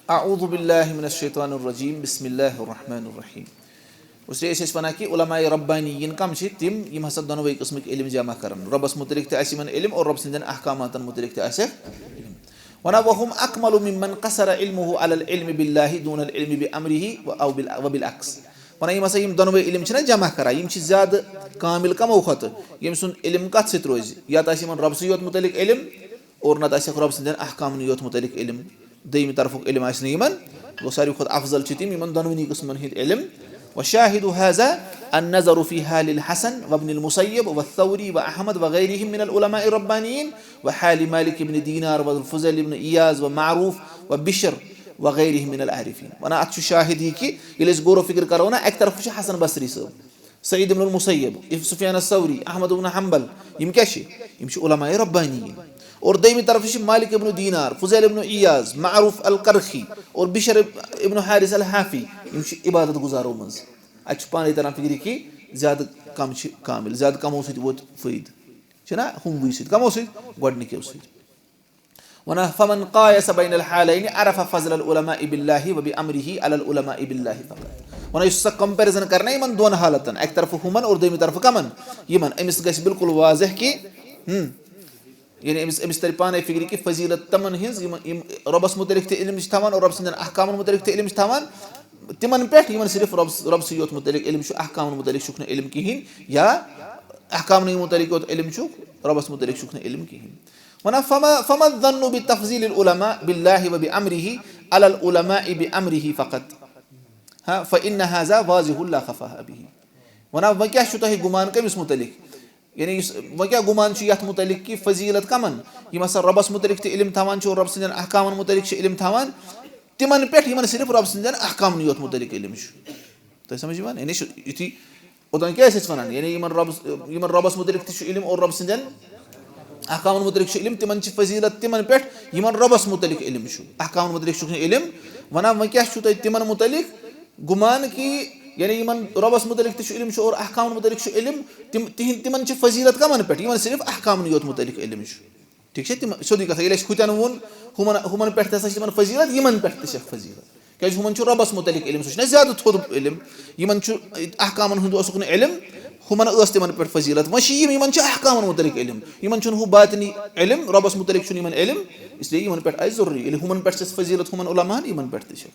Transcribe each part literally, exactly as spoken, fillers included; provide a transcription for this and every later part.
اعوذ باللہ من الشیطان الرجیم، بسم اللہ الرحمن الرحیم۔ اوس أسۍ ٲسۍ وَنان کہِ علماء ربانیین کم چھِ؟ تِم یِم ہسا دۄنوَے قٕسمٕکۍ علم جمع کرن، رۄبس مُتعلق تہِ آسہِ یِمن علم اور رۄب سٕنٛدٮ۪ن احکاماتن مُتعلق تہِ آسٮ۪کھ علم۔ وَنان، وَهُمْ أَكْمَلُ مِمَّنْ قَصَرَ عِلْمُهُ عَلَى الْعِلْمِ بِاللَّهِ دُونَ الْعِلْمِ بِأَمْرِهِ و-، أو بال-، وَبالْعَكْسِ۔ وَنان، یِم ہسا یِم دۄنوَے علم چھِنہ جمع کران، یِم چھِ زیادٕ کامل کمو کھۄتہٕ، ییٚمۍ سُنٛد علم کتھ سۭتۍ روزِ؟ یا تہِ آسہِ یِمن رۄب سٕے یوت مُتعلق علم، اور نتہٕ آسٮ۪کھ رۄب سٕنٛدٮ۪ن احکامن یوت مُتعلق علم، دوٚیمہِ طرفُک علم آسہِ نہٕ یِمن۔ گوٚو، ساروی کھۄتہٕ افضل چھِ تِم یِمن دۄنوٕنی قٕسمن ہٕنٛدۍ علم۔ وشاهد هذا النظر في حال الحسن وابن المسيب والثوري وأحمد وغيرهم من العلماء الربانيين وحال مالك بن دينار والفضيل بن عياض ومعروف وبشر وغيرهم من العارفين۔ وَنان، اتھ چھُ شاہد یہِ کہِ ییٚلہِ أسۍ غور و فکر کرو نا، اکہِ طرفہٕ چھُ حسن بصری صٲب، سعید ابن المسیب، سفیان الثوری، احمد ابن حنبل، یِم کیٛاہ چھِ؟ یِم چھِ علماء ربانیین۔ اور دوٚیمہِ طرفہٕ چھِ مالک ابن دینار، فضیل ابن عیاض، معروف الکرخی اور بشر ابن حارث الحافی، یِم چھِ عبادت گزارو منٛز۔ اَتہِ چھُ پانے تران فکرِ کہِ زیادٕ کم چھِ کامل، زیادٕ کمو سۭتۍ ووت فٲیدٕ۔ چھُنہ ہُموٕے سۭتۍ، کمو سۭتۍ؟ گۄڈٕنِکیو سۭتۍ۔ وَنان، فمن قایس بین الحالین عرف فضل العلماء باللہ وبامرہ علی العلماء باللہ فقط۔ وَنان، یُس سا کمپیرزن کرِ نا یِمن دۄن حالتن، اکہِ طرفہٕ ہُمن اور دوٚیمہِ طرفہٕ کمن، یِمن، أمِس گژھِ بالکل واضح کہِ، ہم، یعنی أمِس، أمِس ترِ پانے فکرِ کہِ فضیلت تِمن ہٕنٛز، یِم، یِم رۄبس مُتعلق تہِ علم چھِ تھاوان اور رۄب سٕنٛدٮ۪ن احکامن مُتعلق تہِ علم چھِ تھاوان، تِمن پٮ۪ٹھ یِمن صرف رۄب، رۄب سٕے یوت مُتعلق علم چھُ، احکامن مُتعلق چھُکھ نہٕ علم کِہیٖنۍ، یا احکامنٕے مُتعلق یوت علم چھُکھ، رۄبس مُتعلق چھُکھ نہٕ علم کِہیٖنۍ۔ وَنان، فما، فما الظن بتفضیل العلماء باللہ وبامرہ علی العلماء بامرہ فقط۔ ہاں، فإن هذا واضح لا خفاء به۔ وَنان، وۄنۍ کیٛاہ چھُو تۄہہِ گُمان کٔمِس مُتعلق؟ یعنی یُس، وۄنۍ کیٛاہ گُمان چھُ یَتھ مُتعلق کہِ فضیلت کَمَن؟ یِم ہسا رۄبَس مُتعلق تہِ علم تھاوان چھِ اور رۄب سٕنٛدٮ۪ن احکامَن مُتعلق چھِ علم تھاوان، تِمَن پٮ۪ٹھ یِمَن صرف رۄب سٕنٛدٮ۪ن احکامَن یوت مُتعلق علم چھُ۔ تۄہہِ سمجھ یِوان؟ یعنی چھُ یُتھُے اوٚتام کیٛاہ ٲسۍ أسۍ وَنان؟ یعنی یِمَن رۄبَس، یِمَن رۄبَس مُتعلق تہِ چھُ علم اور رۄب سٕنٛدٮ۪ن احکامَن مُتعلق چھُ علم، تِمَن چھِ فضیلت تِمَن پٮ۪ٹھ یِمَن رۄبَس مُتعلق علم چھُ۔ احکامَن مُتعلق چھُکھ نہٕ علم۔ وَنان، وۄنۍ کیٛاہ چھُو تۄہہِ تِمَن مُتعلق گُمان کہِ، یعنی یِمَن رۄبَس مُتعلق تہِ چھُ علم چھُ اور احکامَن مُتعلق چھُ علم، تِم، تِہِنٛد، تِمَن چھِ فضیلت کَمَن پٮ۪ٹھ؟ یِمَن صرف احکامَن یوت مُتعلق علم چھُ۔ ٹھیٖک چھا؟ تِم، سیوٚدُے کَتھ، ییٚلہِ اَسہِ ہُتٮ۪ن ووٚن، ہُمَن، ہُمَن پٮ۪ٹھ تہِ ہسا چھِ تِمَن فضیلت، یِمَن پٮ۪ٹھ تہِ چھِ فضیلت۔ کیٛازِ ہُمَن چھُ رۄبَس مُتعلق علم، سُہ چھُنہ زیادٕ تھوٚد علم۔ یِمَن چھُ احکامَن ہُنٛد اوسُکھ نہٕ علم، ہُمَن ٲس تِمَن پٮ۪ٹھ فضیلت۔ وۄنۍ چھِ یِم، یِمَن چھِ احکامَن مُتعلق علم، یِمَن چھُنہٕ ہُہ باطنی علم، رۄبَس مُتعلق چھُنہٕ یِمَن علم، اس لیے یِمَن پٮ۪ٹھ آسہِ ضروٗری۔ ییٚلہِ ہُمَن پٮ۪ٹھ چھِ فضیلت ہُمَن علماہَن، یِمَن پٮ۪ٹھ تہِ چھِ۔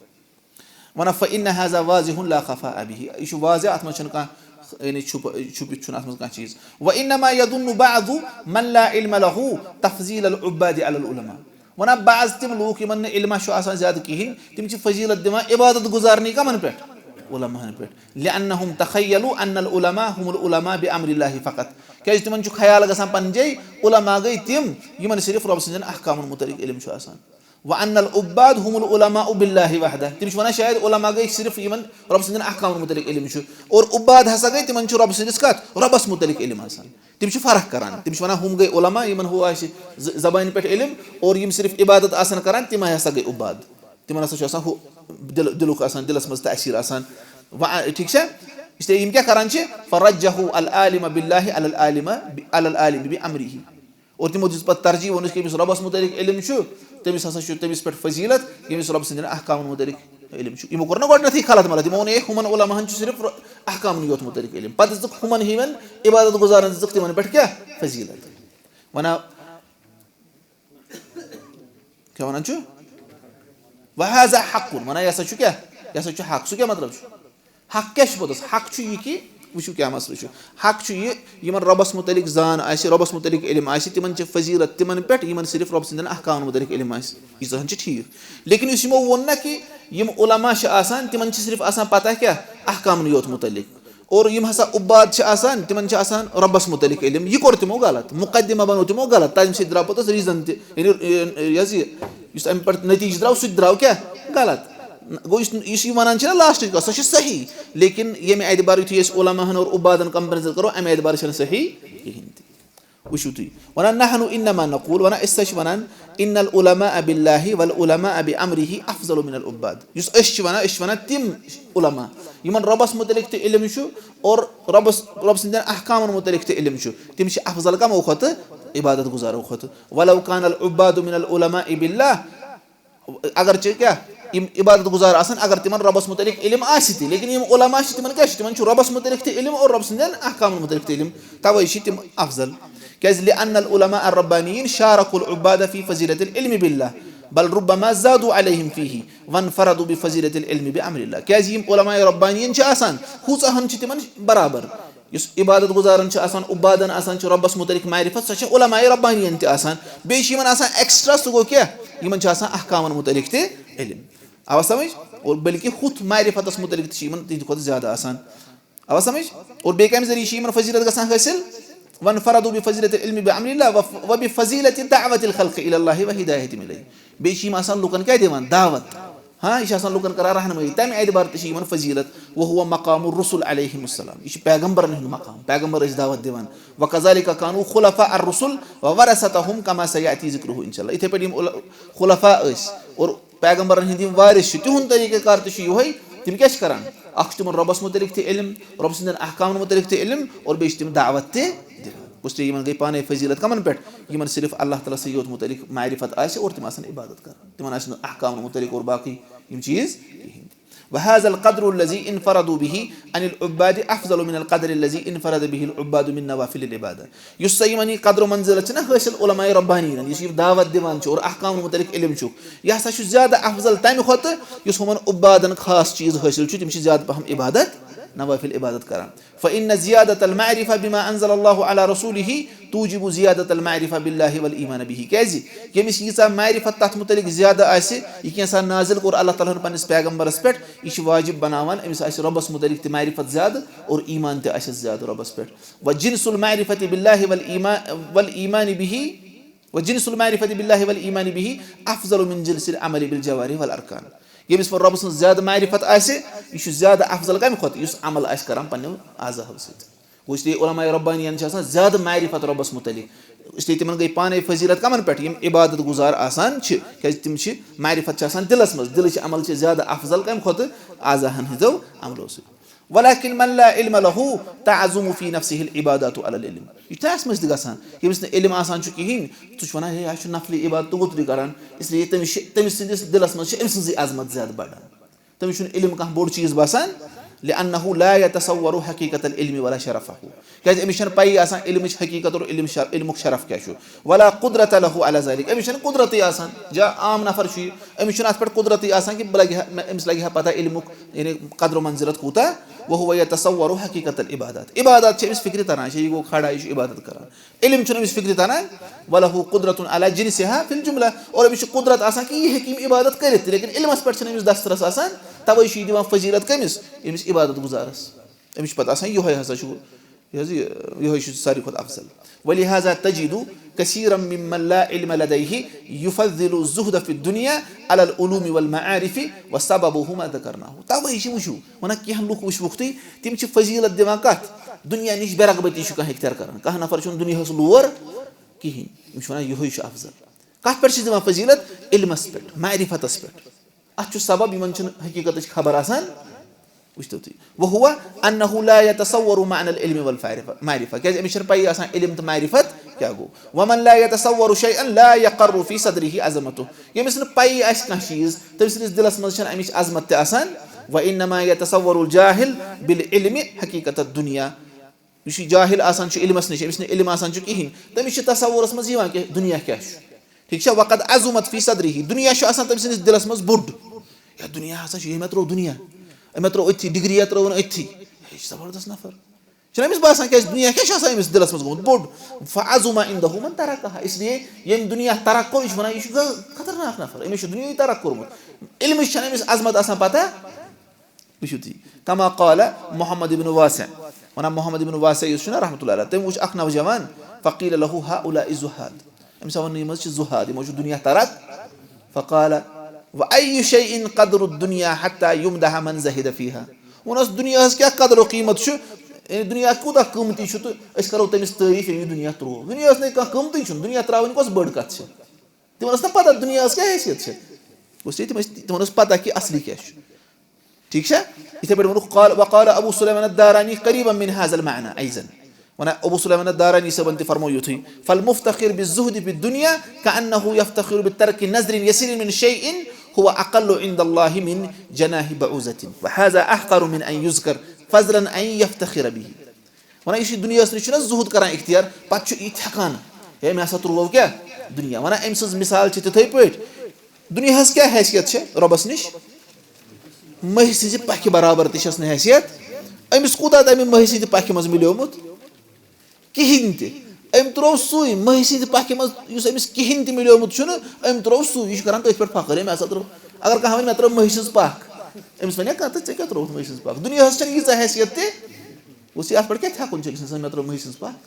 وَنان، فإن هذا واضح لا خفاء به، یہِ چھُ واضح، اَتھ منٛز چھُنہٕ کانٛہہ، یعنی چھُپ-، چھُپِتھ چھُنہٕ اَتھ منٛز کانٛہہ چیٖز۔ وإنما يظن بعض من لا علم له تفضيل العباد على العلماء۔ وَنان، بعض تِم لوٗکھ یِمَن نہٕ علمہ چھُ آسان زیادٕ کِہیٖنۍ، تِم چھِ فضیلت دِوان عبادت گُزارنٕے کَمَن پٮ۪ٹھ؟ علماہَن پٮ۪ٹھ۔ لأنهم تخيلوا أن العلماء هم العلماء بأمر الله فقط۔ کیٛازِ تِمَن چھُ خیال گژھان پنٕنۍ جاے، علماء گٔے تِم یِمَن صرف رۄب سٕنٛدٮ۪ن احکامَن مُتعلق علم چھُ آسان۔ وأن العباد هم العلماء بالله وحده۔ تِم چھِ وَنان شاید علماء گٔے صرف یِمَن رۄب سٕنٛدٮ۪ن احکامَن مُتعلق علم چھُ، اور عباد ہسا گٔے، تِمَن چھُ رۄب سٕنٛدِس کَتھ؟ رۄبَس مُتعلق علم آسان۔ تِم چھِ فرق کران۔ تِم چھِ وَنان ہُم گٔے علماء، یِمَن ہُہ آسہِ ز-، زبانہِ پٮ۪ٹھ علم، اور یِم صرف عبادت آسَن کران، تِم ہسا گٔے عباد۔ تِمَن ہسا چھُ آسان ہُہ دِل، دِلُک آسان، دِلَس منٛز تاثیر آسان۔ وۄنۍ، ٹھیٖک چھا؟ اس لیے یِم کیٛاہ کران چھِ؟ فرجحوا العالم بالله على العالم ب-، على العالم بأمره۔ اور تِمو دِژ پتہٕ ترجیح، ووٚنُکھ کہِ ییٚمِس رۄبَس مُتعلق علم چھُ، تٔمِس ہسا چھُ، تٔمِس پٮ۪ٹھ فضیلت، ییٚمِس رۄب سٕنٛدٮ۪ن احکامَن مُتعلق علم چھُ۔ یِمو کوٚر نہ گۄڈٕنیتھٕے غلط، مطلب، تِمو ووٚن، ہے، ہُمَن علماہَن چھُ صرف احکامَن یوت مُتعلق علم۔ پتہٕ دِژٕکھ ہُمَن ہِوٮ۪ن عبادت گُزارَن دِژٕکھ تِمَن پٮ۪ٹھ کیٛاہ؟ فضیلت۔ وَنان، کیٛاہ وَنان چھُ؟ وهذا حق، وَنان، یہِ ہسا چھُ کیٛاہ؟ یہِ ہسا چھُ حق۔ سُہ کیٛاہ مطلب چھُ؟ حق کیٛاہ چھُ پوٚتُس؟ حق چھُ یہِ کہِ، وٕچھِو کیٛاہ مسلہٕ چھُ۔ حق چھُ یہِ، یِمَن رۄبَس مُتعلِق زان آسہِ، رۄبَس مُتعلِق علم آسہِ، تِمَن چھِ فضیلت تِمَن پٮ۪ٹھ، یِمَن صرف رۄب سٕنٛدٮ۪ن احکامَن مُتعلِق علم آسہِ۔ ییٖژاہَن چھِ ٹھیٖک۔ لیکن یُس یِمو ووٚن نہ کہِ یِم علماء چھِ آسان، تِمَن چھِ صرف آسان پتہ کیٛاہ؟ احکامَن یوت مُتعلِق۔ اور یِم ہسا عباد چھِ آسان، تِمَن چھِ آسان رۄبَس مُتعلِق علم۔ یہِ کوٚر تِمو غلط، مُقدمہ بنوو تِمو غلط، تَمہِ سۭتۍ درٛاو پوٚتُس reason تہِ، یعنی، یہِ، یہِ حظ یہِ، یُس اَمہِ پٮ۪ٹھ نتیٖجہٕ درٛاو، سُہ تہِ درٛاو کیٛاہ؟ غلط۔ گوٚو یُس، یُس یہِ وَنان چھِ نہ لاسٹٕچ کَتھ، سۄ چھِ صحیح، لیکن ییٚمہِ اعتبار یُتھُے أسۍ علماہَن اور عبادَن compare کَرو، اَمہِ اعتبار چھَنہٕ صحیح کِہیٖنۍ تہِ۔ وٕچھِو تُہۍ، وَنان، نحن انما نقول، وَنان، أسۍ ہسا چھِ وَنان، ان العلماء باللہ والعلماء بامرہ افضل من العباد۔ یُس أسۍ چھِ وَنان، أسۍ چھِ وَنان تِم علماء یِمَن رۄبَس مُتعلِق تہِ علم چھُ اور رۄبَس، رۄب سٕنٛدٮ۪ن احکامَن مُتعلِق تہِ علم چھُ، تِم چھِ افضل کَمو کھۄتہٕ؟ عبادت گُزارو کھۄتہٕ۔ ولو کان العباد من العلماء باللہ، اگرچہ کیٛاہ؟ یِم عبادت گزار آسن، اگر تِمن رۄبس متعلق علم آسہِ تہِ، لیکن یِم علماء چھِ، تِمن کیٛاہ چھُ؟ تِمن چھُ رۄبس متعلق تہِ علم اور رۄب سٕنٛدٮ۪ن احکامن متعلق تہِ علم، توے چھِ تِم افضل۔ کیٛازِ؟ لأن العلماء الربانيين شاركوا العباد في فضيلة العلم بالله، بل ربما زادوا عليهم فيه وانفردوا بفضيلة العلم بأمر الله۔ کیٛازِ؟ یِم علماء ربانیین چھِ آسان، ہُژاہن چھِ تِمن برابر۔ یُس عبادت گزارن چھُ آسان، عبادن آسان چھُ رۄبس متعلق معرفت، سۄ چھےٚ علماء ربانیین تہِ آسان۔ بیٚیہِ چھِ یِمن آسان extra، سُہ گوٚو کیٛاہ؟ یِمن چھُ آسان احکامن متعلق تہِ علم۔ آوا سمجھ؟ اور بلکہِ ہُتھ معرفتس متعلق تہِ چھِ یِمن تِہنٛدِ کھۄتہٕ زیادٕ آسان۔ آوا سمجھ؟ اور بیٚیہِ کَمہِ ذٔریعہٕ چھِ یِمن فضیلت گژھان حٲصِل؟ وانفردوا بفضيلة العلم بأمر الله وف-، وبفضيلة دعوة الخلق إلى الله وهدايتهم إليه۔ بیٚیہِ چھِ یِم آسان لُکن کیٛاہ دِوان؟ دعوت۔ ہاں، یہِ چھِ آسان لُکن کران رہنمٲیی، تَمہِ اعتبار تہِ چھِ یِمن فضیلت۔ وهو مقام الرسل عليهم السلام۔ یہِ چھُ پیغمبرن ہُنٛد مقام، پیغمبر ٲسۍ دعوت دِوان۔ وكذلك كانوا خلفاء الرسل وورثتهم كما سيأتي ذكره إن شاء الله۔ یِتھے پٲٹھۍ یِم اُل-، خلفاء ٲسۍ اور پیغمبرن ہٕنٛدۍ یِم وارث چھِ، تِہُنٛد طریٖقہٕ کار تہِ چھُ یِہوٚے۔ تِم کیٛاہ چھِ کران؟ اکھ چھُ تِمن رۄبس مُتعلِق تہِ علم، رۄب سٕنٛدٮ۪ن احکامن مُتعلِق تہِ علم، اور بیٚیہِ چھِ تِم دعوت تہِ دِوان۔ اس لیے یِمن گٔے پانے فضیلت کمن پٮ۪ٹھ؟ یِمن صرف اللہ تعالیٰ سٕے یوت مُتعلِق معرفت آسہِ اور تِم آسن عبادت کران، تِمن آسہِ نہٕ احکامن مُتعلِق اور باقٕے یِم چیٖز کِہیٖنۍ۔ وهذا القدر الذي انفردوا به عن العباد أفضل من القدر الذي انفرد به العباد من نوافل العبادة۔ یُس سا یِمن یہِ قدر و منزلت چھِ نہ حٲصِل علماء ربانیٖنن، یُس یہِ دعوت دِوان چھُ اور احکامن مُتعلق علم چھُ، یہِ ہسا چھُ زیادٕ افضل تَمہِ کھۄتہٕ یُس ہُمن عبادن خاص چیٖز حٲصِل چھُ، تِم چھِ زیادٕ پہم عبادت، نوافل عبادت کران۔ فإن زيادة المعرفة بما أنزل الله على رسوله توجب زيادة المعرفة بالله والإيمان به۔ کیازِ؟ ییٚمِس ییٖژاہ معرفت تَتھ مُتعلق زیادٕ آسہِ، یہِ کینٛژھا نازِل کوٚر اللہ تعالیٰ ہن پننِس پیغمبرس پٮ۪ٹھ، یہِ چھُ واجب بناوان أمِس آسہِ رۄبس مُتعلق تہِ معرفت زیادٕ اور ایٖمان تہِ آسٮ۪س زیادٕ رۄبس پٮ۪ٹھ۔ وجنس المعرفة بالله والإيمان، والإيمان به، وجنس المعرفة بالله والإيمان به أفضل من جنس العمل بالجوارح والأركان۔ ییٚمِس پٮ۪ٹھ رۄبہٕ سٕنٛز زیادٕ معرفت آسہِ، یہِ چھُ زیادٕ افضل کَمہِ کھۄتہٕ؟ یُس عمل آسہِ کران پننیو اعضاہو سۭتۍ۔ گوٚو، اس لیے علماء ربانیَن چھِ آسان زیادٕ معرفت رۄبَس مُتعلق، اس لیے تِمَن گٔے پانَے فضیلت کَمَن پٮ۪ٹھ؟ یِم عبادت گُزار آسان چھِ، کیٛازِ تِم چھِ، معرفت چھِ آسان دِلَس منٛز، دِلٕچ عمل چھِ زیادٕ افضل کَمہِ کھۄتہٕ؟ اعضاہَن ہٕنٛزو عملو سۭتۍ۔ ولكن من لا علم له تعظم في نفسه العبادات على العلم۔ یہِ چھُنہ اَسہِ منٛز تہِ گژھان، ییٚمِس نہٕ علم آسان چھُ کِہیٖنۍ، سُہ چھُ وَنان، ہے، اَسہِ چھُ نفلی عبادت توترٕے کران، اس لیے تٔمِس چھِ، تٔمۍ سٕنٛدِس دِلَس منٛز چھِ أمۍ سٕنٛزٕے عظمت زیادٕ بڑان۔ تٔمِس چھُنہٕ علم کانٛہہ بوٚڑ چیٖز باسان، لأنه لا يتصور حقيقة العلم ولا شرفه۔ کیٛازِ أمِس چھَنہٕ پَیی آسان علمٕچ حقیٖقت اور علم شر-، علمُک شرف کیٛاہ چھُ۔ ولا قدرة له على ذلك۔ أمِس چھَنہٕ قدرتٕے آسان۔ جا عام نفر چھُ یہِ، أمِس چھُنہٕ اَتھ پٮ۪ٹھ قدرتٕے آسان کہِ بہٕ لَگہِ ہا، مےٚ، أمِس لَگہِ ہا پَتہ علمُک، یعنی قدر و منزلت کوٗتاہ۔ وهو يتصور حقيقة العبادات۔ عبادت چھِ أمِس فِکرِ تَران، چھِ یہِ گوٚو کھڑا، یہِ چھُ عبادت کران۔ علم چھُنہٕ أمِس فِکرِ تَران، وله قدرة على جنسها في الجملة، اور أمِس چھِ قدرت آسان کہِ یہِ ہیٚکہِ یِم عبادت کٔرِتھ تہِ، لیکن علمَس پٮ۪ٹھ چھِنہٕ أمِس دسترس آسان، تَوَے چھُ یہِ دِوان فضیلت کٔمِس؟ أمِس عبادت گُزارَس۔ أمِس چھُ پَتہٕ آسان یِہوٚے ہسا چھُ، یہِ حظ یہِ، یِہوٚے چھُ ساروی کھۄتہٕ افضل۔ ولهذا تجد كثيرا ممن لا علم لديه يفضل الزهد في الدنيا على العلوم والمعارف وسببه ما ذكرناه۔ تَوَے چھِ، وٕچھِو، وَنان کینٛہہ لُکھ وٕچھوُکھ تُہۍ، تِم چھِ فضیلت دِوان کَتھ؟ دُنیا نِش بے رغبتی چھُ کانٛہہ اختیار کران۔ کانٛہہ نفر چھُنہٕ دُنیاہَس لور کِہیٖنۍ۔ یِم چھِ وَنان یِہوٚے چھُ افضل۔ کَتھ پٮ۪ٹھ چھِ دِوان فضیلت؟ علمَس پٮ۪ٹھ، معرفتَس پٮ۪ٹھ۔ اَتھ چھُ سبب، یِمَن چھِنہٕ حقیٖقتٕچ خبر آسان۔ وٕچھتو تُہۍ۔ وهو أنه لا يتصور معنى العلم والمعرفة، معرفة۔ کیٛازِ أمِس چھَنہٕ پَیی آسان علم تہٕ معرفت کیٛاہ گوٚو۔ ومن لا يتصور شيئا لا يقر في صدره عظمته۔ ییٚمِس نہٕ پَیی آسہِ کانٛہہ چیٖز، تٔمۍ سٕنٛدِس دِلَس منٛز چھَنہٕ اَمِچ عظمت تہِ آسان۔ وإنما يتصور الجاهل بالعلم حقيقة الدنيا۔ یُس یہِ جاہل آسان چھُ علمَس نِش، أمِس نہٕ علم آسان چھُ کِہیٖنۍ، تٔمِس چھِ تصورَس منٛز یِوان کہِ دُنیا کیٛاہ چھُ۔ ٹھیٖک چھا؟ وقد عظمت في صدره، دُنیا چھُ آسان تٔمۍ سٕنٛدِس دِلَس منٛز بوٚڑ۔ یا دُنیا ہسا چھُ، یہِ مےٚ ترٛوو دُنیا، أمۍ مےٚ ترٛوو أتھی، ڈگری یا ترٛٲوٕن أتھی۔ ہے، یہِ چھُ زبردست نفر۔ چھُنہ أمِس باسان، کیٛازِ دُنیا کیٛاہ چھُ آسان أمِس دِلَس منٛز گوٚمُت بوٚڑ؟ فعظم عنده من تركها، اس لیے ییٚمۍ دُنیا ترک کوٚر، یہِ چھُ وَنان، یہِ چھُ خطرناک نفر، أمِس چھُ دُنیاہٕے ترک کوٚرمُت۔ علمٕچ چھَنہٕ أمِس عظمت آسان پتہ۔ وٕچھِو تُہۍ، كما قال محمد بن واسع، وَنان محمد بن واسع یُس چھُنہ رحمتہ اللہ علیہ، تٔمۍ وٕچھ اکھ نوجوان، فقيل له هؤلاء الزهاد، أمِس آو وَننہٕ، یِم حظ چھِ زُہاد، یِم حظ چھِ دُنیا ترک۔ فقال، وأي شيء قدر الدنيا حتى يمدح من زهد فيها؟ ووٚنُس، دُنیاہَس کیٛاہ قدر و قیٖمت چھُ؟ یعنی دُنیا کوٗتاہ قۭمتی چھُ تہٕ أسۍ کَرو تٔمِس تعٲریٖف، ییٚمۍ یہِ دُنیا ترٛوو۔ دُنیاہَس نَے کانٛہہ قۭمتٕے چھُنہٕ، دُنیا ترٛاوٕنۍ کۄس بٔڑ کَتھ چھِ؟ تِمَن ٲس نہ پَتہ دُنیاہَس کیٛاہ حیثیت چھِ۔ گوٚو، تِمَن ٲس، تِمَن ٲس پَتہ کہِ اَصلی کیٛاہ چھُ۔ ٹھیٖک چھا؟ یِتھَے پٲٹھۍ ووٚنُکھ، قال، وقال أبو سليمان الداراني قريبا من هذا المعنى أيضا۔ وَنان ابو سلیمان الدارانی صٲبن تہِ فرموو یُتھُے، فالمفتخر بالزهد في الدنيا كأنه يفتخر بترك نظر يسير من شيء هو أقل عند الله من جناح بعوضة، وهذا أحقر من أن يذكر، فضلا أن يفتخر به۔ وَنَا، یُس یہِ دُنیاہَس نِش چھُنہ زُہُد کران اختیار، پتہٕ چھُ یہِ تھٮ۪کان، ہے، مےٚ ہسا ترٛوو کیٛاہ؟ دُنیا۔ وَنان، أمۍ سٕنٛز مثال چھِ تِتھَے پٲٹھۍ۔ دُنیاہَس کیٛاہ حیثیت چھِ رۄبَس نِش؟ مٔہۍ سٕنٛزِ پَکھِ برابر تہِ چھَس نہٕ حیثیت أمِس۔ کوٗتاہ تہِ أمۍ مٔہۍ سٕنٛدِ پَکھِ منٛز مِلیومُت؟ کِہیٖنۍ تہِ۔ أمۍ ترٛوو سُے مٔہۍ سٕنٛدِ پَکھِ منٛز، یُس أمِس کِہیٖنۍ تہِ مِلیومُت چھُنہٕ، أمۍ ترٛوو سُے۔ یہِ چھُ کران تٔتھۍ پٮ۪ٹھ فخر، أمۍ ہسا ترٛوو۔ اگر کانٛہہ وَنہِ، "مےٚ ترٛٲو مٔہۍ سٕنٛز پَکھ"، أمِس وَنہِ، "کانٛہہ، تہٕ ژےٚ کیٛاہ ترٛووُتھ مٔہۍ سٕنٛز پَکھ؟" دُنیاہَس چھَنہٕ ییٖژاہ حیثیت تہِ۔ گوٚژھ یہِ اَتھ پٮ۪ٹھ کیٛاہ تھٮ۪کُن چھُ أکِس اِنسان، "مےٚ ترٛٲو مٔہۍ سٕنٛز پَکھ"؟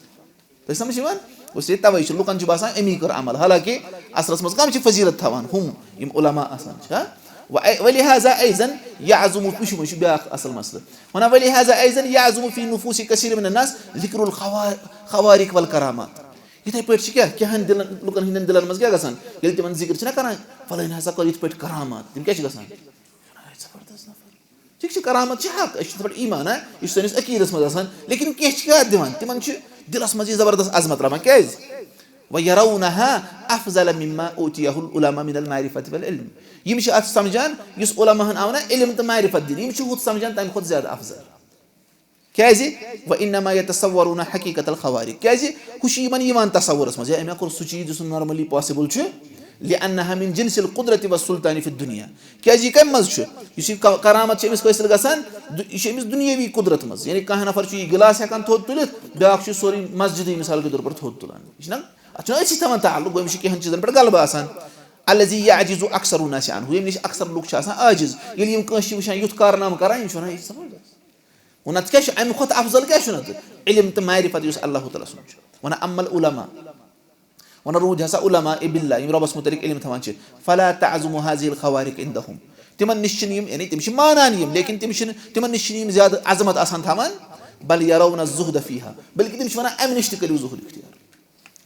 تۄہہِ سَمجھ یِوان؟ گوٚژھ یہِ تَوَے چھُ، لُکَن چھُ باسان، أمی کٔر عمل، حالانکہ اَصلَس منٛز کَم چھِ فضیٖلت تھاوان؟ ہُم، یِم علماء آسان چھِ، ہا؟ و-، ولہذا أيضا يعظم، وٕچھِو، وۄنۍ چھُ بیٛاکھ اَصٕل مسلہٕ۔ وَنان، ولهذا أيضا يعظم في نفوس كثير من الناس ذكر الخوا-، الخوارق والكرامات۔ یِتھَے پٲٹھۍ چھِ کیٛاہ، کینٛہَن دِلَن، لُکَن ہٕنٛدٮ۪ن دِلَن منٛز کیٛاہ گژھان؟ ییٚلہِ تِمَن ذِکِر چھِنہ کَران، فلٲنۍ ہسا کٔر یِتھ پٲٹھۍ کرامات، تِم کیٛاہ چھِ گژھان؟ زبردست نفر۔ ٹھیٖک چھِ، کرامت چھِ حق، أسۍ چھِ یِتھ پٲٹھۍ ایمان، ہا، یہِ چھُ سٲنِس عقیٖدَس منٛز آسان، لیکن کینٛہہ چھِ یاد دِوان، تِمَن چھِ دِلَس منٛز یہِ زبردست عظمت لَبان۔ کیٛازِ؟ وَيَرَوْنَهَا أَفْضَلَ مِمَّا أُوتِيَهُ الْعُلَمَاءُ مِنَ الْمَعْرِفَةِ وَالْعِلْمِ۔ یِم چھِ اَتھ سَمجھان، یُس علماہَن آو نہ علم تہٕ معرفت دِنہٕ، یِم چھِ ہُتھ سَمجھان تَمہِ کھۄتہٕ زیادٕ افضل۔ کیٛازِ؟ وَإِنَّمَا يَتَصَوَّرُونَ حَقِيقَةَ الْخَوَارِقِ۔ کیٛازِ؟ ہُہ چھُ یِمَن یِوان تصوُرَس منٛز، یا أمۍ ہا کوٚر سُہ چیٖز یُس نہٕ normally possible چھُ، لِأَنَّهَا مِنْ جِنْسِ الْقُدْرَةِ وَالسُّلْطَانِ فِي الدُّنْيَا۔ کیٛازِ یہِ کَمہِ منٛز چھُ؟ یُس یہِ کا-، کرامت چھِ أمِس حٲصِل گژھان، دُ-، یہِ چھِ أمِس دُنیٲوی قُدرت منٛز۔ یعنی کانٛہہ نفر چھُ یہِ گِلاس ہٮ۪کان تھوٚد تُلِتھ، بیٛاکھ چھُ سورُے مسجدٕے مثال کے طور پر تھوٚد تُلان۔ یہِ چھُنہ، اَتھ چھُنہ أتھۍ سۭتۍ تھاوان تعلق، گوٚو أمِس چھِ کینٛہَن چیٖزَن پٮ۪ٹھ غلبہٕ آسان۔ الَّذِي يَعْجِزُ أَكْثَرُ النَّاسِ عَنْهُ، ییٚمہِ نِش اکثر لُکھ چھِ آسان عاجز۔ ییٚلہِ یِم کٲنٛسہِ چھِ وٕچھان یُتھ کارنامہٕ کران، یِم چھِ وَنان، "یہِ چھِ زبردست۔" وۄنۍ نتہٕ کیٛاہ چھُ اَمہِ کھۄتہٕ افضل کیٛاہ چھُ نتہٕ؟ علم تہٕ معرفت یُس اللہ تعالیٰ سُنٛد چھُ۔ وَنان، أَمَّا الْعُلَمَاءُ، وَنان روٗدۍ ہسا علماء باللہ، یِم رۄبَس مُتعلق علم تھاوان چھِ، فَلَا تَعْزُمُ هَذِهِ الْخَوَارِقُ عِنْدَهُمْ۔ تِمن نِش چھِنہٕ یِم، یعنی تِم چھِ مانان یِم، لیکن تِم چھِنہٕ، تِمن نِش چھِنہٕ یِم زیادٕ عظمت آسان تھاوان، بَلْ يَرَوْنَ الزُّهْدَ فِيهَا، بلکہِ تِم چھِ وَنان، اَمہِ نِش تہِ کٔرِو زُہُد اختیار۔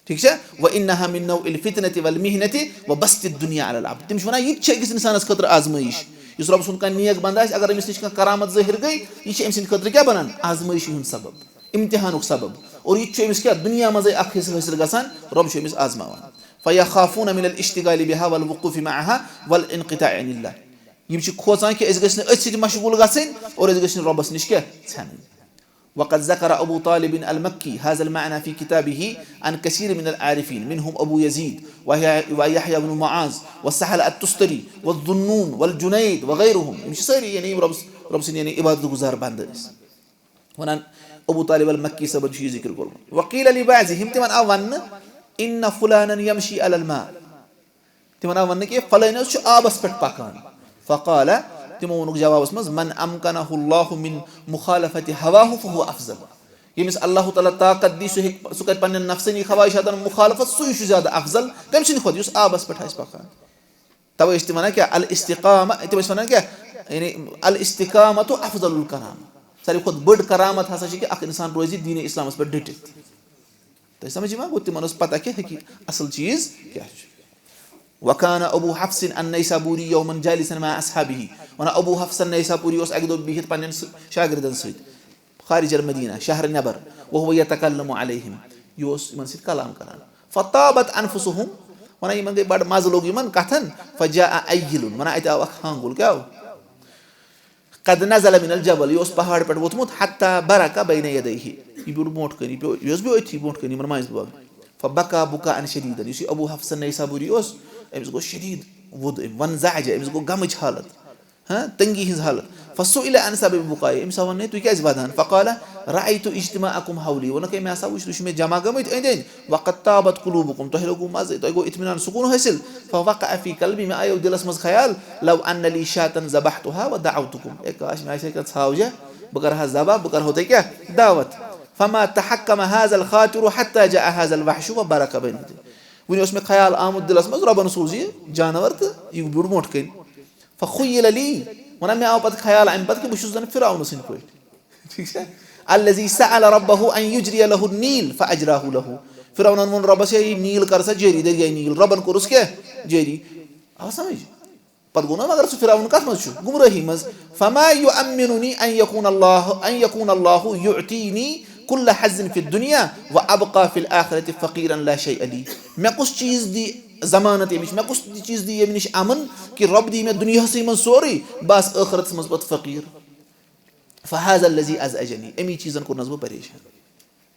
ٹھیٖک چھا؟ وَإِنَّهَا مِنْ نَوْعِ الْفِتْنَةِ وَالْمِحْنَةِ وَبَسْطِ الدُّنْيَا عَلَى الْعَبْدِ۔ تِم چھِ وَنان، یہِ تہِ چھِ أکِس اِنسانَس خٲطرٕ آزمٲیِش۔ یُس رۄب سُنٛد کانٛہہ نیک بنٛدٕ آسہِ، اگر أمِس نِش کانٛہہ کرامت ظٲہِر گٔے، یہِ چھِ أمۍ سٕنٛدِ خٲطرٕ کیٛاہ بَنان؟ آزمٲیشہِ ہُنٛد سبب، اِمتِحانُک سبب۔ اور یہِ تہِ چھُ أمِس کیٛاہ؟ دُنیا منٛزٕے اَکھ حِصہٕ حٲصِل گژھان، رۄب چھُ أمِس آزماوان۔ فَيَخَافُونَ مِنَ الِاشْتِغَالِ بِهَا وَالْوُقُوفِ مَعَهَا وَالِانْقِطَاعِ عَنِ اللَّهِ۔ یِم چھِ کھوژان کہِ أسۍ گٔژھۍ نہٕ أتھۍ سۭتۍ مشغوٗل گژھٕنۍ اور أسۍ گٔژھۍ نہٕ رۄبَس نِش کیٛاہ؟ ژھٮ۪نٕنۍ۔ وقد ذكر أبو طالب المكي هذا المعنى في كتابه عن كثير من العارفين منهم أبو يزيد ويحيى، ويحيى بن معاذ وسهل التستري وذو النون والجنيد وغيرهم۔ یِم چھِ سٲری، یعنی، یِم رۄبَس، رۄب سٕنٛدۍ، یعنی، عبادت گزار بندٕ ٲسۍ۔ وَنان، ابو طالب المکی صٲبَن چھُ یہِ ذِکر کوٚرمُت۔ وقيل لبعضهم، تِمَن آو وَننہٕ، إن فلانا يمشي على الماء۔ تِمن آو وننہٕ کہِ فلٲنۍ حظ چھُ آبس پٮ۪ٹھ پکان۔ فقال، تِمو ووٚنُکھ جوابس منٛز، من امکنہ اللہ من مخالفت ہواه فہو افضل۔ ییٚمِس اللہ تعالیٰ طاقت دی، سُہ ہیٚکہِ، سُہ کرِ پننٮ۪ن نفسٲنی خواہشاتن مخالفت، سُے چھُ زیادٕ افضل تٔمۍ سٕنٛدِ کھۄتہٕ یُس آبس پٮ۪ٹھ آسہِ پکان۔ توے ٲسۍ تِم ونان کیٛاہ؟ الاستقامہ، تِم ٲسۍ ونان کیٛاہ؟ یعنی الاستقامۃ افضل الکرامہ، ساروی کھۄتہٕ بٔڑ کرامت ہسا چھِ کہِ اکھ انسان روزِ دیٖنِ اسلامس پٮ۪ٹھ ڈٔٹِتھ۔ تۄہہِ سمجھ یِوان؟ گوٚو، تِمن ٲس پتہ کہِ حقیٖق-، اصل چیٖز کیٛاہ چھُ۔ وکان ابو حفص النیسابوری یوما جالسا مع اصحابہ۔ ونان، ابو حفص النیسابوری اوس اکہِ دۄہ بِہِتھ پننٮ۪ن س-، شاگردن سۭتۍ، خارج المدینہ، شہر نٮ۪بر، وہو یتکلم علیہم، یہِ اوس یِمن سۭتۍ کلام کران۔ فطابت انفسہم، ونان، یِمن گٔے بڑٕ مزٕ لوٚگ یِمن کتھن۔ فجاء عیل، ونان، اتہِ آو اکھ ہانگُل، کیٛاہ آو؟ قد نزل من الجبل، یہِ اوس پہاڑ پٮ۪ٹھ ووٚتھمُت، حتی برک بین یدیہ، یہِ بیوٗٹھ برونٛٹھ کَنہِ، یہِ پیوٚو، یہِ اوس بیوٚو أتھی برونٛٹھ کَنہِ یِمن ماے بُزرگن۔ فبکا بکاء شدیدا، یُس یہِ ابو حفص نیسابوری اوس، أمِس گوٚو شدید ووٚد أمۍ، وانزعج، أمِس گوٚو غمٕچ حالت، ہاں، تنگی ہٕنٛز حالت۔ فسئل عن سبب بکائہ، أمِس آو وننہٕ، تُہۍ کیٛازِ ودان؟ فقال رأیت اجتماعکم حولی، ووٚنُکھ، ہے، مےٚ ہسا وُچھ، تُہۍ چھِو مےٚ جمع گٔمٕتۍ أنٛدۍ أنٛدۍ، وقد طابت قلوبکم، تۄہہِ لوٚگوُ مزٕ، تۄہہِ گوٚو اطمینان، سکوٗن حٲصِل۔ فوقع فی قلبی، مےٚ آیو دِلس منٛز خیال، لو ان لی شاة ذبحتها ودعوتکم، اے کاش، مےٚ آسہِ ہے کانٛہہ ژھاوجہ، بہٕ کرٕ ہا ذبح، بہٕ کرٕ ہو تۄہہِ کیٛاہ؟ دعوت۔ فما تحکم هذا الخاطر حتی جاء هذا الوحش وبرک بین یدیہ۔ وُنہِ اوس مےٚ خیال آمُت دِلس منٛز، رۄبن سوٗز یہِ جانور تہٕ یہِ بیوٗٹھ برونٛٹھ کَنہِ۔ فخیل لی، ونان، مےٚ آو پتہٕ خیال امہِ پتہٕ کہِ بہٕ چھُس زن فرعون سٕنٛدۍ پٲٹھۍ۔ ٹھیٖک چھا؟ الذی سأل ربہ ان یجری لہ النیل فاجراہ لہ۔ فرعونن ووٚن رۄبس، ہے، یہِ نیٖل کر سا جٲری، دٔریاے نیٖل۔ رۄبن کوٚرُس کیٛاہ؟ جٲری۔ آو سمجھ؟ پتہٕ گوٚو نا، مگر سُہ فرعون کتھ منٛز چھُ؟ گمرٲہی منٛز۔ فما یؤمننی ان یکون اللہ، ان یکون اللہ یعطینی کل حظ فی الدنیا وابقی فی الآخرۃ فقیرا لا شیء لی۔ مےٚ کُس چیٖز دی ضمانت ییٚمِچ، مےٚ کُس تہِ چیٖز دی ییٚمہِ نِش امن کہِ رۄب دی مےٚ دُنیاہسٕے منٛز سورُے، بہٕ آسہٕ ٲخرتس منٛز پتہٕ فقیٖر۔ فہذا الذی ازعجنی، امی چیٖزن کوٚرنس بہٕ پریشان۔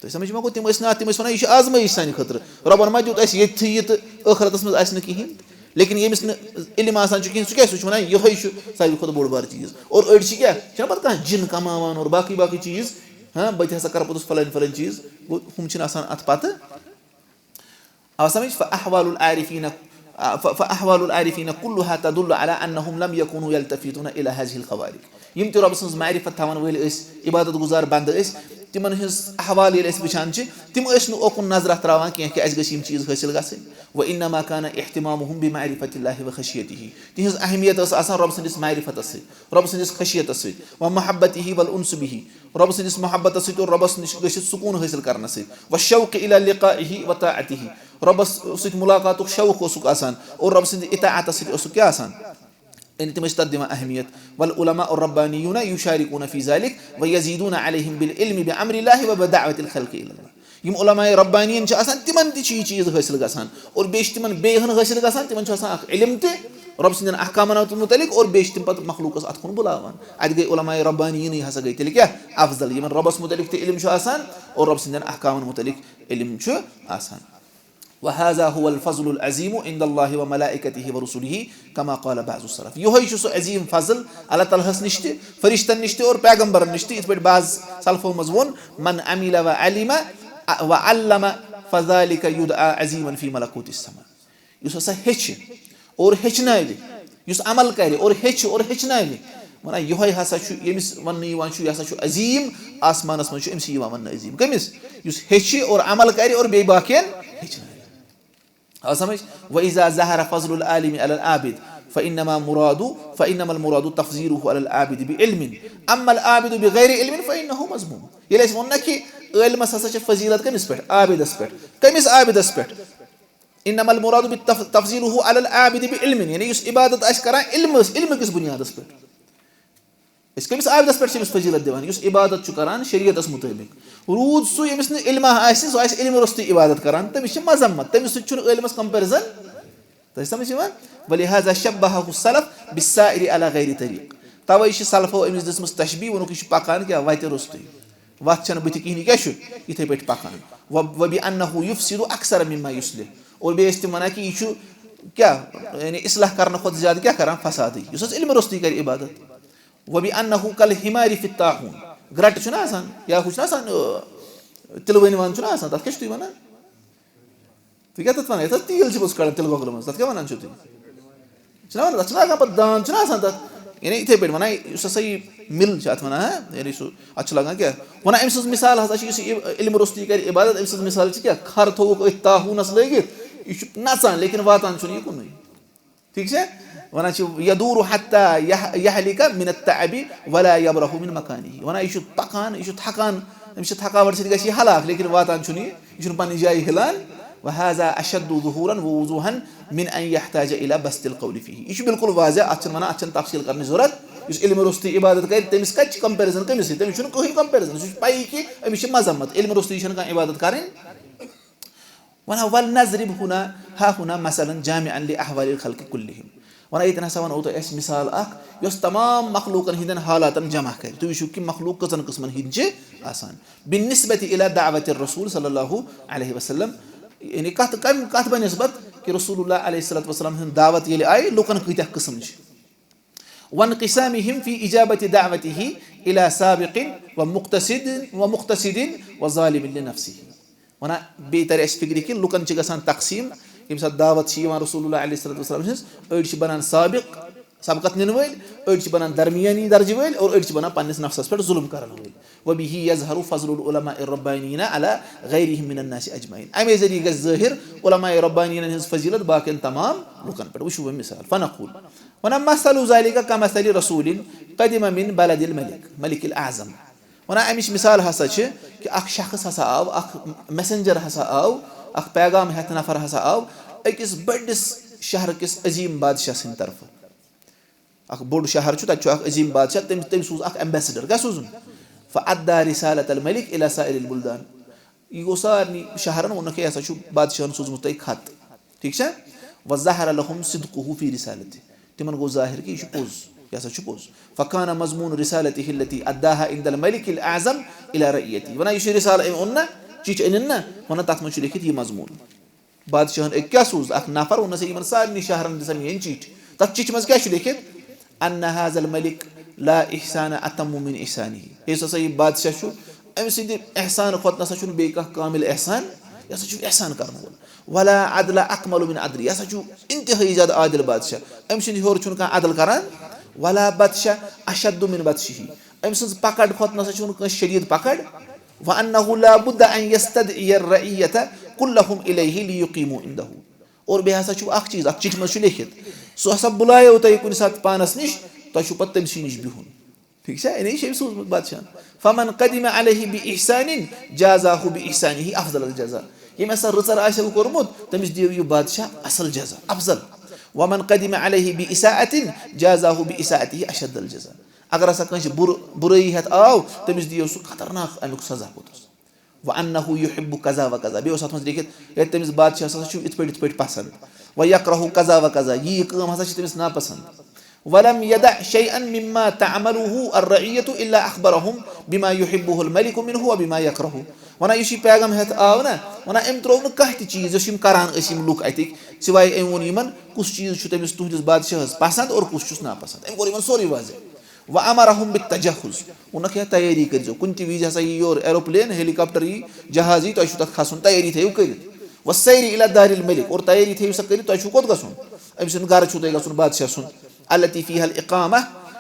تُہۍ سمجھ ما گوٚو؟ تِم ٲسۍ نہٕ اتھ، تِم ٲسۍ ونان، یہِ چھُ آزمٲیش سانہِ خٲطرٕ، رۄبن ما دیُت اسہِ ییٚتتھٕے یہِ تہٕ ٲخرتس منٛز آسہِ نہٕ کِہینۍ تہِ۔ لیکن ییٚمِس نہٕ علم آسان چھُ کِہینۍ، سُہ کیٛاہ، سُہ چھُ ونان، یِہوٚے چھُ ساروی کھۄتہٕ بوٚڑ بار چیٖز۔ اور أڑۍ چھِ کیٛاہ، چھِنہ پتہٕ کانٛہہ جِن کماوان اور باقٕے باقٕے چیٖز، ہاں، بہٕ تہِ ہسا کرٕ پوٚتُس فلٲنۍ فلٲنۍ چیٖز۔ گوٚو، ہُم چھِنہٕ آسان اتھ پتہٕ۔ آو سمجھ؟ فأحوال العارفین، ف-، فأحوال العارفین كلها تدل على أنهم لم يكونوا يلتفتون إلى هذه الخوارق۔ یِم تہِ رۄبہٕ سٕنٛز معرفت تھاوَن وٲلۍ ٲسۍ، عبادت گزار بندٕ ٲسۍ، تِمن ہٕنٛز احوال ییٚلہِ أسۍ وٕچھان چھِ، تِم ٲسۍ نہٕ اوکُن نظرہ تراوان کینٛہہ کہِ اَسہِ گٔژھ یِم چیٖز حٲصِل گژھٕنۍ۔ وإنما كان اهتمامهم بمعرفة الله وخشيته۔ تِہنٛز اہمیت ٲس آسان رۄبہٕ سٕنٛدِس معرفتس سۭتۍ، رۄبہٕ سٕنٛدِس خشیتس سۭتۍ، ومحبته والأنس به، رۄبہٕ سٕنٛدِس محبتس سۭتۍ اور رۄبس نِش گٔژھِتھ سکوٗن حٲصِل کرنس سۭتۍ، والشوق إلى لقائه وطاعته، رۄبس سۭتۍ ملاقاتُک شوق اوسُکھ آسان اور رۄبہٕ سٕنٛدِ اطاعتس سۭتۍ اوسُکھ کیٛاہ آسان؟ یعنی تِم ٲسۍ تتھ دِوان اہمیت۔ والعلماء الربانيون يشاركون في ذلك ويزيدون عليهم بالعلم بأمر الله وبدعوة الخلق إلى الله۔ یِم علماء ربانیین چھِ آسان، تِمن تہِ چھِ یہِ چیٖز حٲصِل گژھان اور بیٚیہِ چھِ تِمن بیٚیہِ ہن حٲصِل گژھان، تِمن چھُ آسان اکھ علم تہِ رۄب سٕنٛدٮ۪ن احکامن متعلق اور بیٚیہِ چھِ تِم پتہٕ مخلوقس اتھ کُن بُلاوان۔ اتہِ گٔے علماء ربانیینٕے ہسا گٔے تیٚلہِ کیٛاہ؟ افضل، یِمن رۄبس متعلق تہِ علم چھُ آسان اور رۄب سٕنٛدٮ۪ن احکامن متعلق علم چھُ آسان۔ وهذا هو الفضل العظيم عند الله وملائكته ورسله كما قال بعض السلف۔ یِہوٚے چھُ سُہ عظیٖم فضل اللہ تعالیٰ ہس نِش تہِ، فرشتن نِش تہِ اور پیغمبرن نِش تہِ، یِتھ پٲٹھۍ بعض سلفو منٛز ووٚن، من عمل وعلم وعلم فذلك يدعى عظيما في ملكوت السماء۔ یُس ہسا ہیٚچھِ اور ہیٚچھناوِ، یُس عمل کرِ اور ہیٚچھِ اور ہیٚچھناوِ، ونان یِہوٚے ہسا چھُ، ییٚمِس وننہٕ یِوان چھُ، یہِ ہسا چھُ عظیٖم، آسمانس منٛز چھُ أمۍ سٕے یِوان وننہٕ عظیٖم۔ کٔمِس؟ یُس ہیٚچھِ اور عمل کرِ اور بیٚیہِ باقین ہیٚچھناوِ۔ آو سمجھ؟ وإذا ظهر فضل العالم على العابد فإنما مراد، فإنما المراد تفضيله على العابد بعلم، أما العابد بغير علم فإنه مذموم۔ ییٚلہِ اَسہِ ووٚن نہ کہِ عٲلمس ہسا چھِ فضیلت کٔمِس پٮ۪ٹھ؟ عابدس پٮ۪ٹھ۔ کٔمِس عابدس پٮ۪ٹھ؟ إنما المراد بالتف-، تفضيله على العابد بعلم، یعنی یُس عبادت آسہِ کران علمس، علمہٕ کِس بُنیادس پٮ۪ٹھ۔ أسۍ کٔمِس عابدس پٮ۪ٹھ چھِ أمِس فضیلت دِوان؟ یُس عبادت چھُ کران شریعتس مُطٲبِق۔ روٗد سُہ، ییٚمِس نہٕ علمہ آسہِ، سُہ آسہِ علمہٕ روٚستُے عبادت کران، تٔمِس چھِ مذمت، تٔمِس سۭتۍ چھُنہٕ عٲلمس comparison۔ تۄہہِ سمجھ یِوان؟ ولهذا شبهه السلف بالسائر على غير طريق۔ توے چھِ سلفو أمِس دِژمٕژ تشبیہ، ووٚنُکھ، یہِ چھُ پکان کیٛاہ؟ وتہِ روٚستُے۔ وتھ چھنہٕ بٕتھِ کِہیٖنۍ، یہِ کیٛاہ چھُ؟ یِتھے پٲٹھۍ پکان۔ و-، وبأنه يفسد أكثر مما يصلح۔ اور بیٚیہِ ٲسۍ تِم ونان کہِ یہِ چھُ کیٛاہ؟ یعنی اصلاح کرنہٕ کھۄتہٕ زیادٕ کیٛاہ کران؟ فسادٕے۔ یُس حظ علمہٕ روٚستُے کرِ عبادت۔ وبأنه كالحمار في الطاحون۔ گرٛٹہٕ چھُنہ آسان، یا ہُہ چھُنہ آسان، آ، تِلہٕ ؤنۍ وان چھُنہ آسان، تَتھ کیٛاہ چھُ تُہۍ وَنان؟ تُہۍ کیٛاہ تَتھ وَنان؟ یَتھ حظ تیٖل چھِ پوٚتُس کَڑان تِلہٕ گۄگلہٕ منٛز، تَتھ کیٛاہ وَنان چھُو تُہۍ؟ چھُنہ وَنان، تَتھ چھُنہ لَگان پَتہٕ دان چھُنہ آسان تَتھ، یعنی یِتھَے پٲٹھۍ وَنان، یُس ہسا یہِ مِل چھِ اَتھ وَنان، ہاں، یعنی سُہ، اَتھ چھُ لَگان کیٛاہ؟ وَنان أمۍ سٕنٛز مِثال ہسا چھِ، یُس یہِ علمہٕ روٚستُے کَرِ عبادت، أمۍ سٕنٛز مِثال چھِ کیٛاہ؟ کھَر تھوٚوُکھ أتھۍ طاحوٗنَس لٲگِتھ، یہِ چھُ نَژان، لیکن واتان چھُنہٕ یہِ کُنُے۔ ٹھیٖک چھا؟ وَنان چھِ، "یدور حتی یح-، یہلک من التعب ولا یبرح من مکانہ"۔ وَنان، یہِ چھُ پَکان، یہِ چھُ تھکان، أمِس چھِ تھکاوٹ سۭتۍ گژھِ یہِ ہلاک، لیکن واتان چھُنہٕ یہِ، یہِ چھُنہٕ پننہِ جایہِ ہِلان۔ وہذا اشد ظہورا ووضوحا من ان یحتاج الی بسط القول فیہ۔ یہِ چھُ بالکل واضح، اَتھ چھِنہٕ وَنان، اَتھ چھَنہٕ تفصیٖل کَرنٕچ ضوٚرَتھ۔ یُس علمہٕ روٚستُے عبادت کَرِ، تٔمِس کَتہِ چھِ comparison؟ کٔمِس سۭتۍ؟ تٔمِس چھُنہٕ کٕہٕنۍ comparison۔ سُہ چھُ پَیی کہِ أمِس چھِ مذمت، علمہٕ روٚستُے چھَنہٕ کانٛہہ عبادت کَرٕنۍ۔ وَنان، "ولنضرب هنا، ها هنا مثلا جامعا لأحوال الخلق كلهم۔" وَنان، ییٚتٮ۪ن ہسا وَنو تۄہہِ أسۍ مِثال اَکھ، یۄس تمام مخلوٗقَن ہٕنٛدٮ۪ن حالاتَن جمع کَرِ۔ تُہۍ وٕچھِو کہِ مخلوٗق کٔژَن قٕسمَن ہِنٛدۍ چھِ آسان۔ بالنسبة إلى دعوة الرسول صلى الله عليه وسلم، یعنی کَتھ، کَمہِ، کَتھ بنسبت؟ کہِ رسول اللہ علیہ الصلوۃ والسلام ہٕنٛز دعوت ییٚلہِ آیہِ، لُکَن کۭتیٛاہ قٕسم چھِ؟ وانقسامهم في إجابة دعوته إلى سابق ومقتصد، ومقتصد وظالم لنفسه۔ وَنان، بیٚیہِ تَرِ اَسہِ فِکرِ کہِ لُکَن چھِ گژھان تقسیٖم، ییٚمہِ ساتہٕ دعوت چھِ یِوان رسول اللہ علیہ الصلوۃ والسلام سٕنٛز، أڑۍ چھِ بَنان سابق، سبقت نِنہٕ وٲلۍ، أڑۍ چھِ بَنان درمیٲنی درجہٕ وٲلۍ، اور أڑۍ چھِ بَنان پنٛنِس نفسَس پٮ۪ٹھ ظُلم کَرَن وٲلۍ۔ وبه يظهر فضل العلماء الربانيين على غيرهم من الناس أجمعين۔ اَمے ذٔریعہٕ گژھِ ظٲہِر علماء ربانیٖنَن ہٕنٛز فضیلت باقیَن تمام لُکَن پٮ۪ٹھ۔ وٕچھِو وۄنۍ مِثال۔ فنقول، وَنان، مثل ذلك كمثل رسول قدم من بلد الملك، ملك الأعظم۔ وَنان، اَمِچ مِثال ہسا چھِ کہِ اَکھ شخص ہسا آو، اَکھ messenger ہسا آو، اَکھ پیغام ہٮ۪تھ نفر ہسا آو أکِس بٔڑِس شہرٕ کِس عظیٖم بادشاہ سٕنٛدِ طرفہٕ۔ اَکھ بوٚڑ شہر چھُ، تَتہِ چھُ اَکھ عظیٖم بادشاہ، تٔمۍ، تٔمۍ سوٗز اَکھ ambassador۔ کیٛاہ سوٗزُن؟ فأدى رسالة الملك إلى سائر البلدان۔ یہِ گوٚو سارنٕے شہرَن، ووٚنُکھ، "ہے، ہسا چھُ بادشاہَن سوٗزمُت تۄہہِ خط۔" ٹھیٖک چھا؟ وظهر لهم صدقه في رسالته۔ تِمن گوٚو ظٲہِر کہِ یہِ چھُ پوٚز، یہِ ہسا چھُ پوٚز۔ فكان مضمون رسالته التي أداها عند الملك الأعظم إلى رعيته۔ وَنان یُس یہِ رسالہٕ أمۍ اوٚن نا، چِٹھۍ أنِن نا، وَنان تَتھ منٛز چھُ لیکھِتھ یہِ مضموٗن۔ بادشاہن أکۍ کیٛاہ سوٗز؟ اکھ نفر اوٚن ہسا یِمن سارنٕے شہرن دِژ أمۍ یِہنٛدۍ چِٹھۍ۔ تَتھ چِٹھِ منٛز کیٛاہ چھُ لیکھِتھ؟ أن هذا الملك لا إحسان أتم من إحسانه۔ یُس ہسا یہِ بادشاہ چھُ، أمۍ سٕنٛدِ احسان کھۄتہٕ نسا چھُنہٕ بیٚیہِ کانٛہہ کامل احسان، یہِ ہسا چھُ احسان کرن وول۔ ولا عدل أكمل من عدله، یہِ ہسا چھُ انتہٲیی زیادٕ عادل بادشاہ، أمۍ سٕنٛدِ ہیوٚر چھُنہٕ کانٛہہ عدل کران۔ ولا بطش أشد من بطشه، أمۍ سٕنٛز پکڑ کھۄتہٕ نسا چھُنہٕ کٲنٛسہِ شدید پکڑ۔ وأنه لا بد أن يستدعي الرعية كلهم إليه ليقيموا عنده۔ اور بیٚیہِ ہسا چھُ اکھ چیٖز، اتھ چِٹھِ منٛز چھُ لیکھِتھ، سُہ ہسا بُلایو تۄہہِ کُنہِ ساتہٕ پانس نِش، تۄہہِ چھُو پتہٕ تٔمۍ سٕے نِش بِہُن۔ ٹھیٖک چھا؟ یعنی یہِ چھُ أمۍ سوٗزمُت بادشاہن۔ فمن قدم عليه بإحسان جازاه بإحسانه أفضل الجزاء۔ ییٚمۍ ہسا رٕژر آسیو کوٚرمُت، تٔمِس دِیِو یہِ بادشاہ اصل جزا، افضل۔ ومن قدم عليه بإساءة جازاه بإساءته أشد الجزاء۔ اگر ہسا کٲنٛسہِ بُرٕ، بُرٲیی ہٮ۪تھ آو، تٔمِس دِیِو سُہ خطرناک امیُک سزا پوٚتُس۔ وأنه يحب كذا وكذا۔ بیٚیہِ اوس اَتھ منٛز لیکھِتھ، ییٚلہِ تٔمِس بادشاہَس ہسا چھُ یِتھ پٲٹھۍ، یِتھ پٲٹھۍ پسنٛد۔ ويكره كذا وكذا، یہِ، یہِ کٲم ہسا چھِ تٔمِس ناپسنٛد۔ ولم يدع شيئا مما تعمله الرعية إلا أخبرهم بما يحبه الملك منه وبما يكرهه۔ وَنان یُس یہِ پیغام ہٮ۪تھ آو نا، وَنان أمۍ ترٛوو نہٕ کانٛہہ تہِ چیٖز یُس یِم کران ٲسۍ یِم لُکھ اَتِکۍ، سوائے أمۍ ووٚن یِمن کُس چیٖز چھُ تٔمِس تُہنٛدِس بادشاہَس پسنٛد اور کُس چھُس ناپسنٛد۔ أمۍ کوٚر یِمن سورُے واضح۔ وأمرهم بالتجهز، ووٚنُکھ ہے تیٲری کٔرۍزیو، کُنہِ تہِ وِزِ ہسا یی یور ایروپلین، ہیلی کاپٹر یی، جہاز یی، تۄہہِ چھُو تَتھ کھسُن، تیٲری تھٲیِو کٔرِتھ۔ والسير إلى دار الملك، اور تیٲری تھٲیِو سا کٔرِتھ، تۄہہِ چھُو کوٚت گژھُن؟ أمۍ سُنٛد گرٕ چھُو تۄہہِ گژھُن، بادشاہ سُنٛد۔ التي فيها الإقامة،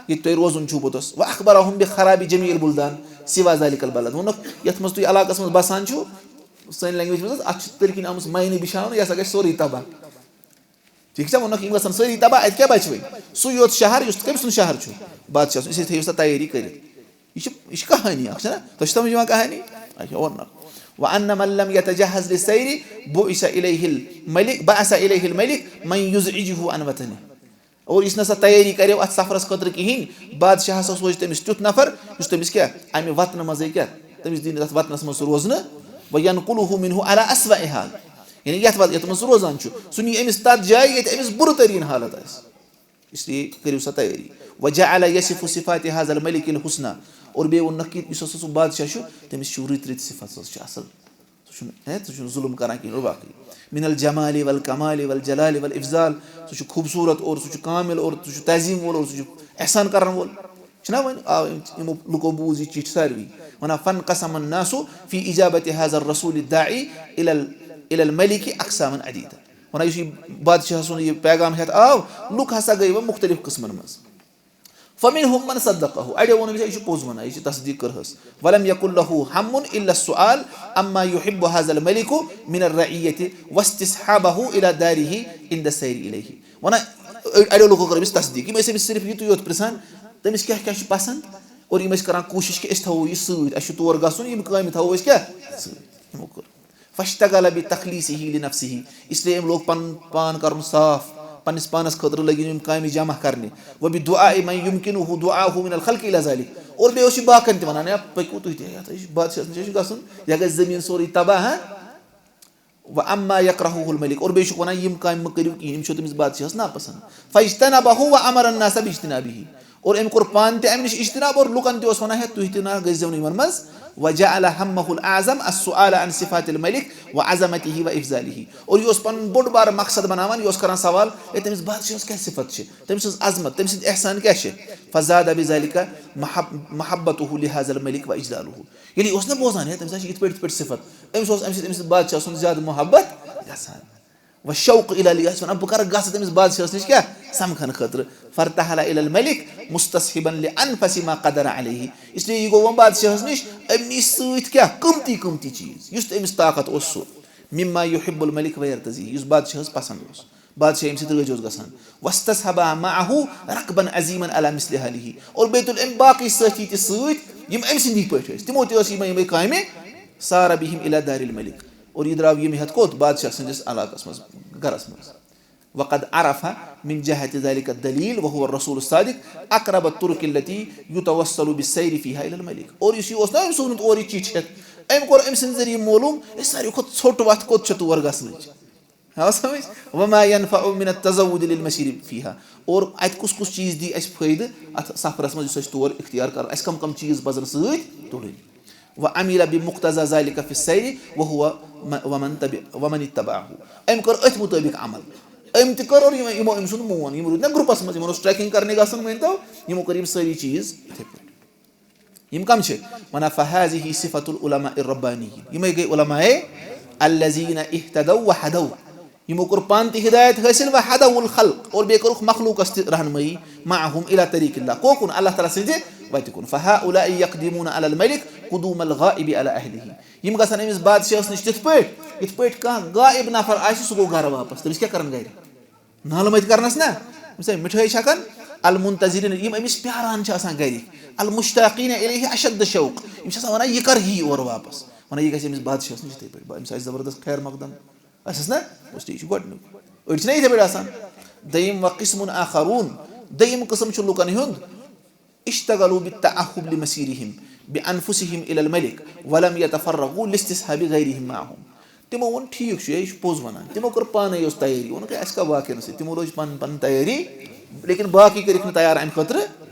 ییٚتہِ تۄہہِ روزُن چھُو پوٚتُس۔ وأخبرهم بخراب جميع البلدان سوى ذلك البلد، ووٚنُکھ یَتھ منٛز تُہۍ علاقَس منٛز بسان چھِو، سٲنۍ لینگویج منٛز حظ، اَتھ چھِ تٔرۍ کِنۍ آمٕژ ماینہٕ بِچھاونہٕ، یہِ ہسا گژھِ سورُے تباہ۔ ٹھیٖک چھا؟ ووٚنُکھ یِم گژھن سٲری تباہ، اَتہِ کیٛاہ بچہِ وۄنۍ؟ سُہ یوت شہر یُس کٔمۍ سُنٛد شہر چھُ؟ بادشاہ سُنٛد۔ اِسلیے تھٲیِو سا تیٲری کٔرِتھ۔ یہِ چھِ، یہِ چھِ کہانی اکھ، چھَنہ؟ تۄہہِ چھِ سمجھ یِوان کہانی؟ اچھا، ووٚنُکھ۔ وأن من لم يتجهز للسير بعث إليه الملك، بعث إليه الملك من يزعجه عن وطنه۔ اور یُس نہ سا تیٲری کریو اتھ سفرس خٲطرٕ کِہیٖنۍ، بادشاہ ہسا سوزِ تٔمِس تیُتھ نفر یُس تٔمِس کیٛاہ، امہِ وطنہٕ منٛزٕے کیٛاہ، تٔمِس دِنہٕ تتھ وطنس منٛز سُہ روزنہٕ۔ وینقلہ منہ علی اسوأ حال، یعنی یتھ وت-، یتھ منٛز سُہ روزان چھُ، سُہ نی أمِس تتھ جایہِ ییٚتہِ أمِس بُرٕ تریٖن حالت آسہِ۔ اس لیے کٔرِو سا تیٲری۔ وجعل یصف صفات هذا الملك الحسنى، اور بیٚیہِ ووٚننکھ کہِ یُس ہسا سُہ بادشاہ چھُ، تٔمِس چھُ رٕتۍ رٕتۍ صفت، سُہ چھُ اصل، سُہ چھُنہٕ، ہے، سُہ چھُنہٕ ظُلُم کران کِہیٖنۍ اور باقٕے۔ من الجمال والکمال والجلال والافضال، سُہ چھُ خوٗبصوٗرت اور سُہ چھُ کامل اور سُہ چھُ تعظیٖم وول اور سُہ چھُ احسان کرن وول۔ چھُنہ وۄنۍ آو أمۍ، یِمو لُکو بوٗز یہِ چِٹھۍ ساروی۔ وَنان، فانقسم الناس في إجابة هذا الرسول الداعي إلى ال-، إلى الملك أقساما عديدة۔ وَنان، یُس یہِ بادشاہ سُنٛد یہِ پیغام ہٮ۪تھ آو، لُکھ ہسا گٔے وۄنۍ مُختٔلِف قٕسمَن منٛز۔ فمنهم من صدقه، اَڑیو ووٚن أمِس، یہِ چھُ پوٚز وَنان، یہِ چھِ تصدیٖق کٔرہَس۔ ولم يكن له هم إلا السؤال عما يحب هذا الملك من الرعية واستصحابه إلى داره عند السير إليه۔ وَنان، أڑ-، اَڑیو لُکو کٔر أمِس تصدیٖق، یِم ٲسۍ أمِس صرف یِتُے یوت پرٛژھان، تٔمِس کیٛاہ کیٛاہ چھُ پسنٛد، اور یِم ٲسۍ کران کوٗشِش کہِ أسۍ تھاوو یہِ سۭتۍ، اَسہِ چھُ تور گژھُن، یِم کامہِ تھاوو أسۍ کیٛاہ سۭتۍ۔ یِمو کٔر۔ فاشتغل بتخليصه لنفسه، اس لیے أمۍ لوگ پنُن پان کرُن صاف، پننِس پانس خٲطرٕ لٔگۍ یِم کامہِ جمع کرنہِ۔ وبدعاء من يمكنه دعاؤه من الخلق إلى ذلك، اور بیٚیہِ اوس یہِ باقین تہِ ونان، یا پٔکِو تُہۍ تہِ، یتھ أسۍ بادشاہس نِش چھِ گژھُن، یہِ گژھِ زٔمیٖن سورُے تباہ، ہاں؟ وعما يكرهه الملك، اور بیٚیہِ چھُکھ ونان، یِم کامہِ مہ کٔرِو کِہیٖنۍ، یِم چھِو تٔمِس بادشاہس ناپسنٛد۔ فاجتنبه وأمر الناس باجتنابه، اور أمۍ کوٚر پانہٕ تہِ اَمہِ نِش اجتناب اور لُکن تہِ اوس وَنان، ہے، تُہۍ تہِ نہ گٔژھۍزیو نہٕ یِمن منٛز۔ وجعل همه الأعظم السؤال عن صفات الملك وعظمته وإفضاله، اور یہِ اوس پَنُن بوٚڑ بارٕ مقصد بَناوان، یہِ اوس کران سوال، ہے، تٔمِس بادشاہس کیٛاہ صفت چھِ، تٔمۍ سٕنٛز عظمت، تٔمۍ سٕنٛدۍ احسان کیٛاہ چھِ؟ فزاد بذلك محب-، محبته لهذا الملك وإجلاله۔ ییٚلہِ یہِ اوس نہ بوزان، ہے، تٔمِس ہا چھِ یِتھ پٲٹھۍ، یِتھ پٲٹھۍ صفت، أمِس اوس اَمہِ سۭتۍ أمِس بادشاہ سُنٛد زیادٕ محبت گژھان۔ والشوق إلى لقائه، وَنان، بہٕ کَرٕ گژھٕ تٔمِس بادشاہَس نِش کیٛاہ سَمکھنہٕ خٲطرٕ۔ فارتحل إلى الملك مستصحبا لأنفس ما قدر عليه۔ اس لیے یہِ گوٚو وۄنۍ بادشاہَس نِش، أمۍ نِش سۭتۍ کیٛاہ؟ قۭمتی قۭمتی چیٖز، یُس تہِ أمِس طاقت اوس سُہ۔ مما يحب الملك ويرتضيه، یُس بادشاہَس پسنٛد اوس۔ بادشاہ ییٚمہِ سۭتۍ رٲضۍ اوس گژھان۔ واستصحب معه ركبا عظيما على مثل حاله۔ اور بیٚیہِ تُلۍ أمۍ باقٕے سٲتھی تہِ سۭتۍ، یِم أمۍ سٕنٛدی پٲٹھۍ ٲسۍ۔ تِمو تہِ ٲس یِمَے یِمَے کامہِ۔ سار بهم إلى دار الملك۔ اور یہِ درٛاو ییٚمہِ ہٮ۪تھ کوٚت؟ بادشاہ سٕنٛدِس علاقس منٛز، گرس منٛز۔ وقد عرف من جهة ذلك الدليل وهو الرسول الصادق أقرب الطرق التي يتوصل بالسير فيها إلى الملك۔ اور یُس یہِ اوس نا أمۍ سوٗزمُت اورٕ یہِ چِٹھۍ ہٮ۪تھ، أمۍ کوٚر أمۍ سٕنٛدِ ذٔریعہٕ معلوٗم، أسۍ ساروی کھۄتہٕ ژھوٚٹ وَتھ کوٚت چھےٚ تور گژھنٕچ۔ آو سمجھ؟ وما ينفع من التزود للمسير فيها۔ اور اتہِ کُس کُس چیٖز دی اسہِ فٲیدٕ اتھ سفرس منٛز یُس اسہِ تور اختیار کرو، اسہِ کم کم چیٖز پزن سۭتۍ تُلٕنۍ؟ وعمل بمقتضى ذلك في السير وهو م-، ومن تبع-، ومن اتبعه۔ أمۍ کٔر أتھۍ مُطٲبِق عمل۔ أمۍ تہِ کٔر اور یِم-، یِمو أمۍ سُنٛد مون، یِم روٗدۍ نہ گروپس منٛز، یِمن اوس ٹریکنگ کرنہِ گژھُن، مٲنۍ تو، یِمو کٔر یِم سٲری چیٖز یِتھے پٲٹھۍ۔ یِم کم چھِ؟ ونان، فهذه صفة العلماء الربانيين۔ یِمے گٔے علماء الذين اهتدوا وهدوا۔ یِمو کوٚر پانہٕ تہِ ہدایت حٲصِل، وهدوا الخلق، اور بیٚیہِ کوٚرُکھ مخلوقس تہِ رہنمٲیی، معهم الى طريق الله، کوکُن؟ اللہ تعالیٰ سٕنٛزِ وتہِ کُن۔ فهؤلاء يقدمون على الملك قدوم الغائب على أهله۔ یِم گژھن أمِس بادشاہس نِش تِتھ پٲٹھۍ، یِتھ پٲٹھۍ کانٛہہ غائب نفر آسہِ، سُہ گوٚو گرٕ واپس، تٔمِس کیٛاہ کرن گرِ؟ نالہٕ مٔتۍ کرنس نا، أمِس ہے مِٹھٲے چھکن۔ المنتظرين، یِم أمِس پیاران چھِ آسان گرِکۍ۔ المشتاقين إليه أشد الشوق، یِم چھِ آسان ونان، یہِ کر یی اورٕ واپس، ونان، یہِ گژھِ أمِس بادشاہس نِش یِتھے پٲٹھۍ، أمِس آسہِ زبردست خیر مقدم۔ ٲسٕس نا؟ اوس تی، یہِ چھُ گۄڈٕنیُک۔ أڑۍ چھِنہ یِتھَے پٲٹھۍ آسان۔ دوٚیِم، وقسم آخرون، دوٚیِم قٕسم چھُ لُکن ہُنٛد، اشتغلوا بالتأهب لمسيرهم بأنفسهم إلى الملك ولم يتفرغوا لاستصحاب غيرهم معهم۔ تِمو ووٚن، ٹھیٖک چھُ، یہِ چھُ پوٚز وَنان۔ تِمو کٔر پانَے یۄس تیٲری، ووٚنُکھ، ہے، اَسہِ کیٛاہ باقیَن سۭتۍ؟ تِمو لٲج پَنٕنۍ پَنٕنۍ تیٲری، لیکن باقٕے کٔرِکھ نہٕ تیار اَمہِ خٲطرٕ۔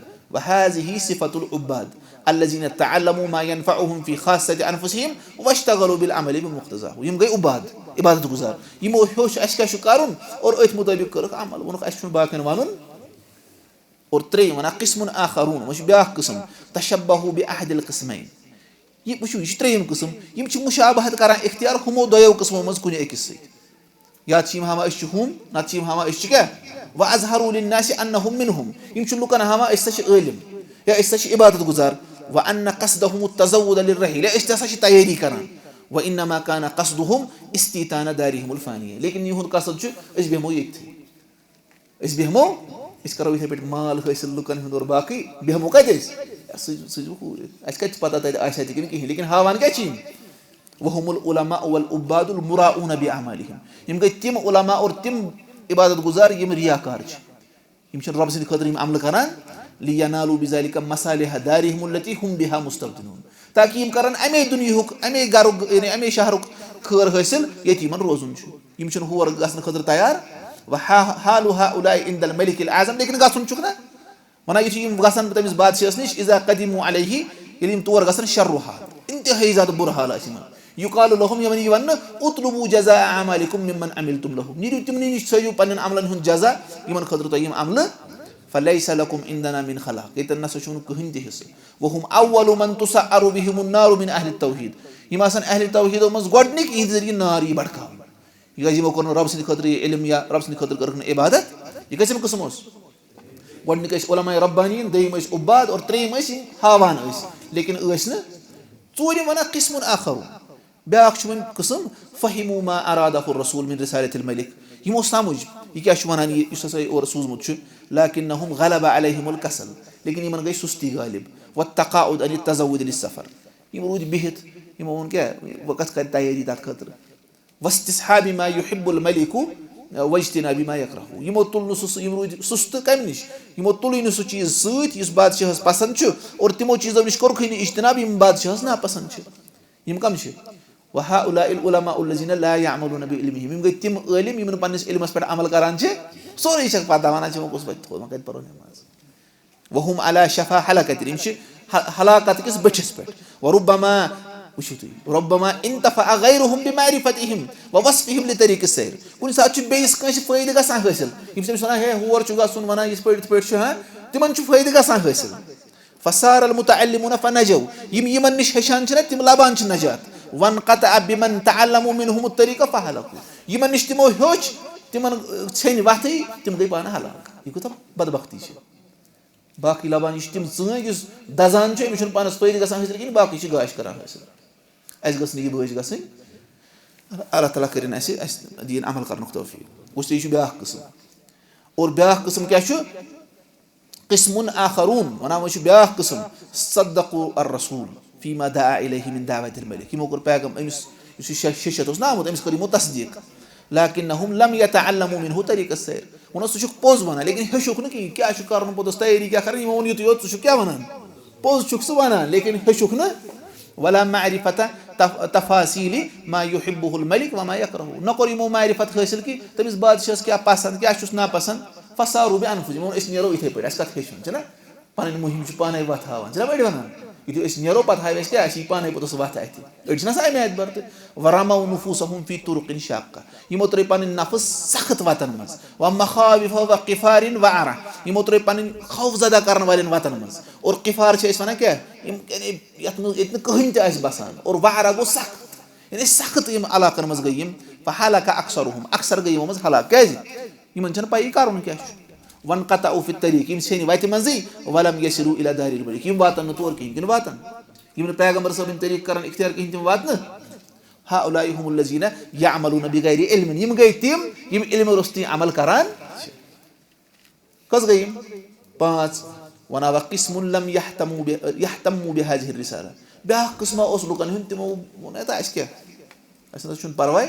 وهذه صفة العباد الذين تعلموا ما ينفعهم في خاصة أنفسهم واشتغلوا بالعمل بمقتضاه۔ یِم گٔے عباد، عبادت گزار۔ یِمو ہیوٚچھ اَسہِ کیٛاہ چھُ کَرُن اور أتھۍ مُطٲبِق کٔرٕکھ عمل۔ ووٚنُکھ، اَسہِ چھُنہٕ باقیَن وَنُن۔ اور ترٛیٚیِم وَنان، قسم آخرون، وۄنۍ چھُ بیٛاکھ قٕسم، تشبهوا بأحد القسمين۔ یہِ وٕچھِو، یہِ چھُ ترٛیٚیِم قٕسم۔ یِم چھِ مُشابہت کَران اختیار ہُمو دۄیو قٕسمو منٛز کُنہِ أکِس سۭتۍ۔ یا چھِ یِم ہاوان أسۍ چھِ ہُم، نَتہٕ چھِ یِم ہاوان أسۍ چھِ کیٛاہ؟ وأظهروا للناس أنهم منهم۔ یِم چھِ لُکَن ہاوان أسۍ ہسا چھِ عٲلِم، یا أسۍ ہسا چھِ عبادت گزار۔ وأن قصدهم التزود للرحيل، یا أسۍ تہِ ہسا چھِ تیٲری کران۔ وإنما كان قصدهم استيطان دارهم الفانية۔ لیکن یِہُنٛد قصد چھُ، أسۍ بیٚہمو ییٚتھی۔ أسۍ بیٚہمو، أسۍ کرو یِتھے پٲٹھۍ مال حٲصِل لُکن ہُنٛد اور باقٕے، بیٚہمو کتہِ أسۍ؟ یا سُہ، سُہ چھُ ہوٗرۍ۔ اَسہِ کتہِ چھِ پتہ تتہِ آسہِ ہا تہِ کِنہٕ کِہیٖنۍ، لیکن ہاوان کیٛاہ چھِ یِم؟ وهم العلماء والعباد المراءون بأعمالهم۔ یِم گٔے تِم علماء اور تِم عبادت گزار یِم ریاکار چھِ۔ یِم چھِنہٕ رۄب سٕنٛدِ خٲطرٕ یِم عملہٕ کران، لینالوا بذلک مصالح دارہم التی ہم بہا مستوطنون، تاکہِ یِم کرن امے دُنیہُک، امے گرُک، یعنی امے شہرُک خٲر حٲصِل، ییٚتہِ یِمن روزُن چھُ۔ یِم چھِنہٕ ہور گژھنہٕ خٲطرٕ تیار۔ وحا-، حال ہؤلاء عند الملک الاعظم، لیکن گژھُن چھُکھ نہ۔ ونان، یُتھُے یِم گژھن تٔمِس بادشاہس نِش، اذا قدموا علیہ، ییٚلہِ یِم تور گژھن، شروا، انتہٲیی زیادٕ بُرٕ حال آسہِ یِمن۔ یقال لهم، یِمن یی وننہٕ، اطلبوا جزاء اعمالکم ممن عملتم له، نیٖرِو تِمنٕے نِش، ژھٲرِو پننٮ۪ن عملن ہُنٛد جزا، یِمن خٲطرٕ تۄہہِ یِم عملہٕ۔ فلیس لکم عندنا من خلاق، ییٚتٮ۪ن نسا چھُنہٕ کٕہٕنۍ تہِ حصہٕ۔ وهم اول من تسعر بهم النار من اہل التوحید، یِم آسن اہل توحیدو منٛز گۄڈٕنِکۍ، یِہنٛدِ ذٔریعہٕ نار یی بھڑکاونہٕ۔ یہِ گژھِ، یِمو کوٚر نہٕ رۄب سٕنٛدِ خٲطرٕ یہِ علم یا رۄب سٕنٛدِ خٲطرٕ کٔرٕکھ نہٕ عبادت۔ یہِ کٔژِم قٕسم اوس؟ گۄڈٕنِکۍ ٲسۍ علماء ربانیٖن، دوٚیِم ٲسۍ عباد اور ترٛیٚیِم ٲسۍ یِم ہاوان ٲسۍ، لیکن ٲسۍ نہٕ۔ ژوٗرِم وَنان قسم آخر، بیٛاکھ چھُ وۄنۍ قٕسم، فہموا ما ارادہ الرسول من رسالة الملک، یِمو سمجھ یہِ کیٛاہ چھُ وَنان، یہِ یُس ہسا یہِ اورٕ سوٗزمُت چھُ، لکنہم غلب علیہم الکسل، لیکن یِمن گٔے سُستی غالب، والتقاعد عن التزود للسفر، یِم روٗدۍ بِہِتھ، یِمو ووٚن کیٛاہ، وۄنۍ کَتھ کَرِ تیٲری تَتھ خٲطرٕ؟ واستصحاب ما يحب الملك واجتناب ما يكره۔ یِمو تُل نہٕ سُہ، سُہ، یِم روٗدۍ سُستہٕ کَمہِ نِش؟ یِمو تُلٕے نہٕ سُہ چیٖز سۭتۍ یُس بادشاہَس پسنٛد چھُ، اور تِمو چیٖزو نِش کوٚرکھٕے نہٕ اجتناب یِم بادشاہَس ناپسنٛد چھِ۔ یِم کَم چھِ؟ وهؤلاء العلماء الذين لا يعملون بعلمهم۔ یِم گٔے تِم عٲلِم یِم نہٕ پنٛنِس علمَس پٮ۪ٹھ عمل کران چھِ۔ سورُے چھَکھ پَتہ، وَنان چھِ، وۄنۍ کُس وَتہِ تھوٚو، وۄنۍ کَتہِ پَرو نٮ۪ماز؟ وهم على شفا حلقة، یِم چھِ ہ-، ہلاکت کِس بٔٹھِس پٮ۪ٹھ۔ وربما، وٕچھِو تُہۍ، ربما انتفع غيرهم بمعرفتهم ووصفهم لطريق السير۔ کُنہِ ساتہٕ چھُ بیٚیِس کٲنٛسہِ فٲیدٕ گژھان حٲصِل، یِم چھِ تٔمِس وَنان، ہے، ہور چھُ گژھُن، وَنان، یِتھ پٲٹھۍ، یِتھ پٲٹھۍ چھُ، ہاں، تِمن چھُ فٲیدٕ گژھان حٲصِل۔ فصار المتعلمون فنجوا، یِم یِمن نِش ہیٚچھان چھِ نہ، تِم لبان چھِ نجات۔ وانقطع بمن تعلموا منهم الطريق فهلكوا، یِمن نِش تِمو ہیوٚچھ، تِمن، ٲ، ژھیٚنۍ وَتھٕے، تِم گٔے پانہٕ ہلاک۔ یہِ کوٗتاہ بدبختی چھِ۔ باقٕے لبان، یہِ چھِ تِم ژٲنٛگۍ یُس دَزان چھُ، أمِس چھُنہٕ پانَس فٲیدٕ گژھان حٲصِل کِہیٖنۍ، باقٕے چھِ گاش کران حٲصِل۔ اَسہِ گٔژھ نہٕ یہِ بٲج گژھٕنۍ۔ اللہ تعالیٰ کٔرِنۍ اَسہِ، اَسہِ دِیِن عمل کرنُک توفیٖق۔ گوٚژھ، یہِ چھُ بیٛاکھ قٕسٕم۔ اور بیٛاکھ قٕسٕم کیٛاہ چھُ؟ قسم آخرون، وَنان وۄنۍ چھُ بیٛاکھ قٕسٕم، صدقوا الرسول فيما دعا إليه من دعوة الملك۔ یِمو کوٚر پیغام أمِس، یُس یہِ شے-، شیٚشتھ اوس نہ آمُت، أمِس کٔر یِمو تصدیٖق۔ لکنہم لم يتعلموا منه طريق السير۔ ووٚنُس، ژٕ چھُکھ پوٚز وَنان، لیکن ہیوٚچھُکھ نہٕ کِہیٖنۍ۔ کیٛاہ چھُ کَرُن پوٚتُس، تیٲری کیٛاہ کَرٕنۍ؟ یِمو ووٚن یُتُے یوت، ژٕ چھُکھ کیٛاہ وَنان؟ پوٚز چھُکھ ژٕ وَنان، لیکن ہیوٚچھُکھ نہٕ۔ ولا معرفة تف-، تفاصیل ما یحبہ الملک وما یکرہہ۔ نہ کوٚر یِمو معرفت حٲصِل کہِ تٔمِس بادشاہس کیٛاہ پسنٛد، کیٛاہ چھُس ناپسنٛد۔ فصاروا بانفسہم، یِمو ووٚن، أسۍ نیرو یِتھے پٲٹھۍ، اَسہِ کتھ ہیٚچھُن چھُنہ؟ پنٕنۍ مُہِم چھِ پانے وتھ ہاوان، چھِنہ أڑۍ ونان؟ یُتھُے أسۍ نیرو، پتہٕ ہاوِ اَسہِ کیٛاہ، اَسہِ یی پانے پوٚتُس وتھ اَتھِ۔ أڑۍ چھِنہ آسان اَمہِ اعتبار تہِ۔ ورموا نفوسہم فی طرق شاقہ، یِمو ترٲے پنٕنۍ نفس سخت وتن منٛز۔ ومخاوف وقفار وعرہ، یِمو ترٲے پنٕنۍ خوف زدہ کرن والٮ۪ن وتن منٛز۔ اور قفار چھِ أسۍ ونان کیٛاہ؟ یِم، یعنی، یتھ منٛز، ییٚتہِ نہٕ کٕہٕنۍ تہِ آسہِ بسان۔ اور وعرہ گوٚو سخت، یعنی سخت یِم علاقن منٛز گٔے یِم۔ فہلک اکثرہم، اکثر گٔے یِمو منٛز ہلاک۔ کیٛازِ؟ یِمن چھنہٕ پَیی کرُن کیٛاہ چھُ۔ وانقطعوا فی الطریق، یِم ژھیٚنۍ وتہِ منٛزٕے۔ ولم یسروا الی دار الملک، یِم واتن نہٕ تور کِہیٖنۍ، کِنہٕ واتن؟ یِم نہٕ پیغمبر صٲبٕنۍ طریٖق کرن اختیار کِہیٖنۍ، تِم واتنہٕ۔ ہؤلاء هم الذین یعملون بغیر علم، یِم گٔے تِم، یِم علمہٕ روٚستُے عمل کران چھِ۔ کٔژ گٔے یِم؟ پانٛژھ۔ وَنان، وَقِسْمٌ لَمْ يَهْتَمُّوا بِ-، يَهْتَمُّوا بِهَٰذِهِ الرِّسَالَةِ۔ بیٛاکھ قٕسما اوس لُکن ہُنٛد، تِمو ووٚن، "ہے، تہٕ اَسہِ کیٛاہ؟ اَسہِ نہ حظ چھُنہٕ پرواے،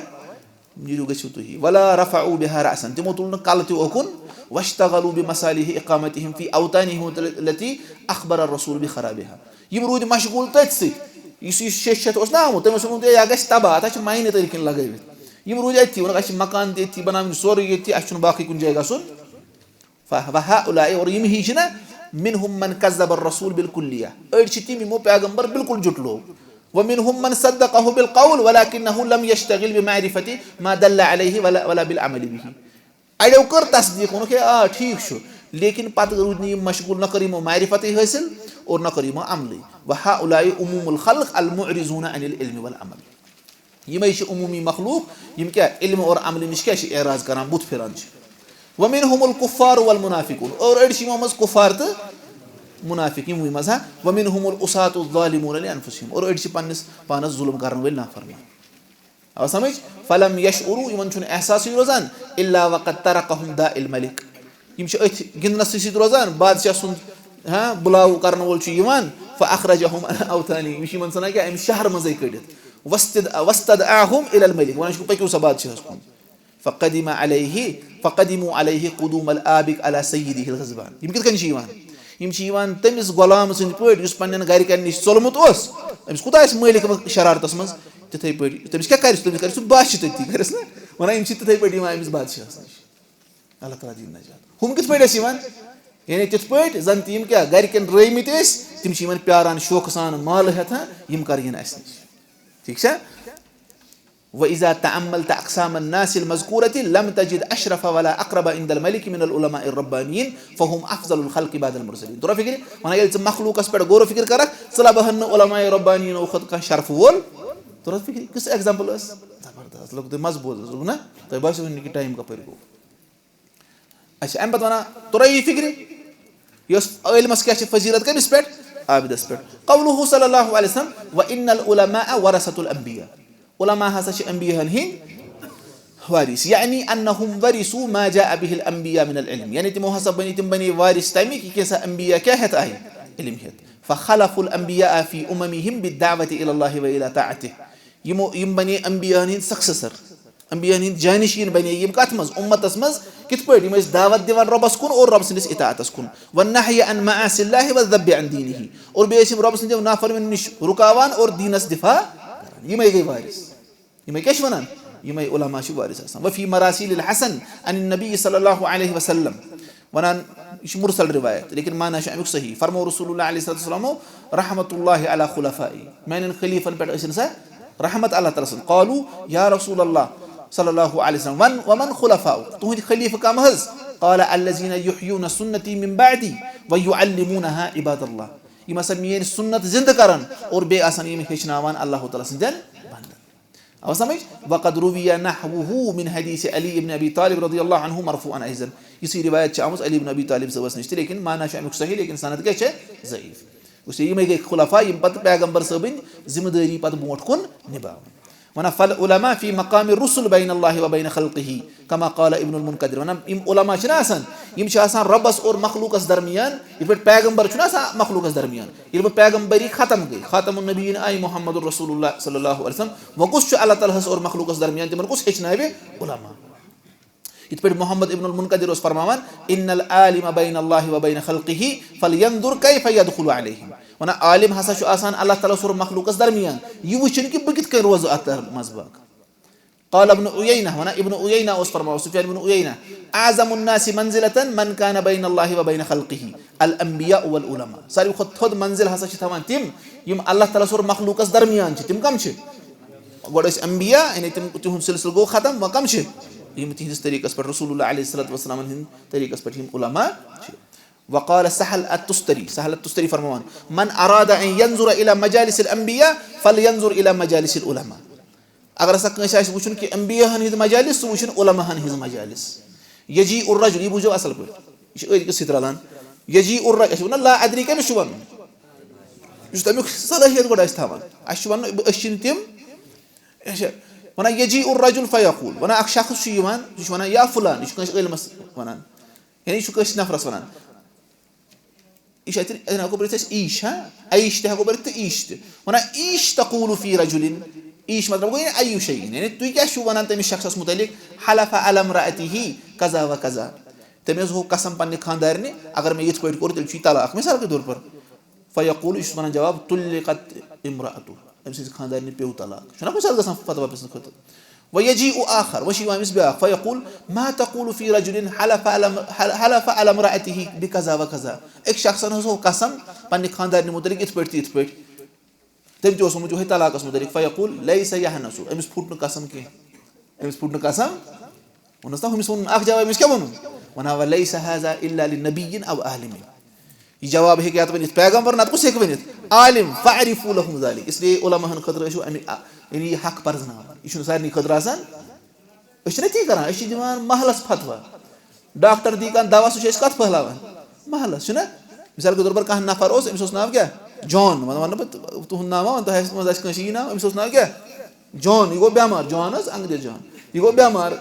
نیٖرِو، گٔژھِو تُہی۔" وَلَا رَفَعُوا بِهَا رَأْسًا، تِمو تُل نہٕ کَلہٕ تہِ اوکُن۔ وَاشْتَغَلُوا بِمَصَالِحِ إِقَامَتِهِمْ فِي أَوْطَانِهِمُ الَّتِي أَخْبَرَ الرَّسُولُ بِخَرَابِهَا۔ یِم روٗدۍ مشغوٗل تٔتھۍ سۭتۍ، یُس یہِ شیٚش ہیٚتھ اوس نا آمُت، تٔمۍ اوس ووٚنمُت، "ہے، یہِ گژھِ تباہ، اَتھ چھِ ماینہٕ تٔتھۍ کِنۍ لگٲوِتھ۔" یِم روٗدۍ أتھی، ووٚنُکھ، "اَسہِ چھِ مکان تہِ أتھی بناوٕنۍ، سورُے ییٚتھی، اَسہِ چھُنہٕ باقٕے کُنہِ جایہِ گژھُن۔" ف-، وَهَؤُلَاءِ، اور یِم ہی چھِنہ، مِنْهُمْ مَنْ كَذَّبَ الرَّسُولَ بِالْكُلِّيَّةِ، أڑۍ چھِ تِم یِمو پیغمبر بالکل جُٹلوو، وَمِنْهُمْ مَنْ صَدَّقَهُ بِالْقَوْلِ وَلَٰكِنَّهُ لَمْ يَشْتَغِلْ بِمَعْرِفَتِ مَا دَلَّ عَلَيْهِ وَلَا، وَلَا بِالْعَمَلِ بِهِ۔ اَڑیو کٔر تصدیٖق، ووٚنُکھ، "ہے، آ، ٹھیٖک چھُ"، لیکن پَتہٕ روٗدۍ نہٕ یِم مشغوٗل، نہ کٔر یِمو معرفتٕے حٲصِل اور نہ کٔر یِمو عملٕے۔ وَهَؤُلَاءِ عُمُومُ الْخَلْقِ الْمُعْرِضُونَ عَنِ الْعِلْمِ وَالْعَمَلِ۔ یِمے چھِ عموٗمی مخلوق، یِم کیٛاہ علمہٕ اور عملہٕ نِش کیٛاہ چھِ اعراض کران، بُتھ پھِران چھِ۔ وَمِنْهُمُ الْكُفَّارُ وَالْمُنَافِقُونَ، اور أڑۍ چھِ یِمو منٛز کُفار تہٕ مُنافِق، یِموٕے منٛز، ہا۔ وَمِنْهُمُ الْعُصَاةُ الظَّالِمُونَ لِأَنْفُسِهِمْ، اور أڑۍ چھِ پننِس پانس ظُلُم کرن وٲلۍ نافرمان۔ آو سمجھ؟ فَلَمْ يَشْعُرُوا، یِمن چھُنہٕ احساسٕے روزان، إِلَّا وَقَدْ تَرَكَهُمْ دَاءِ الْمَلِكِ، یِم چھِ أتھۍ گِنٛدنَسٕے سۭتۍ روزان، بادشاہ سُنٛد، ہاں، بُلاو کرن وول چھُ یِوان، فَأَخْرَجَهُمْ عَنْ أَوْطَانِهِمْ، یِم چھِ یِمن ژھٕنان کیٛاہ، اَمہِ شہرٕ منٛزٕے کٔڑِتھ۔ وَاسْتَدْ-، وَاسْتَدْعَاهُمْ إِلَى الْمَلِكِ، وَنان چھُ، "پٔکِو سا بادشاہس کُن۔" فَقَدِمَ عَلَيْهِ، فَقَدِمُوا عَلَيْهِ قُدُومَ الْآبِقِ عَلَى سَيِّدِهِ الْغَضْبَانِ۔ یِم کِتھ کٔنۍ چھِ یِوان؟ یِم چھِ یِوان تٔمِس غلام سٕنٛدۍ پٲٹھۍ، یُس پننٮ۪ن گرِکٮ۪ن نِش ژوٚلمُت اوس۔ أمِس کوٗتاہ آسہِ مٲلِک شرارتس منٛز؟ تِتھے پٲٹھۍ، تٔمِس کیٛاہ کرِ سُہ؟ تٔمِس کرِ سُہ باسہِ تٔتی، کرٮ۪س نہ؟ وَنان، یِم چھِ تِتھے پٲٹھۍ یِوان أمِس بادشاہس نِش۔ اللہ تعالیٰ دِیِن نجات۔ ہُم کِتھ پٲٹھۍ ٲسۍ یِوان؟ یعنی تِتھ پٲٹھۍ زن تہِ یِم کیٛاہ گرِکٮ۪ن رٲومٕتۍ ٲسۍ، تِم چھِ یِوان پیاران شوقہٕ سان مالہٕ ہٮ۪تھ، ہا، یِم کر یِن اَسہِ نِش۔ ٹھیٖک چھا؟ وَإِذَا تَأَمَّلْتَ أَقْسَامَ النَّاسِ الْمَذْكُورَةِ لَمْ تَجِدْ أَشْرَفَ وَلَا أَقْرَبَ عِنْدَ الْمَلِكِ مِنَ الْعُلَمَاءِ الرَّبَّانِيِّينَ فَهُمْ أَفْضَلُ الْخَلْقِ بَعْدَ الْمُرْسَلِينَ۔ ترٛوو فِکرِ؟ وَنان، ییٚلہِ ژٕ مخلوٗقَس پٮ۪ٹھ غور و فِکر کَرَکھ، ژٕ لَبہٕ ہَن نہٕ علماء ربانیٖنو کھۄتہٕ کانٛہہ شرفہٕ وول۔ ترٛوو فِکرِ، کُس example ٲس؟ زبردست، لوٚگ تۄہہِ مَزٕ بوزنَس، لوٚگ نا؟ تۄہہِ باسیو وٕنہِ کہِ time کَپٲرۍ گوٚو۔ اچھا، اَمہِ پَتہٕ وَنان، ترٛٲیِو فِکرِ، یۄس عٲلمَس کیٛاہ چھِ فضیلت، کٔمِس پٮ۪ٹھ؟ عابدَس پٮ۪ٹھ۔ قوله صلی اللہ علیہ وسلم، "وَإِنَّ الْعُلَمَاءَ وَرَثَةُ الْأَنْبِيَاءِ"، علماء ہسا چھِ انبیاہن ہٕنٛدۍ وارث، یعنی انہم ورثوا ما جاء به الانبیاء من العلم، یعنی تِمو ہسا بنی، تِم بنے وارث تمِکۍ، یہِ کیٛاہ سا انبیاء کیٛاہ ہٮ۪تھ آیہِ؟ علم ہٮ۪تھ۔ فخلفوا الانبیاء فی اممہم بالدعوۃ الی اللہ و الی طاعتہ۔ یِمو، یِم بنے انبیاہن ہٕنٛدۍ successor، انبیاہن ہٕنٛدۍ جانشین بنے یِم کتھ منٛز؟ امتس منٛز۔ کِتھ پٲٹھۍ؟ یِم ٲسۍ دعوت دِوان رۄبس کُن اور رۄب سٕنٛدِس اطاعتس کُن۔ والنہی عن معاصی اللہ والذب عن دینہ۔ اور بیٚیہِ ٲسۍ یِم رۄب سٕنٛدیو نافرمٲنیو نِش رُکاوان اور دیٖنس دفاع کران۔ یِمے گٔے وارث۔ یِمے کیٛاہ چھِ وَنان؟ یِمے علماء چھِ وارث آسان۔ وفی مراسیل الحسن عن النبی صلی اللہ علیہ وسلم۔ وَنان، یہِ چھِ مرسل روایت، لیکن معنی چھُ اَمیُک صحیح۔ فرموو رسول اللہ علیہ الصلوۃ والسلامو، "رحمت اللہ علی خلفائی"، میٛانٮ۪ن خلیفن پٮ۪ٹھ ٲسِن سا رحمت اللہ تعالیٰ سٕنٛز۔ قالوا یا رسول اللہ صلی اللہ علیہ وسلم، وَمَنْ خلفاؤک؟ تُہٕنٛدۍ خلیفہٕ کم حظ؟ قال الذین یحیون سنتی من بعدی ویعلمونہا عباد اللہ۔ یِم ہسا میٛٲنۍ سُنت زِندٕ کرن اور بیٚیہِ آسن یِم ہیٚچھناوان اللہ تعالیٰ سٕنٛدٮ۪ن بندن۔ آو سمجھ؟ وقد روی نحوه من حدیث علی ابن ابی طالب رضی اللہ عنہ مرفوعا ایضا۔ یِژھٕے روایت چھِ آمٕژ علی ابن ابی طالب صٲبس نِش تہِ، لیکن معنی چھُ امیُک صحیح، لیکن سند کیٛاہ چھےٚ؟ ضعیف۔ گوٚو یِمے گٔے خلفاء، یِم پتہٕ پیغمبر صٲبٕنۍ ذمہٕ دٲری پتہٕ برونٛٹھ کُن نباوان۔ وَنان، فالعلماء فی مقام الرسل بین اللہ و بین خلقہ، کما قال ابن المنکدر۔ وَنان، یِم علماء چھِنہ آسان، یِم چھِ آسان رۄبس اور مخلوقس درمیان، یِتھ پٲٹھۍ پیغمبر چھُنہ آسان مخلوقس درمیان۔ ییٚلہِ وۄنۍ پیغمبری ختم گٔے، خاتم النبیین آیہِ محمد رسول اللہ صلی اللہ علیہ وسلم، وۄنۍ کُس چھُ اللہ تعالیٰ ہس اور مخلوقس درمیان؟ تِمن کُس ہیٚچھناوِ؟ علماء۔ یِتھ پٲٹھۍ محمد ابن المنقدر اوس فرماوان، "ان العالم بین اللہ و بین خلقہ فلینظر کیف یدخل علیہم"، وَنان، عالم ہسا چھُ آسان اللہ تعالیٰ سُر مخلوٗقس درمیان، یہِ وٕچھُن کہِ بہٕ کِتھ کٔنۍ روزٕ اتھ منٛز باقٕے۔ قال ابن عیینہ، وَنان، ابن عیینہ اوس فرماوان، سفیان ابن عیینہ، "اعظم الناس منزلة من کان بین اللہ و بین خلقہ الانبیاء والعلماء"، ساروی کھۄتہٕ تھوٚد منزل ہسا چھِ تھاوان تِم، یِم اللہ تعالیٰ سُر مخلوٗقس درمیان چھِ۔ تِم کم چھِ؟ گۄڈٕ ٲسۍ انبیاء، یعنی تِم، تِہُنٛد سلسلہٕ گوٚو ختم، وۄنۍ کم چھِ؟ یِم تِہنٛدِس طریٖقس پٮ۪ٹھ، رسول اللہ علیہ الصلوۃ والسلامن ہٕنٛدۍ طریٖقس پٮ۪ٹھ یِم علماء چھِ۔ وقال سہل التستری، سہل التستری فرماوان، "من اراد ان ينظر الى مجالس الانبیاء فلینظر الى مجالس العلماء"۔ اگر ہسا کٲنٛسہِ آسہِ وٕچھُن کہِ انبیاء ہن ہٕنٛز مجالس، سُہ وٕچھُن علماء ہن ہٕنٛز مجالس۔ یجیء الرجل، یہِ بوٗزِو اصل پٲٹھۍ، یہِ چھِ أتھۍ کِس سۭتۍ رلان۔ یجیء الرجل، أسۍ چھِ وَنان لا ادری کٔمِس چھُ وَنُن؟ یُس تَمیُک صلٲحیت گۄڈٕ آسہِ تھاوان۔ اَسہِ چھُ وَنُن، بہٕ، أسۍ چھِنہٕ تِم۔ اچھا، وَنان، یجیء الرجل فیقول، وَنان، اکھ شخص چھُ یِوان، سُہ چھُ وَنان، یا فلان، یہِ چھُ کٲنٛسہِ عٲلمَس وَنان، یعنی یہِ چھُ کٲنٛسہِ نفرَس وَنان۔ یہِ چھُ اَتہِ، اَتہِ ہٮ۪کو پٔرِتھ أسۍ ایش، ہا؟ عیش تہِ ہٮ۪کو پٔرِتھ تہٕ ایش تہِ۔ وَنان، ایش تقول فی رجل، ایش مطلب گوٚو یعنی ایو شیء، یعنی تُہۍ کیٛاہ چھِو وَنان تٔمِس شخصَس مُتعلِق؟ حلف علی امرأته کذا و کذا، تٔمۍ حظ ہوو قسم پننہِ خانٛدارنہِ، اگر مےٚ یِتھ پٲٹھۍ کوٚر، تیٚلہِ چھُ یہِ طلاق۔ مثال کے طور پر، فیقول، یہِ چھُس وَنان جواب، طلقت امرأته، أمۍ سٕنٛزِ خانٛدارنہِ پیوٚو طلاق۔ چھُنہ کُنہِ ساتہٕ گژھان فتویٰ پرٛژھنہٕ خٲطرٕ۔ ویجیء آخر، وۄنۍ چھُ یِوان أمِس بیٛاکھ، فیقول، ما تقول فی رجل حلف علی، حلف علی امرأته بکذا و کذا۔ أکۍ شخصن حظ ہوو قسم پننہِ خانٛدارنہِ مُتعلِق یِتھ پٲٹھۍ تہٕ یِتھ پٲٹھۍ۔ تٔمۍ تہِ اوس ووٚنمُت یِہوٚے طلاقس مُتعلِق، فیقول، لیس یحنث، أمِس پھُٹ نہٕ قسم کینٛہہ۔ أمِس پھُٹ نہٕ قسم۔ ووٚنُس نا، ہُمِس ووٚنُن اکھ جواب، أمِس کیٛاہ ووٚنُن؟ وَنان، وَلَیسَ هَذَا إِلَّا لِنَبِیٍّ أَوْ عَالِمٍ۔ یہِ جواب ہیٚکہِ یا تہٕ ؤنِتھ پیغمبر، نَتہٕ کُس ہیٚکہِ ؤنِتھ؟ عالم، فَاعْرِفُوا لَهُمْ ذَلِکَ۔ اس لیے علماء ہن خٲطرٕ ٲسِو اَمہِ، یعنی یہِ حق پرزناوان۔ یہِ چھُنہٕ سارنٕے خٲطرٕ آسان۔ أسۍ چھِنہ تی کران، أسۍ چھِ دِوان محلس فتویٰ۔ ڈاکٹر دی کانٛہہ دوا، سُہ چھُ أسۍ کتھ پھٔہلاوان؟ محلس، چھُنہ؟ مثال کے طور پر کانٛہہ نفر اوس، أمِس اوس ناو کیٛاہ؟ جان۔ وۄنۍ ونہٕ بہٕ تُہُنٛد ناو، وۄنۍ تۄہہِ آسہِ، منٛز آسہِ کٲنٛسہِ یی ناو، أمِس اوس ناو کیٛاہ؟ جان۔ یہِ گوٚو بٮ۪مار، جان حظ، انگریز جان۔ یہِ گوٚو بٮ۪مار۔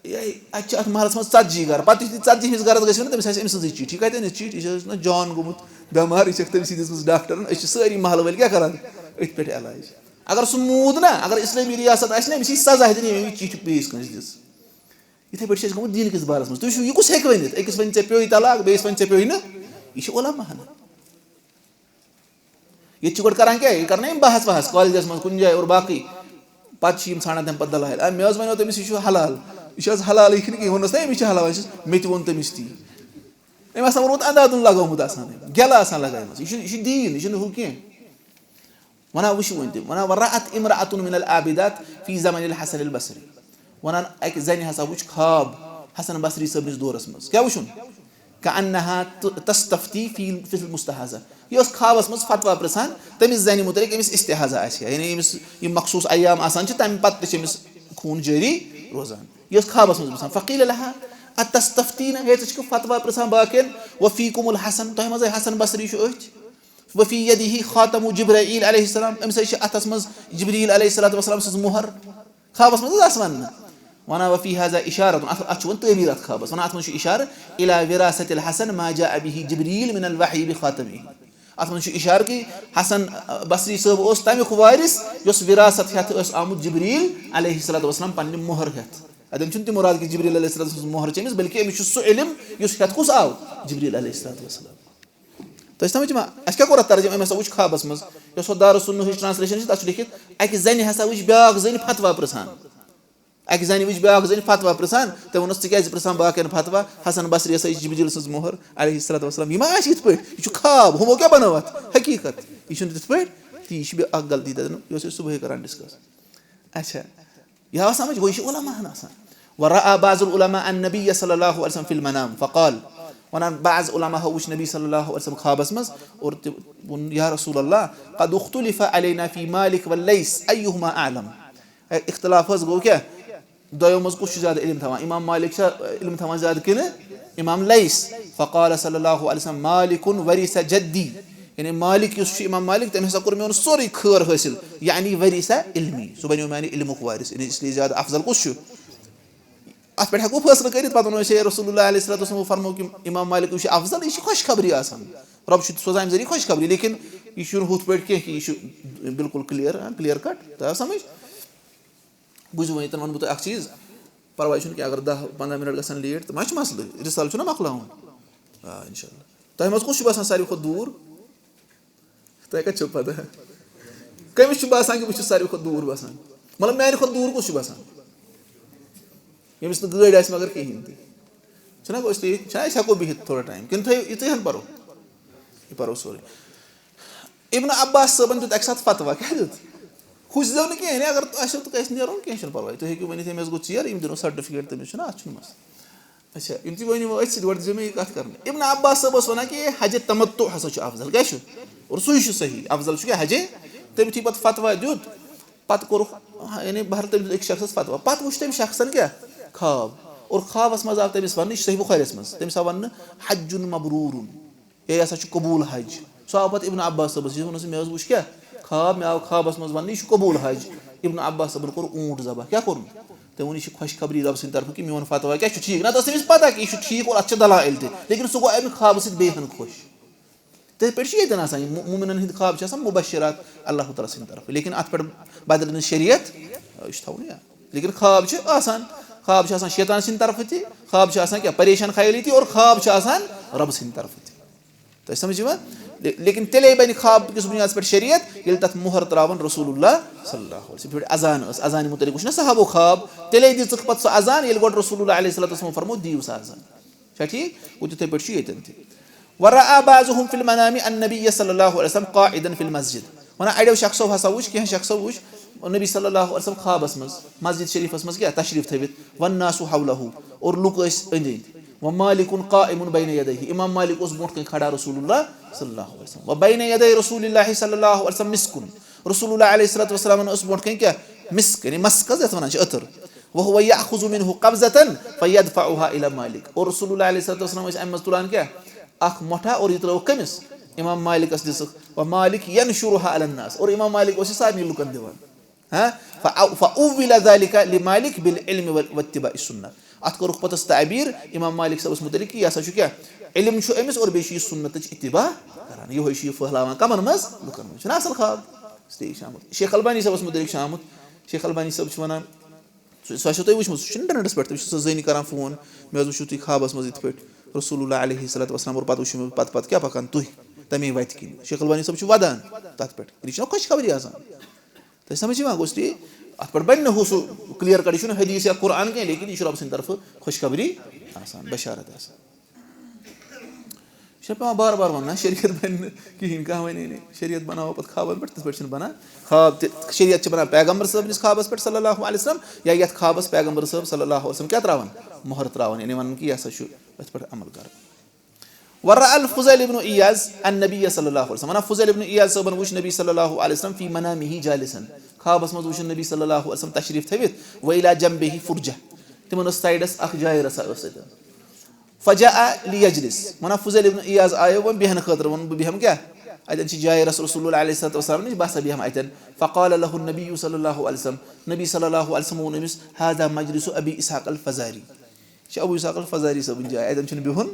یہِ، اَتہِ چھِ اَتھ محلَس منٛز ژتجی گرٕ۔ پَتہٕ یُس تہِ ژتجی ہِمِس گرَس گژھِ وَنہِ، تٔمِس آسہِ أمۍ سٕنٛزٕے چِٹھۍ۔ یہِ کَتہِ أنِتھ چِٹھۍ؟ یہِ چھِ حظ نہ جان گوٚمُت بٮ۪مار، یہِ چھَکھ تٔمۍ سٕے دِژمٕژ ڈاکٹرَن۔ أسۍ چھِ سٲری محلہٕ وٲلۍ کیٛاہ کَران؟ أتھۍ پٮ۪ٹھ علاج۔ اگر سُہ موٗد نہ، اگر اِسلٲمی ریاست آسہِ نہ، أمِس یی سزا ہٮ۪تھ دِنہٕ، أمۍ یہِ چِٹھۍ بیٚیِس کٲنٛسہِ دِژ۔ یِتھَے پٲٹھۍ چھِ أسۍ گٔمٕتۍ دیٖن کِس بارَس منٛز۔ تُہۍ وٕچھِو، یہِ کُس ہیٚکہِ ؤنِتھ؟ أکِس وَنہِ، "ژےٚ پیوٚوُے طلاق"، بیٚیِس وَنہِ، "ژےٚ پیوٚوُے نہٕ"۔ یہِ چھِ علماء ہَن۔ ییٚتہِ چھِ گۄڈٕ کران کیٛاہ؟ یہِ کرناوان بحث وحث کالجس منٛز کُنہِ جایہِ اور باقٕے۔ پتہٕ چھِ یِم ژھانڈان تَمہِ پتہٕ دلایل۔ آ، مےٚ حظ وَنیو تٔمِس، یہِ چھُ حلال۔ یہِ چھِ حظ حلالٕے کِنہٕ کِہیٖنۍ؟ ووٚنُس نا، أمِس چھِ حلال۔ وۄنۍ چھُس، مےٚ تہِ ووٚن تٔمِس تی۔ أمۍ آسان ووٚنمُت اندادُن لگومُت آسان أمۍ۔ گٮ۪لہٕ آسان لگایمٕژ۔ یہِ چھُنہٕ، یہِ چھُ دیٖن، یہِ چھُنہٕ ہُہ کینٛہہ۔ وَنان وٕچھِو وۄنۍ تہِ۔ وَنان، "ورأت امرأة من العابدات في زمن الحسن البصري"۔ وَنان، اَکہِ زَنہِ ہسا وٕچھ خواب حسن بصری صٲبنِس دورس منٛز۔ کیٛاہ وٕچھُن؟ "كأنها ت-، تستفتي في، في المستحاضة"۔ یہِ ٲس خوابس منٛز فتویٰ پرٛژھان تٔمِس زنہِ مُتعلِق، أمِس استحاضہ آسہِ ہا، یعنی أمِس یِم مخصوٗص ایام آسان چھِ، تَمہِ پتہٕ تہِ چھِ أمِس خوٗن جٲری روزان۔ یہِ ٲس خوابس منٛز پرٛژھان۔ "فقيل لها أتستفتين"، ہے، ژٕ چھُکھ فتویٰ پرٛژھان باقین؟ "وفيكم الحسن"، تۄہہِ منٛزٕے حسن بصری چھُ أتھۍ۔ "وفي يده خاتم جبرائيل عليه السلام"، أمِس حظ چھِ اَتھس منٛز جبریٖل علیہ الصلوۃ والسلام سٕنٛز مۄہر۔ خوابس منٛز حظ آسہِ وننہٕ۔ وَنان، "وفي هذا إشارة"، اَتھ، اَتھ چھُ وۄنۍ تعبیٖر اَتھ خوابس وَنان، اَتھ منٛز چھُ اِشارٕ، "إلى وراثة الحسن ما جاء به جبريل من الوحي بخاتمه"۔ اَتھ منٛز چھُ اِشارٕ کہِ حسن بصری صٲب اوس تَمیُک وارث یُس وراثت ہٮ۪تھ ٲس آمُت جبریٖل علیہ الصلوۃ والسلام پننہِ مۄہر ہٮ۪تھ۔ اَتٮ۪ن چھُنہٕ تہِ مُراد کہِ جبریٖل علیہ الصلوۃ والسلام سٕنٛز مۄہر چھِ أمِس، بلکہِ أمِس چھُ سُہ علم یُس ہٮ۪تھ کُس آو؟ جبریٖل علیہ الصلوۃ والسلام۔ تۄہہِ چھِ سمجھ یِوان؟ اَسہِ کیٛاہ کوٚر اَتھ ترجمہٕ؟ أمۍ ہسا وٕچھ خوابَس منٛز، یۄس ہۄ دارالسنہٕچ translation چھِ، تَتھ چھُ لیکھِتھ، اَکہِ زَنہِ ہسا وٕچھ بیٛاکھ زٔنۍ فتویٰ پرٛژھان۔ اَکہِ زَنہِ وٕچھ بیٛاکھ زٔنۍ فتویٰ پرٛژھان، تٔمۍ ووٚنُس، "ژٕ کیٛازِ پرٛژھان باقیَن فتویٰ؟ حسن بصری ہسا چھِ جبریٖل سٕنٛز مۄہر علیہ الصلوۃ والسلام۔" یہِ ما آسہِ یِتھ پٲٹھۍ؟ یہِ چھُ خواب، ہُمو کیٛاہ بنٲو اَتھ؟ حقیٖقت۔ یہِ چھُنہٕ تِتھ پٲٹھۍ، تی یہِ چھِ بیٚیہِ اَکھ غلطی تَتٮ۪ن، یۄس أسۍ صُبحٲے کران discuss۔ اچھا۔ یہِ آو سمجھ، گوٚو یہِ چھُ علماء ہن آسان۔ ورأى بعض العلماء النبي صلى الله عليه وسلم في المنام فقال، وَنان بعض علماء ہو وٕچھ نبی صلی اللہ علیہ وسلم خوابس منٛز اور تہِ ووٚن، "یا رسول اللہ، قد اختلف علينا في مالك والليث أيهما أعلم؟" اے، اختلاف حظ گوٚو کیٛاہ؟ دۄیو منٛز کُس چھُ زیادٕ علم تھاوان؟ امام مالک چھا علم تھاوان زیادٕ کِنہٕ امام لیث؟ فقال صلی اللہ علیہ وسلم، "مالك ورث جدي"، یعنی مالک یُس چھُ، امام مالک، تٔمۍ ہسا کوٚر میون سورُے خٲر حٲصِل، یعنی ورث علمی، سُہ بنیو میانہِ علمُک وارث، یعنی اس لیے زیادٕ افضل کُس چھُ؟ اتھ پٮ۪ٹھ ہٮ۪کو فٲصلہٕ کٔرِتھ، پتہٕ ونو أسۍ، ہے، رسول اللہ علیہ الصلوۃ والسلام فرمو کہِ امام مالک یُس چھُ افضل، یہِ چھِ خوشخبری آسان۔ رۄب چھُ سوزان امہِ ذٔریعہٕ خوشخبری، لیکن یہِ چھُنہٕ ہُتھ پٲٹھۍ کینٛہہ کہِ یہِ چھُ بالکل clear، ہاں، clear cut، تۄہہِ آو سمجھ؟ بوٗزِو وۄنۍ، ییٚتٮ۪ن وَنہٕ بہٕ تۄہہِ اَکھ چیٖز۔ پرواے چھُنہٕ کینٛہہ، اگر دَہ پنٛداہ مِنٹ گژھن لیٹ تہٕ ما چھُ مسلہٕ، رِسالہٕ چھُنہ مۄکلاوُن۔ آ، اِنشاء اللہ۔ تۄہہِ منٛز کُس چھُ باسان ساروی کھۄتہٕ دوٗر؟ تۄہہِ کَتہِ چھو پتہ؟ کٔمِس چھُ باسان کہِ بہٕ چھُس ساروی کھۄتہٕ دوٗر باسان؟ مطلب، میانہِ کھۄتہٕ دوٗر کُس چھُ باسان؟ ییٚمِس نہٕ گٲڑۍ آسہِ مگر کِہیٖنۍ تہِ۔ چھُنہ گوٚو، اس لیے چھا أسۍ ہٮ۪کو بِہِتھ تھوڑا ٹایم؟ کِنہٕ تھٲیِو یِتھٕے ہن پَرو؟ یہِ پَرو سورُے۔ ابن عباس صٲبن دیُت اَکہِ ساتہٕ فتوا۔ کیٛاہ دیُت؟ کھوٗژزیو نہٕ کینٛہہ، یعنی اگر تۄہہِ آسیو تہٕ کٲنٛسہِ نیرُن، کینٛہہ چھُنہٕ پَرواے۔ تُہۍ ہیٚکِو ؤنِتھ، "أمۍ حظ گوٚو ژیر، یِم دِنو سرٹیفکیٹ تٔمِس"، چھُنہ، اَتھ چھُنہٕ مسلہٕ۔ اچھا، یِم تہِ ؤنِو أتھۍ سۭتۍ، گۄڈٕ دِژیو مےٚ یہِ کَتھ کَرنہٕ۔ ابن عباس صٲب اوس وَنان کہِ حج تمتع ہسا چھُ افضل، کیٛاہ چھُ؟ اور سُے چھُ صحیح، افضل چھُ کیٛاہ؟ حج تٔمۍ یُتھُے پَتہٕ فتوا دیُت، پَتہٕ کوٚرُکھ، یعنی بہرحال تٔمۍ دیُت أکِس شخصس فتوا۔ پَتہٕ وٕچھ تٔمۍ شخصن کیٛاہ؟ خواب۔ اور خوابَس منٛز آو تٔمِس وَننہٕ، یہِ چھُ صحیح بُخاریَس منٛز، تٔمِس آو وَننہٕ، "حج مبرور"۔ یہِ ہسا چھُ قبوٗل حج۔ سُہ آو پتہٕ ابن عباس صٲبس نِش، ووٚنُس، "مےٚ حظ وٕچھ کیٛاہ خواب، مےٚ آو خوابس منٛز وننہٕ، یہِ چھُ قبوٗل حج۔" ابن عباس صٲبن کوٚر اوٗنٹ ذبح۔ کیٛاہ کوٚرُن؟ تٔمۍ ووٚن، "یہِ چھِ خۄشخبری رب سٕنٛدِ طرفہٕ کہِ میون فتوا کیٛاہ چھُ ٹھیٖک۔" نہ تہٕ ٲس تٔمِس پتہ کہِ یہِ چھُ ٹھیٖک اور اتھ چھِ دلائل تہِ، لیکن سُہ گوٚو امہِ خوابہٕ سۭتۍ بیٚیہِ ہن خۄش۔ تِتھے پٲٹھۍ چھِ ییٚتٮ۪ن آسان، یِم مُ-، مُمِنن ہٕنٛدۍ خواب چھِ آسان مُبشرات اللہ تعالیٰ سٕنٛدِ طرفہٕ، لیکن اتھ پٮ۪ٹھ بدلہِ نہٕ شریعت، یہِ چھُ تھاوُن یاد۔ لیکن خواب چھِ آسان، خواب چھِ آسان شیطان سٕنٛدِ طرفہٕ تہِ، خواب چھِ آسان کیٛاہ؟ پریشان خیٲلی تہِ، اور خواب چھِ آسان رب سٕنٛدِ طرفہٕ تہِ۔ تۄہہِ سمجھ یِوان؟ لے-، لیکن تیٚلے بنہِ خواب کِس بُنیادس پٮ۪ٹھ شریعت، ییٚلہِ تَتھ مۄہر ترٛاوَن رسول اللہ صلی اللہ علیہ وسلم۔ یِتھ پٲٹھۍ اذان ٲس، اذانہِ مُتعلِق وٕچھ نہ صحابو خواب، تیٚلے دِژٕکھ پتہٕ سۄ اذان، ییٚلہِ گۄڈٕ رسول اللہ علیہ الصلوۃ والسلام فرموو، "دِیِو سا اذان۔" چھا ٹھیٖک؟ گوٚو تِتھَے پٲٹھۍ چھُ ییٚتٮ۪ن تہِ۔ "ورأى بعضهم في المنام النبي صلى الله عليه وسلم قاعدا في المسجد۔" وَنان اَڑیو شخصو ہسا وٕچھ، کینٛہہ شخصو وٕچھ نبی صلی اللہ علیہ وسلم خوابس منٛز، مسجد شریفس منٛز کیٛاہ؟ تشریٖف تھٲوِتھ۔ "والناس حوله"، اور لُکھ ٲسۍ أنٛدۍ أنٛدۍ۔ "ومالك قائم بين يديه"، امام مالک اوس برونٛٹھ کنہِ کھڑا رسول اللہ صلی اللہ علیہ وسلم۔ "وبين يدي رسول الله صلى الله عليه وسلم مسك"، رسول اللہ علیہ الصلوۃ والسلامن اوس برونٛٹھ کنہِ کیٛاہ؟ مسک، یعنی مسک حظ یتھ ونان چھِ، عطر۔ "وهو يأخذ منه قبضة فيدفعها إلى مالك"، اور رسول اللہ علیہ الصلوۃ والسلام ٲسۍ امہِ منٛز تُلان کیٛاہ؟ اکھ مۄٹھا، اور یہِ ترٲوٕکھ کٔمِس؟ امام مالکس دِژٕکھ۔ "ومالك ينشرها على الناس"، اور امام مالک اوس یہِ سارنٕے لُکن دِوان۔ ہاں؟ فأ-، فأول ذلك لمالك بالعلم وال-، واتباع السنة۔ اتھ کوٚرُکھ پتہٕ تعبیر امام مالک صٲبس متعلق کہ یہِ ہسا چھُ کیٛاہ؟ علم چھُ أمِس اور بیٚیہِ چھُ یہِ سنتٕچ اتباع کران۔ یِہوٚے چھُ یہِ پھٔہلاوان کمن منٛز؟ لُکن منٛز۔ چھُنہ اصل خواب؟ اس لیے چھُ آمُت۔ شیخ البانی صٲبس متعلق چھُ آمُت۔ شیخ البانی صٲب چھُ ونان، سُہ، سُہ آسیو تۄہہِ وٕچھمُت، سُہ چھُ انٹرنیٹس پٮ۪ٹھ، تٔمِس چھُ سُہ زٔنۍ کران فون، "مےٚ حظ وٕچھِو تُہۍ خوابس منٛز یِتھ پٲٹھۍ رسول اللہ علیہ الصلوۃ والسلام، اور پتہٕ وٕچھِو مےٚ پتہٕ پتہٕ کیٛاہ پکان تُہۍ تَمے وَتہِ کِنۍ۔" شیخ البانی صٲب چھُ ودان تتھ پٮ۪ٹھ، یہِ چھِنہ خۄشخبری آسان۔ تۄہہِ سمجھ یِوان؟ گوٚو اس لیے اتھ پٮ۪ٹھ بنہِ نہٕ ہُہ سُہ کلیئر کٹ، یہِ چھُنہٕ حدیث یا قرآن کینٛہہ، لیکن یہِ چھُ رب سٕنٛدِ طرفہٕ خۄشخبری آسان، بشارت آسان۔ یہِ چھُنہ پٮ۪وان بار بار ونُن، نہ، شریعت بنہِ نہٕ کِہیٖنۍ، کانٛہہ وَنے نہٕ، شریعت بناوو پتہٕ خوابن پٮ۪ٹھ، تِتھ پٲٹھۍ چھِنہٕ بنان۔ خواب تہِ، شریعت چھِ بنان پیغمبر صٲبنِس خوابس پٮ۪ٹھ صلی اللہ علیہ وسلم، یا یتھ خوابس پیغمبر صٲب صلی اللہ علیہ وسلم کیٛاہ ترٛاوان؟ مۄہر ترٛاوان، یعنی ونان کہِ یہِ ہسا چھُ أتھۍ پٮ۪ٹھ عمل کرُن۔ ورأى الفضيل بن عياض النبي صلى الله عليه وسلم۔ ونان فضيل ابن عياض صٲبن وُچھ نبی صلی اللہ علیہ وسلم في منامه جالسا۔ خوابس منٛز وُچھُن نبی صلی اللہ علیہ وسلم تشریٖف تھٲوِتھ، وإلى جنبه فرجة۔ تِمن ٲس سایڈس اکھ جاے رژھا ٲس تتہِ۔ فجاء ليجلس۔ ونان فضیل ابن عیاض آیو وۄنۍ بیہنہٕ خٲطرٕ، ووٚن، "بہٕ بیہمہٕ کیٛاہ؟ اتٮ۪ن چھِ جاے رسول اللہ علیہ الصلوۃ والسلام نِش، بہٕ ہسا بیہمہٕ اتٮ۪ن۔" فقال له النبي صلى الله عليه وسلم۔ نبی صلی اللہ علیہ وسلم ووٚن أمِس، "هذا مجلس أبي إسحاق الفزاري۔" یہِ چھِ ابو اسحاق الفزاری صٲبٕنۍ جاے، اتٮ۪ن چھُنہٕ بِہُن۔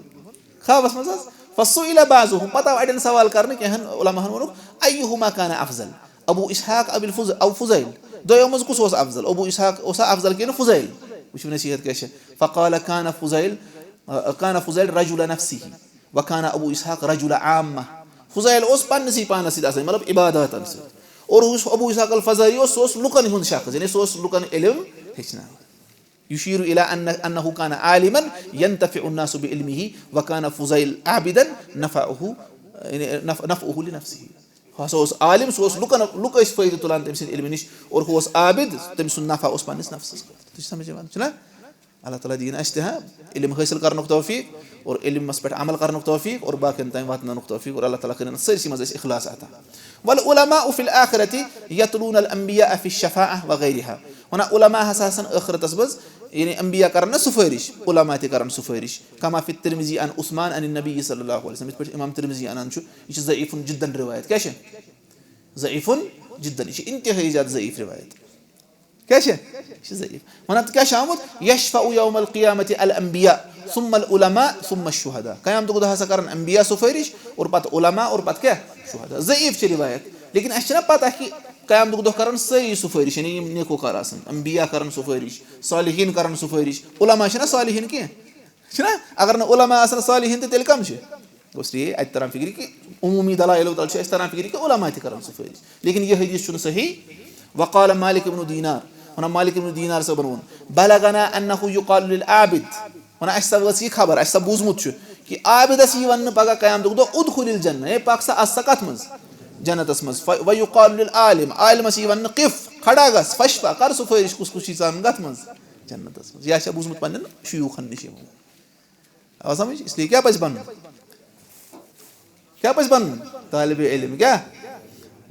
خوابس منٛز حظ۔ فسئل بعضهم، پتہٕ آو اڑٮ۪ن سوال کرنہٕ، کینٛہن علماہن ووٚنُکھ، "أيهما كان أفضل، أبو إسحاق أو الفض-، أو فضيل؟ دۄیو منٛز کُس اوس افضل؟ ابو اسحاق اوسا افضل کِنہٕ فضیل؟" وٕچھِو نصیحت کیٛاہ چھِ۔ فقال، "كان فضيل، كان فضيل رجل نفسه، وكان أبو إسحاق رجل عامة۔" فضیل اوس پننسٕے پانس سۭتۍ آسان، مطلب عباداتن سۭتۍ۔ اور یُس ابو اسحاق الفزاری اوس، سُہ اوس لُکن ہُنٛد شخص، یعنی سُہ اوس لُکن علم ہیٚچھناوان۔ يشير إلى أن، أنه كان عالما ينتفع الناس بعلمه، وكان فضيل عابدا نفعه، يعني نف-، نفعه لنفسه۔ سُہ ہسا اوس عالم، سُہ اوس لُکن، لُکھ ٲسۍ فٲیدٕ تُلان تٔمۍ سٕنٛدِ علمہٕ نِش، اور ہُہ اوس عابد، تٔمۍ سُنٛد نفع اوس پننِس نفسس خٲطرٕ۔ تُہۍ چھِو سمجھ یِوان؟ چھُنہ؟ اللہ تعالیٰ دِیِن اَسہِ تہِ، ہا، علم حٲصِل کرنُک توفیٖق اور علم منٛز پٮ۪ٹھ عمل کرنُک توفیٖق اور باقین تام واتناونُک توفیٖق اور اللہ تعالیٰ کٔرِن سٲرسٕے منٛز اَسہِ اخلاص عطا۔ والعلماء في الآخرة يتلون الأنبياء في الشفاعة وغيرها۔ ونان علماء ہسا آسن ٲخرتس منٛز، یعنی انبیاء کرن نہ سفٲرِش، علماء تہِ کرن سفٲرِش۔ كما في الترمذي عن عثمان عن النبي صلى الله عليه وسلم۔ یِتھ پٲٹھۍ امام ترمذی انان چھُ، یہِ چھِ ضعیفٌ جداً روایت۔ کیٛاہ چھِ؟ ضعیفٌ جداً، یہِ چھِ انتہٲیی زیادٕ ضعیف روایت۔ کیٛاہ چھِ؟ یہِ چھِ ضعیف۔ ونان تہٕ کیٛاہ چھُ آمُت؟ "يشفع يوم القيامة الأنبياء ثم العلماء ثم الشهداء۔" قیامتُک دۄہ ہسا کرن انبیاء سفٲرِش اور پتہٕ علماء اور پتہٕ کیٛاہ؟ شہداء۔ ضعیف چھِ روایت، لیکن اَسہِ چھِنہ پتہ کہِ قیامتُک دۄہ کرن سٲری سفٲرِش، یعنی یِم نیکوکار آسن، انبیاء کرن سفٲرِش، صالحین کرن سفٲرِش، علماء چھِنہ صالحین کینٛہہ؟ چھِنہ؟ اگر نہٕ علماء آسن صالحین، تہٕ تیٚلہِ کم چھِ؟ گوٚو اس لیے اتہِ تران فکرِ کہِ عمومی دلائلو تل چھُ اسہِ تران فکرِ کہِ علماء تہِ کرن سفٲرِش، لیکن یہِ حدیث چھُنہٕ صحیح۔ وقال مالک ابن دینار، ونان مالک ابن دینار صٲبن ووٚن، بلغنا انه يقال للعابد، ونان اسہِ سا وٲژ یہِ خبر، اسہِ سا بوٗزمُت چھُ کہِ عابدس یی وننہٕ پگاہ قیامتُک دۄہ، ادخل الجنہ، ہے پکھ سا، اژ سا کتھ منٛز؟ جنتس منٛز۔ ف-، ویقال للعالم، عالمس یی وننہٕ، قف، کھڑا گژھ، فشفع، کر سفٲرِش، کُس کُس چھُے ژانُن کتھ منٛز؟ جنتس منٛز۔ یہِ آسہِ ہا بوٗزمُت پننٮ۪ن شیوٗخن نِش یِمو۔ آو سمجھ؟ اس لیے کیٛاہ پزِ پنُن؟ کیٛاہ پزِ پنُن؟ طالب علم کیٛاہ؟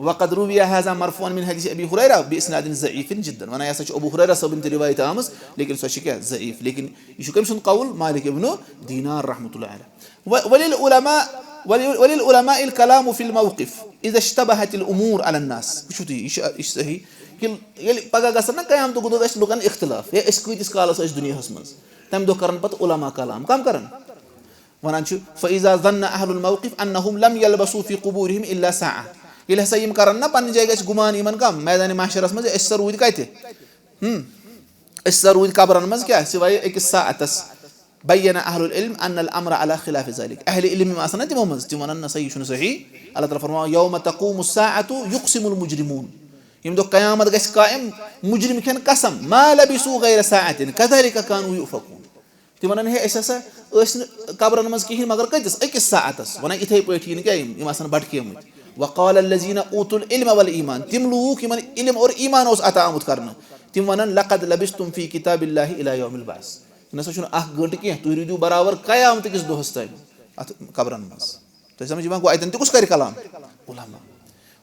وقد روی هذا مرفوعا من حدیث ابی ہریرہ باسناد ضعیف جدا۔ ونان، یہِ ہسا چھُ ابو ہریرہ صٲبن تہِ روایت آمٕژ، لیکن سۄ چھِ کیٛاہ؟ ضعیف۔ لیکن یہِ چھُ کٔمۍ سُنٛد قول؟ مالک ابن دینار رحمۃ اللہ علیہ۔ و-، وللعلماء، ول-، وللعلماء الكلام في الموقف اذا اشتبهت الامور على الناس۔ وٕچھِو تُہۍ، یہِ چھُ، یہِ چھُ صحیح کہِ ییٚلہِ پگاہ گژھن نا قیامتُک دۄہ گژھِ لُکن اختلاف، ہے، أسۍ کۭتِس کالس ٲسۍ دُنیاہس منٛز، تَمہِ دۄہ کرن پتہٕ علماء کلام۔ کم کرن؟ ونان چھُ، فاذا ظن اهل الموقف انهم لم يلبثوا في قبورهم الا ساعة۔ ییٚلہِ ہسا یِم کرن نا پننہِ جایہِ، گژھِ گُمان یِمن کم؟ میدانِ محشرس منٛز، أسۍ ہسا روٗدۍ کتہِ؟ ہم۔ أسۍ ہسا روٗدۍ قبرن منٛز کیٛاہ؟ سوائے أکِس ساعتس۔ بین اہل العلم ان الامر علی خلاف ذلک۔ اہل علم یِم آسن نا تِمو منٛز، تِم ونن، نہ سا، یہِ چھُنہٕ صحیح۔ اللہ تعالیٰ فرماوان، یوم تقوم الساعة یقسم المجرمون۔ ییٚمہِ دۄہ قیامت گژھِ قائم، مجرم کھٮ۪ن قسم، ما لبثوا غیر ساعة کذلک کانوا یؤفکون۔ تِم ونن، ہے، أسۍ ہسا ٲسۍ نہٕ قبرن منٛز کِہینۍ مگر کۭتِس؟ أکِس ساعتس۔ ونان، یِتھے پٲٹھۍ یِن کیٛاہ یِم؟ یِم آسن بھٹکیمٕتۍ۔ وقال الذین اوتوا العلم والایمان، تِم لوٗکھ یِمن علم اور ایمان اوس عطا آمُت کرنہٕ، تِم ونن، لقد لبثتم فی کتاب اللہ الی یوم البعث۔ یہِ نسا چھُنہٕ اکھ گٲنٛٹہٕ کینٛہہ، تُہۍ روٗدِو برابر قیامتہٕ کِس دۄہس تام اتھ قبرن منٛز۔ تۄہہِ سمجھ یِوان؟ گوٚو، اتٮ۪ن تہِ کُس کرِ کلام؟ علماء۔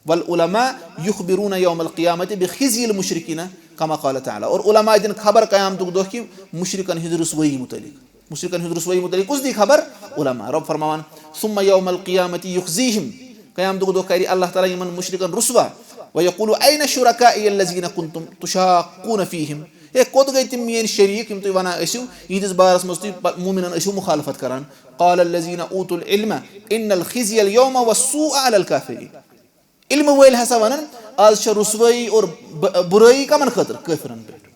والعلماء یخبرون یوم القیامة بخزی المشرکین کما قال تعالیٰ۔ اور علماء دِن خبر قیامتُک دۄہ کہِ مشرکن ہٕنٛز رسوٲیی متعلق۔ مشرکن ہٕنٛز رسوٲیی متعلق کُس دی خبر؟ علماء۔ رب فرماوان، ثم یوم القیامة یخزیہم، قیامتُک دۄہ کرِ اللہ تعالیٰ یِمن مشرکن رسوا، ویقول، این شرکائی الذین کنتم تشاقون فیہم، ہے، کوٚت گٔے تِم میٲنۍ شریٖک یِم تُہۍ ونان ٲسِو، یِہنٛدِس بارس منٛز تُہۍ پ-، مومنن ٲسِو مخالفت کران؟ قال الذین اوتوا العلم ان الخزی الیوم والسوء علی الکافرین۔ علمہٕ وٲلۍ ہسا ونان، آز چھےٚ رسوٲیی اور ب-، برٲیی کمن خٲطرٕ؟ کٲفرن پٮ۪ٹھ۔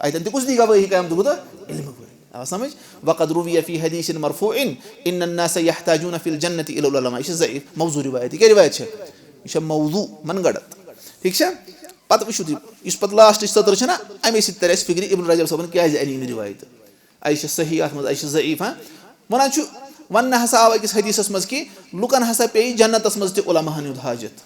اتٮ۪ن تہِ کُس دی گوٲہی قیامتُک دۄہ؟ علمہٕ وٲلۍ۔ آو سمجھ؟ وقد روی فی حدیث مرفوع ان الناس یحتاجون فی الجنة الی العلماء۔ یہِ چھِ ضعیف، موضوع روایت۔ یہِ کیٛاہ روایت چھےٚ؟ یہِ چھےٚ موضوع، من گڑت۔ ٹھیٖک چھا؟ پتہٕ وٕچھِو تُہۍ، یُس پتہٕ لاسٹٕچ سطر چھےٚ نا، اَمے سۭتۍ ترِ اَسہِ فِکرِ ابن رجب صٲبن کیٛازِ اَنہِ یِم روایتہٕ۔ اَجہِ چھِ صحیح اَتھ منٛز، اَجہِ چھِ ضعیف، ہاں؟ وَنان چھُ، وَننہٕ ہسا آو أکِس حدیثس منٛز کہِ لُکن ہسا پیٚیہِ جنتس منٛز تہِ علماہن ہُنٛد حاجت۔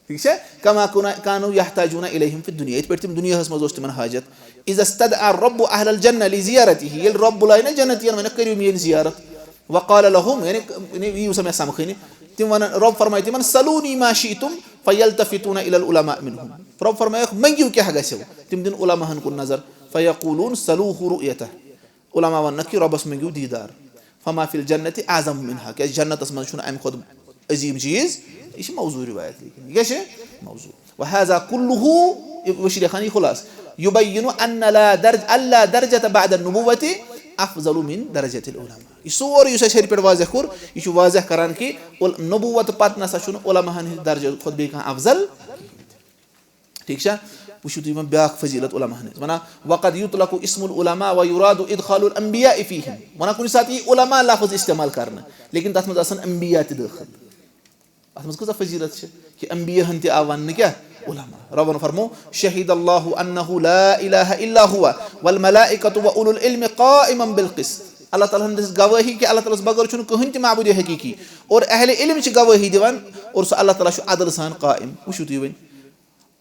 ٹھیٖک چھا؟ کما کُنا-، کانوا یحتاجون الیہم فی الدنیا، یِتھ پٲٹھۍ تِم دُنیاہس منٛز اوس تِمن حاجت۔ اذا استدعا الرب اہل الجنہ لزیارتہ، ییٚلہِ رب بُلایہِ نا جنتین، وَنہِ، کٔرِو میٲنۍ زیارت۔ وقال لهم، یعنی، یعنی یِیِو سا مےٚ سمکھٕنہِ۔ تِم وَنن، رب فرمایہِ تِمن، سلونی ما شئتم فیلتفتون الی العلماء منہم۔ رب فرمایکھ، منٛگِو کیٛاہ گژھیو؟ تِم دِن علماہن کُن نظر۔ فیقولون سلوہ رؤیتہ۔ علماء وننکھ کہِ رۄبس منٛگِو دیٖدار۔ فما فی الجنة اعظم منها، کیٛازِ جنتس منٛز چھُنہٕ امہِ کھۄتہٕ عظیٖم چیٖز۔ یہِ چھِ موضوع روایت، لیکن یہِ کیٛاہ چھِ؟ موضوع۔ وهذا كله، یہِ وٕچھ لیکھان یہِ خلاصہٕ، یبین ان لا درج، الا درجة بعد النبوة افضل من درجة العلماء۔ یہِ سورُے یُس اَسہِ ہیٚرِ پٮ۪ٹھ واضح کوٚر، یہِ چھُ واضح کران کہِ عل-، نبوت پتہٕ نسا چھُنہٕ علماہن ہٕنٛدِ درجہٕ کھۄتہٕ بیٚیہِ کانٛہہ افضل۔ ٹھیٖک چھا؟ وٕچھِو تُہۍ وۄنۍ بیٛاکھ فضیلت علماہن ہٕنٛز۔ وَنان، وقد يطلق اسم العلماء ويراد ادخال الانبیاء فیہم۔ وَنان، کُنہِ ساتہٕ یی علماء لفظ استعمال کرنہٕ، لیکن تَتھ منٛز آسن انبیاء تہِ دٲخل۔ اَتھ منٛز کۭژاہ فضیلت چھِ کہِ انبیاہن تہِ آو وَننہٕ کیٛاہ؟ علماء۔ رۄبن فرموو، شہد اللہ انہ لا الہ الا ہوا والملائکۃ واولو العلم قائما بالقسط۔ اللہ تعالیٰ ہن دِژ گوٲہی کہِ اللہ تعالیٰ ہس بغٲر چھُنہٕ کٕہٕنۍ تہِ معبوٗدِ حقیٖقی، اور اہل علم چھِ گوٲہی دِوان، اور سُہ اللہ تعالیٰ چھُ عدل سان قائم۔ وٕچھِو تُہۍ وۄنۍ،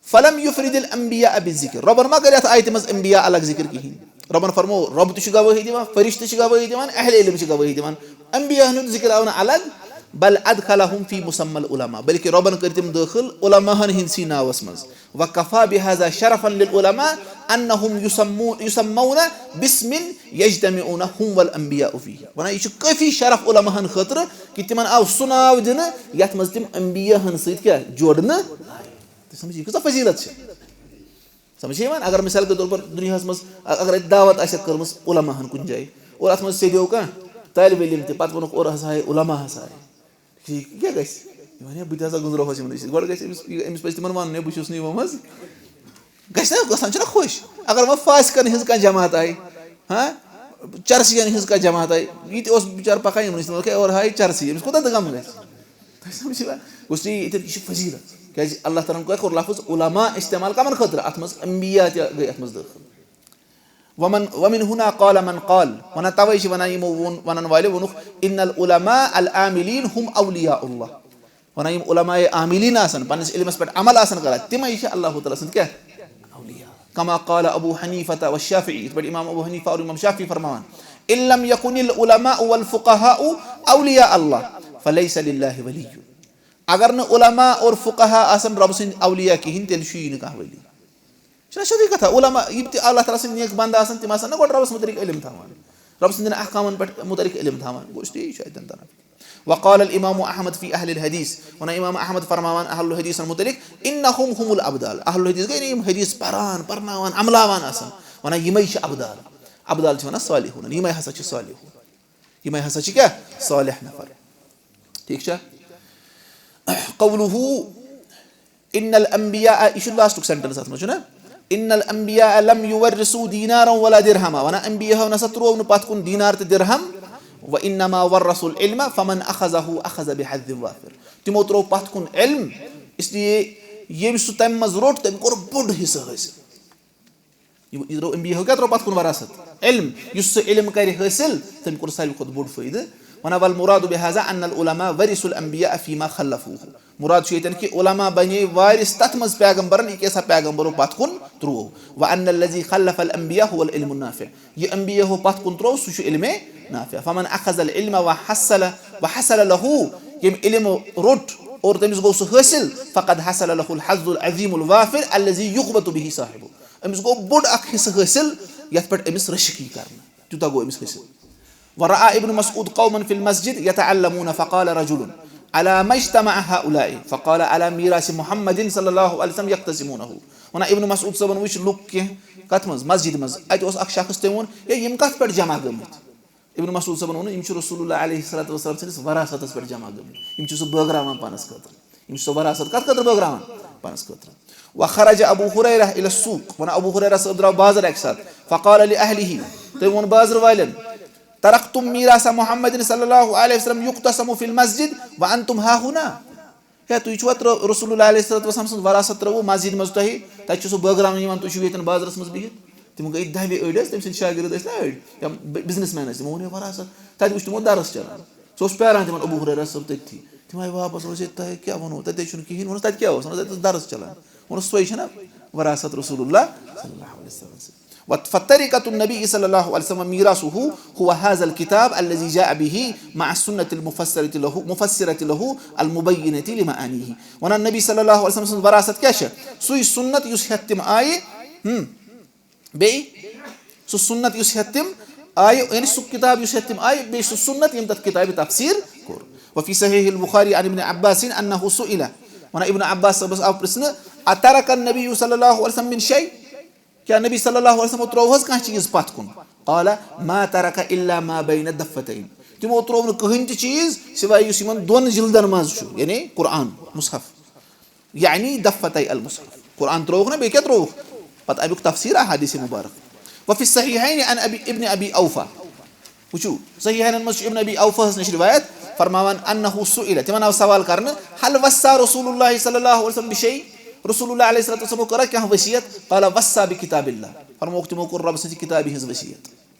فلم یفرد الانبیاء بالذکر۔ رۄبن ما کٔر یتھ آیتہِ منٛز انبیاء الگ ذکر کِہینۍ۔ رۄبن فرموو، رۄب تہِ چھُ گوٲہی دِوان، فرشتہٕ چھِ گوٲہی دِوان، اہل علم چھِ گوٲہی دِوان۔ انبیاء ہُنٛد ذکر آو نہٕ الگ، بل ادخلہم فی مسمى العلماء، بلکہ رۄبن کٔرۍ تِم دٲخل علماہن ہٕنٛدسٕے ناوس منٛز۔ وکفی بہذا شرفا للعلماء انہم یسمو-، یسمون باسم یجتمعون هم والانبیاء فیہ۔ ونان، یہِ چھُ کٲفی شرف علماہن خٲطرٕ کہِ تِمن آو سُہ ناو دِنہٕ یتھ منٛز تِم انبیاء ہن سۭتۍ کیٛاہ جوڑنہٕ۔ تُہۍ سمجھِو، یہِ کۭژاہ فضیلت چھِ۔ سمجھ چھےٚ یِوان؟ اگر مثال کے طور پر دُنیاہَس منٛز ا-، اگر اَتہِ دعوت آسٮ۪کھ کٔرمٕژ علماہَن کُنہِ جایہِ اور اَتھ منٛز سیٚدیو کانٛہہ طالب علم تہِ، پَتہٕ ووٚنُکھ، اورٕ ہسا آے علماء ہسا آے، ٹھیٖک، یہِ کیٛاہ گژھِ؟ یہِ وَنہِ ہے، بہٕ تہِ ہسا گُزروہَس یِمنٕے سۭتۍ۔ گۄڈٕ گژھِ أمِس، أمِس پَزِ تِمَن وَنُن، ہے، بہٕ چھُس نہٕ یِمو منٛز۔ گژھِ نا، گژھان چھُنہ خۄش؟ اگر وۄنۍ فاسقَن ہٕنٛز کانٛہہ جماعت آیہِ، ہاں، چرسِیَن ہٕنٛز کانٛہہ جماعت آیہِ، یہِ تہِ اوس بِچارٕ پَکان یِمنٕے سۭتۍ، دوٚپُکھ، ہے، اورٕ ہاے چرسی، أمِس کوٗتاہ تہٕ غم گژھِ؟ تۄہہِ سَمجھِوا؟ گوٚژھ نہٕ یہِ، ییٚتٮ۪ن یہِ چھُ فضیٖلت۔ کیٛازِ اللہ تعالیٰ ہَن کوٚر لفظ علماء استعمال کَمَن خٲطرٕ؟ اَتھ منٛز انبیاء تہِ گٔے اَتھ منٛز دٲخل۔ ومن، ومن هنا قال من قال، وَنان تَوَے چھِ وَنان یِمو ووٚن، وَنَن والٮ۪و ووٚنُکھ، ان العلماء العاملین هم اولیاء اللہ۔ وَنان یِم علماء عاملین آسَن، پنٛنِس علمَس پٮ۪ٹھ عمل آسَن کران، تِمَے چھِ اللہ تعالیٰ سٕنٛدۍ کیٛاہ؟ اولیاء۔ کما قال ابو حنیفہ و شافعی، یِتھ پٲٹھۍ امام ابو حنیفہ اور امام شافعی فرماوان، ان لم یکن العلماء والفقهاء اولیاء اللہ فلیس للہ ولی۔ اگر نہٕ علماء اور فقہا آسَن رۄبہٕ سٕنٛدۍ اولیاء کِہیٖنۍ، تیٚلہِ چھُ یی نہٕ کانٛہہ ولی۔ چھُنہ سیوٚدُے کَتھا؟ علماء، یِم تہِ اللہ تعالیٰ سٕنٛدۍ نیک بندٕ آسَن، تِم آسَن نہ گۄڈٕ رۄبَس مُتعلِق علم تھاوان، رۄبہٕ سٕنٛدٮ۪ن احکامَن پٮ۪ٹھ مُتعلِق علم تھاوان۔ گوٚو، چھُ یی چھُ اَتٮ۪ن تَران۔ وقال الامام احمد فی اہل الحدیث، وَنان امام احمد فرماوان اہل الحدیثَن مُتعلِق، انہم هم الابدال۔ اہل الحدیث گٔے نہ یِم حدیث پَران، پَرناوان، عملاوان آسَن، وَنان یِمَے چھِ ابدال۔ ابدال چھِ وَنان صالحون، یِمَے ہسا چھِ صالحون۔ یِمَے ہسا چھِ کیٛاہ؟ صالح نفر۔ ٹھیٖک چھا؟ قوله، ان الانبیاء، یہِ چھُ لاسٹُک سینٹنس اَتھ منٛز، چھُنہ؟ ان الانبیاء لم یورثوا دینارا ولا درہما، وَنان انبیاہو نسا ترٛوو نہٕ پَتھ کُن دینار تہٕ درہم، وانما ورثوا العلم فمن اخذه اخذ بحظ وافر۔ تِمو ترٛوو پَتھ کُن علم، اس لیے ییٚمۍ سُہ تَمہِ منٛز روٚٹ، تٔمۍ کوٚر بوٚڑ حصہٕ حٲصِل۔ یہِ، یہِ ترٛوو انبیاہو کیٛاہ ترٛوو پَتھ کُن وراثت؟ علم۔ یُس سُہ علم کَرِ حٲصِل، تٔمۍ کوٚر ساروی کھۄتہٕ بوٚڑ فٲیدٕ۔ وَنان، والمراد بهذا ان العلماء ورثوا الانبیاء فیما خلفوه۔ مُراد چھُ ییٚتٮ۪ن کہِ علماء بنے وارث تَتھ منٛز پیغمبرن، یہِ کیٛاہ سا پیغمبرو پَتھ کُن ترٛوو۔ وان الذی خلف الانبیاء هو العلم النافع۔ یہِ انبیاہو پَتھ کُن ترٛوو، سُہ چھُ علمِ نافع۔ فمن اخذ العلم وحصل، وحصل له، ییٚمۍ علم روٚٹ اور تٔمِس گوٚو سُہ حٲصِل، فقد حصل له الحظ العظیم الوافر الذی یغبط به صاحبه۔ أمِس گوٚو بوٚڑ اکھ حصہٕ حٲصِل، یَتھ پٮ۪ٹھ أمِس رٔشک یی کرنہٕ۔ تیوٗتاہ گوٚو أمِس حٲصِل۔ ورأى ابن مسعود قوما في المسجد يتعلمون فقال رجل، على ما اجتمع هؤلاء؟ فقال، على میراث محمد صلی اللہ علیہ وسلم یقتسمونه۔ وَنان، ابن مسعود صٲبن وٕچھ لُکھ کینٛہہ کتھ منٛز؟ مسجد منٛز۔ اتہِ اوس اکھ شخص، تٔمۍ ووٚن، ہے، یِم کتھ پٮ۪ٹھ جمع گٔمٕتۍ؟ ابن مسعود صٲبن ووٚن، یِم چھِ رسول اللہ علیہ الصلوۃ والسلام سٕنٛدِس وراثتس پٮ۪ٹھ جمع گٔمٕتۍ، یِم چھِ سُہ بٲگراوان پانس خٲطرٕ۔ یِم چھِ سۄ وراثت کتھ خٲطرٕ بٲگراوان؟ پانس خٲطرٕ۔ وخرج ابو ہریرہ الی السوق، وَنان، ابو ہریرہ صٲب درٛاو بازر اکہِ ساتہٕ، فقال لأہلہ، تٔمۍ ووٚن بازر والٮ۪ن، ترکتم میراث محمد صلی اللہ علیہ وسلم یقتسم فی المسجد وانتم ها هنا۔ ہے، تُہۍ چھِوا ترٛٲو-، رسول اللہ علیہ الصلوۃ والسلام سٕنٛز وراثت ترٲوٕو مسجد منٛز تۄہہِ؟ تَتہِ چھُ سُہ بٲگراونہٕ یِوان، تُہۍ چھِو ییٚتٮ۪ن بازرَس منٛز بِہِتھ۔ تِم گٔے دَوِ أڑۍ ٲسۍ، تٔمۍ سٕنٛدۍ شاگرد ٲسۍ نا أڑۍ، یا بِ-، بِزنِس مین ٲسۍ، تِمو ووٚن، ہے، وراثت۔ تَتہِ وٕچھ تِمو درس چلان۔ سُہ اوس پیاران تِمَن ابو ہُریرہ صٲب تٔتھی۔ تِم آیہِ واپَس، ووٚنُس، ہے، تۄہہِ کیٛاہ ووٚنوُ؟ تَتہِ چھُنہٕ کِہیٖنۍ۔ ووٚنُس، تَتہِ کیٛاہ اوس؟ ووٚنُس، تَتہِ اوس درس چلان۔ ووٚنُس، سۄے چھَنہ وراثت رسول اللہ صلی اللہ علیہ وسلم سٕنٛز۔ و-، فطریقة النبی صلی اللہ علیہ وسلم میراثہ هو هذا الكتاب الذي جاء به مع السنة المفسرة له، مفسرة له المبينة لمعانيه۔ وَنان، نبی صلی اللہ علیہ وسلم سٕنٛز وراثت کیٛاہ چھےٚ؟ سُے سُنت یُس ہٮ۪تھ تِم آیہِ، ہم، بیٚیہِ سُہ سُنت یُس ہٮ۪تھ تِم آیہِ، یعنی سُہ کِتاب یُس ہٮ۪تھ تِم آیہِ، بیٚیہِ سُہ سُنت ییٚمۍ تَتھ کِتابہِ تفسیٖر کوٚر۔ وفي صحيح البخاري عن ابن عباس أنه سئل۔ وَنان، ابن عباس صٲبَس آو پرٛژھنہٕ، أترك النبي صلى الله عليه وسلم من شيء؟ کیٛاہ نبی صلی اللہ علیہ وسلمو ترٛوو حظ کانٛہہ چیٖز پتھ کُن؟ قال، ما ترك إلا ما بين الدفتين۔ تِمو ترٛوو نہٕ کٕہٕنۍ تہِ چیٖز سوائے یُس یِمن دۄن جلدن منٛز چھُ، یعنی قرآن، مصحف، یعنی دفتي المصحف۔ قرآن ترٛووُکھ نہ، بیٚیہِ کیٛاہ ترٛووُکھ؟ پتہٕ اَمیُک تفسیٖر احادیث مبارک۔ وفي الصحيحين عن أبي، ابن أبي أوفى۔ وٕچھِو، صحیحینن منٛز چھُ ابن ابی اوفاہس نِش روایت فرماوان، انہ سئل، تِمن آو سوال کرنہٕ، هل وصى رسول الله صلى الله عليه وسلم بشيء؟ رسول اللہ علیہ الصلوۃ والسلامو کٔرا کانٛہہ وصیت؟ قال، وصى بكتاب الله۔ فرمووُکھ، تِمو کوٚر رۄبہٕ سٕنٛزِ کِتابہِ ہٕنٛز وصیت۔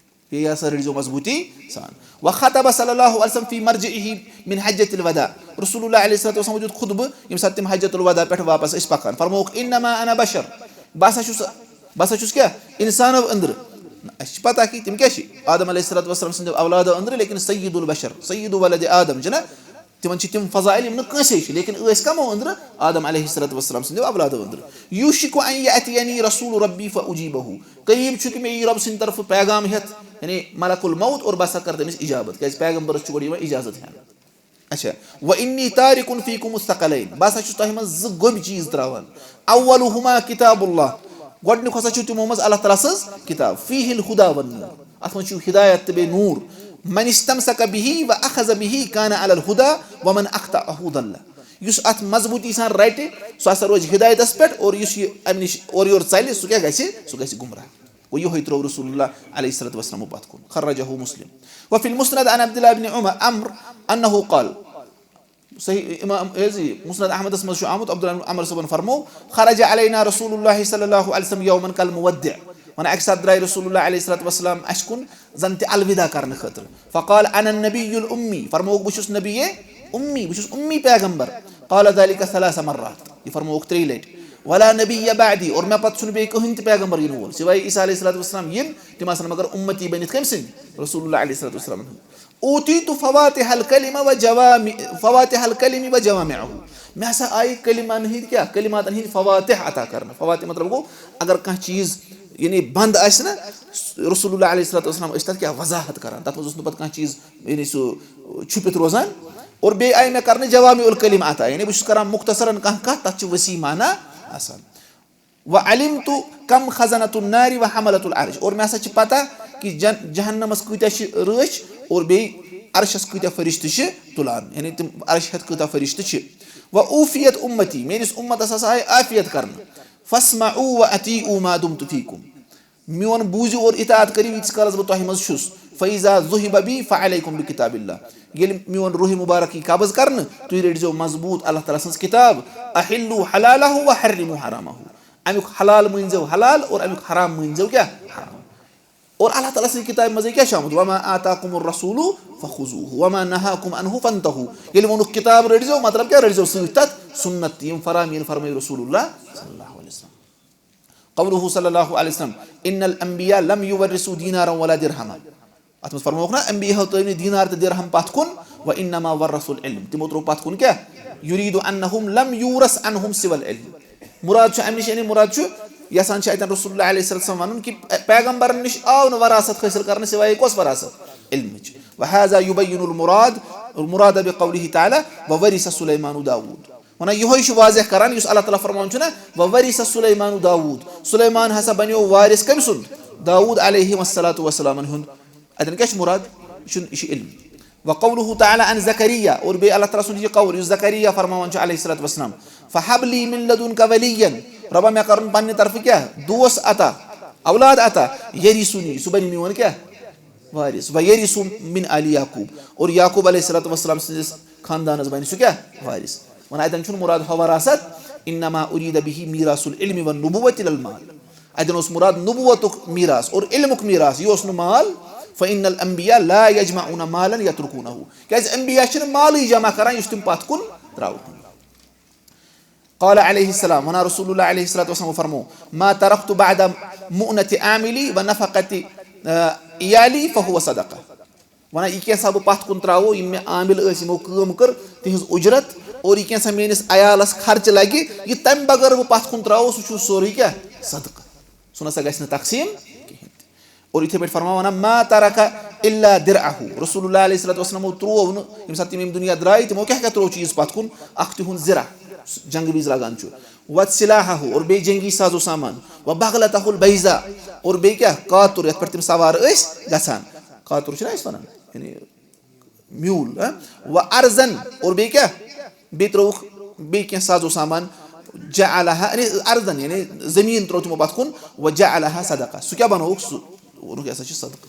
یہِ ہسا رٔٹزیو مضبوٗطی سان۔ وخطب صلى الله عليه وسلم في مرجعه من حجة الوداع۔ رسول اللہ علیہ الصلوۃ والسلامو دیُت خطبہٕ ییٚمہِ ساتہٕ تِم حجۃ الوداع پٮ۪ٹھ واپس ٲسۍ پکان۔ فرمووُکھ، انما انا بشر، بہٕ ہسا چھُس بہٕ ہسا چھُس کیٛاہ؟ اِنسانو أنٛدرٕ۔ نہ، اَسہِ چھِ پتہ کہِ تِم کیٛاہ چھِ؟ آدم علیہ الصلوۃ والسلام سٕنٛدِ اولادو أنٛدرٕ، لیکن سید البشر، سید ولد آدم چھِنہ؟ تِمن چھِ تِم فضائل یِم نہٕ کٲنٛسے چھِ، لیکن ٲسۍ کمو أنٛدرٕ؟ آدم علیہ الصلوۃ والسلام سٕنٛدِ اولادو أنٛدرٕ۔ یوشک ان یأتینی رسول ربی فأجیبہ۔ قریب چھُ کہِ مےٚ یی رۄب سٕنٛدِ طرفہٕ پیغام ہٮ۪تھ، یعنی ملک الموت، اور بہٕ ہسا کرٕ تٔمِس اجابت، کیٛازِ پیغمبرس چھُ گۄڈٕ یِوان اجازت ہٮ۪نہٕ۔ اچھا، وانی تارک فیکم الثقلین، بہٕ ہسا چھُس تۄہہِ منٛز زٕ گوٚبۍ چیٖز تراوان۔ اولہما کتاب اللہ، گۄڈٕنیُک ہسا چھُ تِمو منٛز اللہ تعالیٰ سٕنٛز کتاب، فیہ الہدی والنور، اتھ منٛز چھُ ہدایت تہٕ بیٚیہِ نور۔ من استمسک بہ واخذ بہ کان علی الہدی ومن اخطأہ ضل۔ یُس اتھ مضبوٗطی سان رٹہِ، سُہ ہسا روزِ ہدایتس پٮ۪ٹھ، اور یُس یہِ امہِ نِش اورٕ یورٕ ژلہِ، سُہ کیٛاہ گژھِ؟ سُہ گژھِ گمراہ۔ گوٚو، یِہوٚے ترٛوو رسول اللہ علیہ الصلوۃ والسلامو پتھ کُن۔ خرجہ مسلم۔ وفی المسند عن عبداللہ بن عمر، عمر، انہ قال۔ صحیح امام، یہِ حظ یہِ مسند احمدس منٛز چھُ آمُت، عبداللہ بن عمر صٲبن فرموو، خرج علینا رسول اللہ صلی اللہ علیہ وسلم یوما کالمودع۔ ونان، اکہِ ساتہٕ درٛاے رسول اللہ علیہ الصلوۃ والسلام اسہِ کُن زن تہِ الوداع کرنہٕ خٲطرٕ۔ فقال، انا النبی الامی، فرمووُکھ، بہٕ چھُس نبی امی، بہٕ چھُس امی پیغمبر۔ قال ذلک ثلاث مرات، یہِ فرمووُکھ ترٛیٚیہِ لٹہِ۔ ولا نبی بعدی، اور مےٚ پتہٕ چھُنہٕ بیٚیہِ کٕہٕنۍ تہِ پیغمبر یِنہٕ وول، سوائے عیسیٰ علیہ الصلوۃ والسلام یِن، تِم آسن مگر امتی بٔنِتھ کٔمۍ سٕنٛدۍ؟ رسول اللہ علیہ الصلوۃ والسلام ہٕنٛدۍ۔ اوتیت فواتح الکلم و جوامع، فواتح الکلم و جوامعہ۔ مےٚ ہسا آیہِ کلمن ہٕنٛدۍ کیٛاہ؟ کلماتن ہٕنٛدۍ فواتح عطا کرنہٕ۔ فواتح مطلب گوٚو، اگر کانٛہہ چیٖز یعنی بنٛد آسہِ نہ، رسول اللہ علیہ الصلوۃ والسلام ٲسۍ تتھ کیٛاہ وضاحت کران، تتھ منٛز اوس نہٕ پتہٕ کانٛہہ چیٖز یعنی سُہ چھُپِتھ روزان۔ اور بیٚیہِ آیہِ مےٚ کرنہٕ جوامع الکلم عطا، یعنی بہٕ چھُس کران مختصرن کانٛہہ کتھ، تتھ چھُ وسیع معنی آسان۔ وعلمت کم خزنۃ النار وحملۃ العرش، اور مےٚ ہسا چھِ پتہ کہِ جن-، جہنمس کۭتیاہ چھِ رٲچھ اور بیٚیہِ عرشس کۭتیاہ فرشتہٕ چھِ تُلان، یعنی تِم عرش ہٮ۪تھ کۭتیاہ فرشتہٕ چھِ۔ وعوفیت امتی، میٲنِس امتس ہسا آیہِ عافیت کرنہٕ۔ فاسمعوا واطیعوا ما دمت فیکم، میون بوٗزِو اور اطاعت کٔرِو ییٖتِس کالس بہٕ تۄہہِ منٛز چھُس۔ فاذا ذہب بی فعلیکم بکتاب اللہ، ییٚلہِ میون روح مبارک یی قبض کرنہٕ، تُہۍ رٔٹزیو مضبوٗط اللہ تعالیٰ سٕنٛز کتاب، احلوا حلالہ وحرموا حرامہ، امیُک حلال مٲنۍزیو حلال اور امیُک حرام مٲنۍزیو کیٛاہ؟ حرام۔ اور اللہ تعالیٰ سٕنٛزِ کتابہِ منٛزٕے کیٛاہ چھُ آمُت؟ وما آتاکم الرسول فخذوہ وما نہاکم عنہ فانتہوا، ییٚلہِ ووٚنُکھ کتاب رٔٹزیو، مطلب کیٛاہ؟ رٔٹزیو سۭتۍ تتھ سنت، یِم فرامین فرمٲے رسول اللہ صلی اللہ علیہ وسلم۔ قوله صلی اللہ علیہ وسلم، ان الانبیاء لم یورثوا دینارا ولا درہما۔ اتھ منٛز فرمووُکھ نا، انبیاء ہو ترٲوۍ نہٕ دینار تہٕ درہم پتھ کُن، وانما ورثوا العلم، تِمو ترٛوو پتھ کُن کیٛاہ؟ یرید انہم لم یورث عنہم سوى العلم۔ مراد چھُ امہِ نِش، یعنی مراد چھُ یژھان چھِ اتٮ۪ن رسول اللہ علیہ الصلوۃ والسلام ونُن کہِ پیغمبرن نِش آو نہٕ وراثت حٲصِل کرنہٕ سوائے کۄس وراثت؟ علمٕچ۔ وهذا يبين المراد، مراد بقوله تعالی، وورث سلیمان داود۔ ونان یہوے چھُ واضح کران یُس اللہ تعالیٰ فرمان چھُ نا، وورث سلیمان داود، سلیمان ہسا بنیو وارث کٔمۍ سُنٛد؟ داود علیہ الصلوۃ والسلام ہُنٛد۔ اتٮ۪ن کیٛاہ چھُ مراد؟ یہِ چھُنہٕ، یہِ چھُ علم۔ وقوله تعالی عن زکریا، اور بیٚیہِ اللہ تعالیٰ سُنٛد یہِ قول یُس زکریا فرماوان چھُ علیہ الصلوۃ والسلام، فہب لی من لدنک ولیا، رۄبا مےٚ کرُن پننہِ طرفہٕ کیٛاہ؟ دوس عطا، اولاد عطا، یریثنی، سُہ بنہِ میون کیٛاہ؟ وارث۔ ویرث من آل یعقوب، اور یعقوب علیہ الصلوۃ والسلام سٕنٛدِس خاندانس بنہِ سُہ کیٛاہ؟ وارث۔ ونان اتٮ۪ن چھُنہٕ مراد ہۄ وراثت، انما ارید به میراث العلم والنبوۃ لا المال۔ اتٮ۪ن اوس مراد نبوتُک میراث اور علمُک میراث، یہِ اوس نہٕ مال۔ فان الانبیاء لا یجمعون مالا یترکونہ، کیٛازِ انبیاء چھِنہٕ مالٕے جمع کران یُس تِم پتھ کُن ترٛاوہن۔ قال علیہ السلام، ونان رسول اللہ علیہ الصلوۃ والسلام فرمو، ما ترکت بعد مؤنة عاملی و نفقت، آ، عیالی فہو صدقہ۔ ونان، یہِ کینٛژھا بہٕ پتھ کُن ترٛاوو، یِم مےٚ عامل ٲسۍ، یِمو کٲم کٔر، تِہنٛز اُجرت، اور یہِ کینٛژھا میٲنِس عیالس خرچہٕ لگہِ، یہِ تمہِ بغٲر بہٕ پتھ کُن ترٛاوو، سُہ چھُ سورُے کیٛاہ؟ صدقہٕ۔ سُہ نسا گژھِ نہٕ تقسیٖم کِہینۍ تہِ۔ اور یِتھے پٲٹھۍ فرماوان، ما ترک الا درعہ۔ رسول اللہ علیہ الصلوۃ والسلامو ترٛوو نہٕ، ییٚمہِ ساتہٕ تِم ییٚمہِ دُنیا درٛاے، تِمو کیٛاہ کیٛاہ ترٛوو چیٖز پتھ کُن؟ اکھ تِہُنٛد زِرہ، جنگہٕ وِزِ لگان چھُ، و سلاحہ، اور بیٚیہِ جنگی ساز و سامان، و بغلتہ البیضاء، اور بیٚیہِ کیٛاہ؟ کاتُر، یتھ پٮ۪ٹھ تِم سوار ٲسۍ گژھان۔ کاتُر چھِنہ أسۍ ونان، یعنی میوٗل، ہاں؟ و ارضن، اور بیٚیہِ کیٛاہ؟ بیٚیہِ ترٛووُکھ بیٚیہِ کینٛہہ ساز و سامان، جعلہا، یعنی ارضن، یعنی زٔمیٖن ترٛوو تِمو پتھ کُن، و جعلہا صدقہ، سُہ کیٛاہ بنووُکھ؟ سُہ ووٚنُکھ، یہِ ہسا چھُ صدقہٕ۔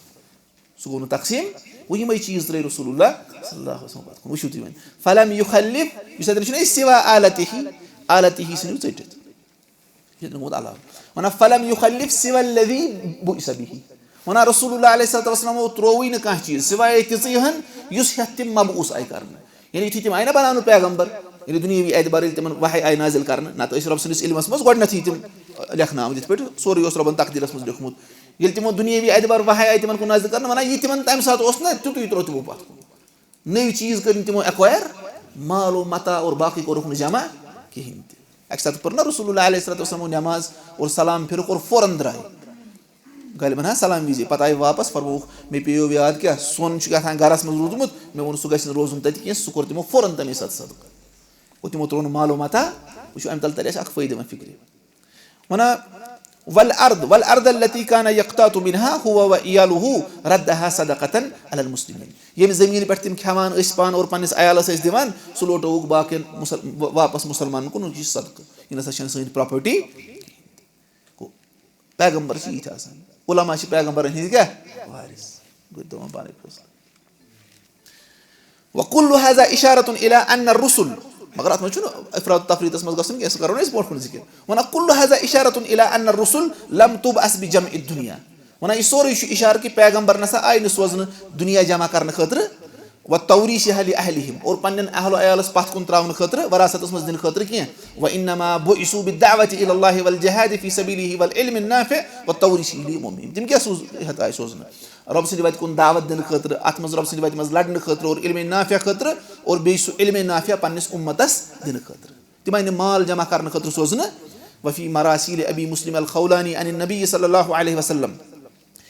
سُہ گوٚو نہٕ تقسیٖم، وۄنۍ یِمے چیٖز ترٛٲے رسول اللہ صلی اللہ علیہ وسلم پتھ کُن۔ وٕچھِو تُہۍ وۄنۍ، فلم یُخلف، یُس اَتٮ۪ن چھُنہ أسۍ سوا آلتہ، آلتہ ژھٕنِو ژٔٹِتھ۔ یہِ چھُ گوٚمُت علاوٕ۔ ونان، فلم یُخلف سوى الذی بعث به۔ ونان، رسول اللہ علیہ الصلوۃ والسلامو ترٛووٕے نہٕ کانٛہہ چیٖز سوائے تِژٕے ہن یُس ہٮ۪تھ تِم مبعوث آیہِ کرنہٕ۔ یعنی یُتھُے تِم آیہِ نہ بناونہٕ پیغمبر، یعنی دُنیٲوی اعتبار ییٚلہِ تِمن وحی آیہِ نازل کرنہٕ، نتہٕ ٲسۍ رۄب سٕنٛدِس علمس منٛز گۄڈٕنیتھٕے تِم لیکھنہٕ آمٕتۍ، یِتھ پٲٹھۍ سورُے اوس رۄبن تقدیٖرس منٛز لیوٚکھمُت۔ ییٚلہِ تِمو دُنیٲوی اعتبار وحی آیہِ تِمن کُن نازل کرنہٕ، ونان، یہِ تِمن تمہِ ساتہٕ اوس نہ، تیُتُے ترٛوو تِمو پتھ کُن۔ نٔوۍ چیٖز کٔرۍ نہٕ تِمو acquire، مال و متاع اور باقٕے کوٚرُکھ نہٕ جمع کِہینۍ تہِ۔ اکہِ ساتہٕ پٔر نہ رسول اللہ علیہ الصلوۃ والسلامو نماز اور سلام پھِرُکھ اور فوراً درٛاے۔ غالباً ہا سلام وِزے۔ پتہٕ آیہِ واپس، فرمووُکھ، مےٚ پیٚیو یاد کیٛاہ، سۄن چھُ کیٛاہ تام گرس منٛز روٗدمُت، مےٚ ووٚن سُہ گژھِ نہٕ روزُن تَتہِ کینٛہہ، سُہ کوٚر تِمو فوراً تَمے ساتہٕ صدقہٕ۔ اور تِمو ترٛوو نہٕ مال و متاع۔ وٕچھِو، اَمہِ تلہٕ تَرِ اَسہِ اکھ فٲیدٕ وۄنۍ فِکرِ۔ ونان، والارض والارض التي كان يقتات منها هو وعياله ردها صدقة على المسلمين۔ ییٚمہِ زٔمیٖنہِ پٮ۪ٹھ تِم کھٮ۪وان ٲسۍ پانہٕ اور پننِس عیالس ٲسۍ دِوان، سُہ لوٹووُکھ باقین مُسل-، واپس مُسلمانن کُن، یہِ چھُ صدقہٕ، یہِ نسا چھنہٕ سٲنۍ پراپرٹی۔ گوٚو، پیغمبر چھِ یِتھۍ آسان، علماء چھِ پیغمبرن ہٕنٛدۍ کیٛاہ؟ وارث۔ گوٚو تِمن پانے فٲصلہٕ۔ وكل هذا إشارة إلى أن الرسل، مگر اتھ منٛز چھُنہٕ افراط و تفریطس منٛز گژھُن کینٛہہ، سُہ کرو نہٕ أسۍ برونٛٹھ کُن ذِکر۔ ونان كل هذا إشارة إلى أن الرسل لم تبعث بجمع الدنيا۔ ونان، یہِ سورُے چھُ اشارٕ کہِ پیغمبر نسا آیہِ نہٕ سوزنہٕ دُنیا جمع کرنہٕ خٲطرٕ، وتوريثها لأهلهم، اور پننٮ۪ن اہل و عیالس پتھ کُن تراونہٕ خٲطرٕ، وراثتس منٛز دِنہٕ خٲطرٕ کینٛہہ۔ وإنما بعثوا بالدعوة إلى الله والجهاد في سبيله والعلم النافع وتوريثه لأممهم۔ تِم کیٛاہ سوز-، ہٮ۪تھ آیہِ سوزنہٕ؟ رۄب سٕنٛدِ وتہِ کُن دعوت دِنہٕ خٲطرٕ، اتھ منٛز رۄب سٕنٛدِ وتہِ منٛز لڑنہٕ خٲطرٕ اور علم نافع خٲطرٕ، اور بیٚیہِ سُہ علم نافع پننِس اُمتس دِنہٕ خٲطرٕ۔ تِم آیہِ نہٕ مال جمع کرنہٕ خٲطرٕ سوزنہٕ۔ وفي مراسيل أبي مسلم الخولاني عن النبي صلى الله عليه وسلم۔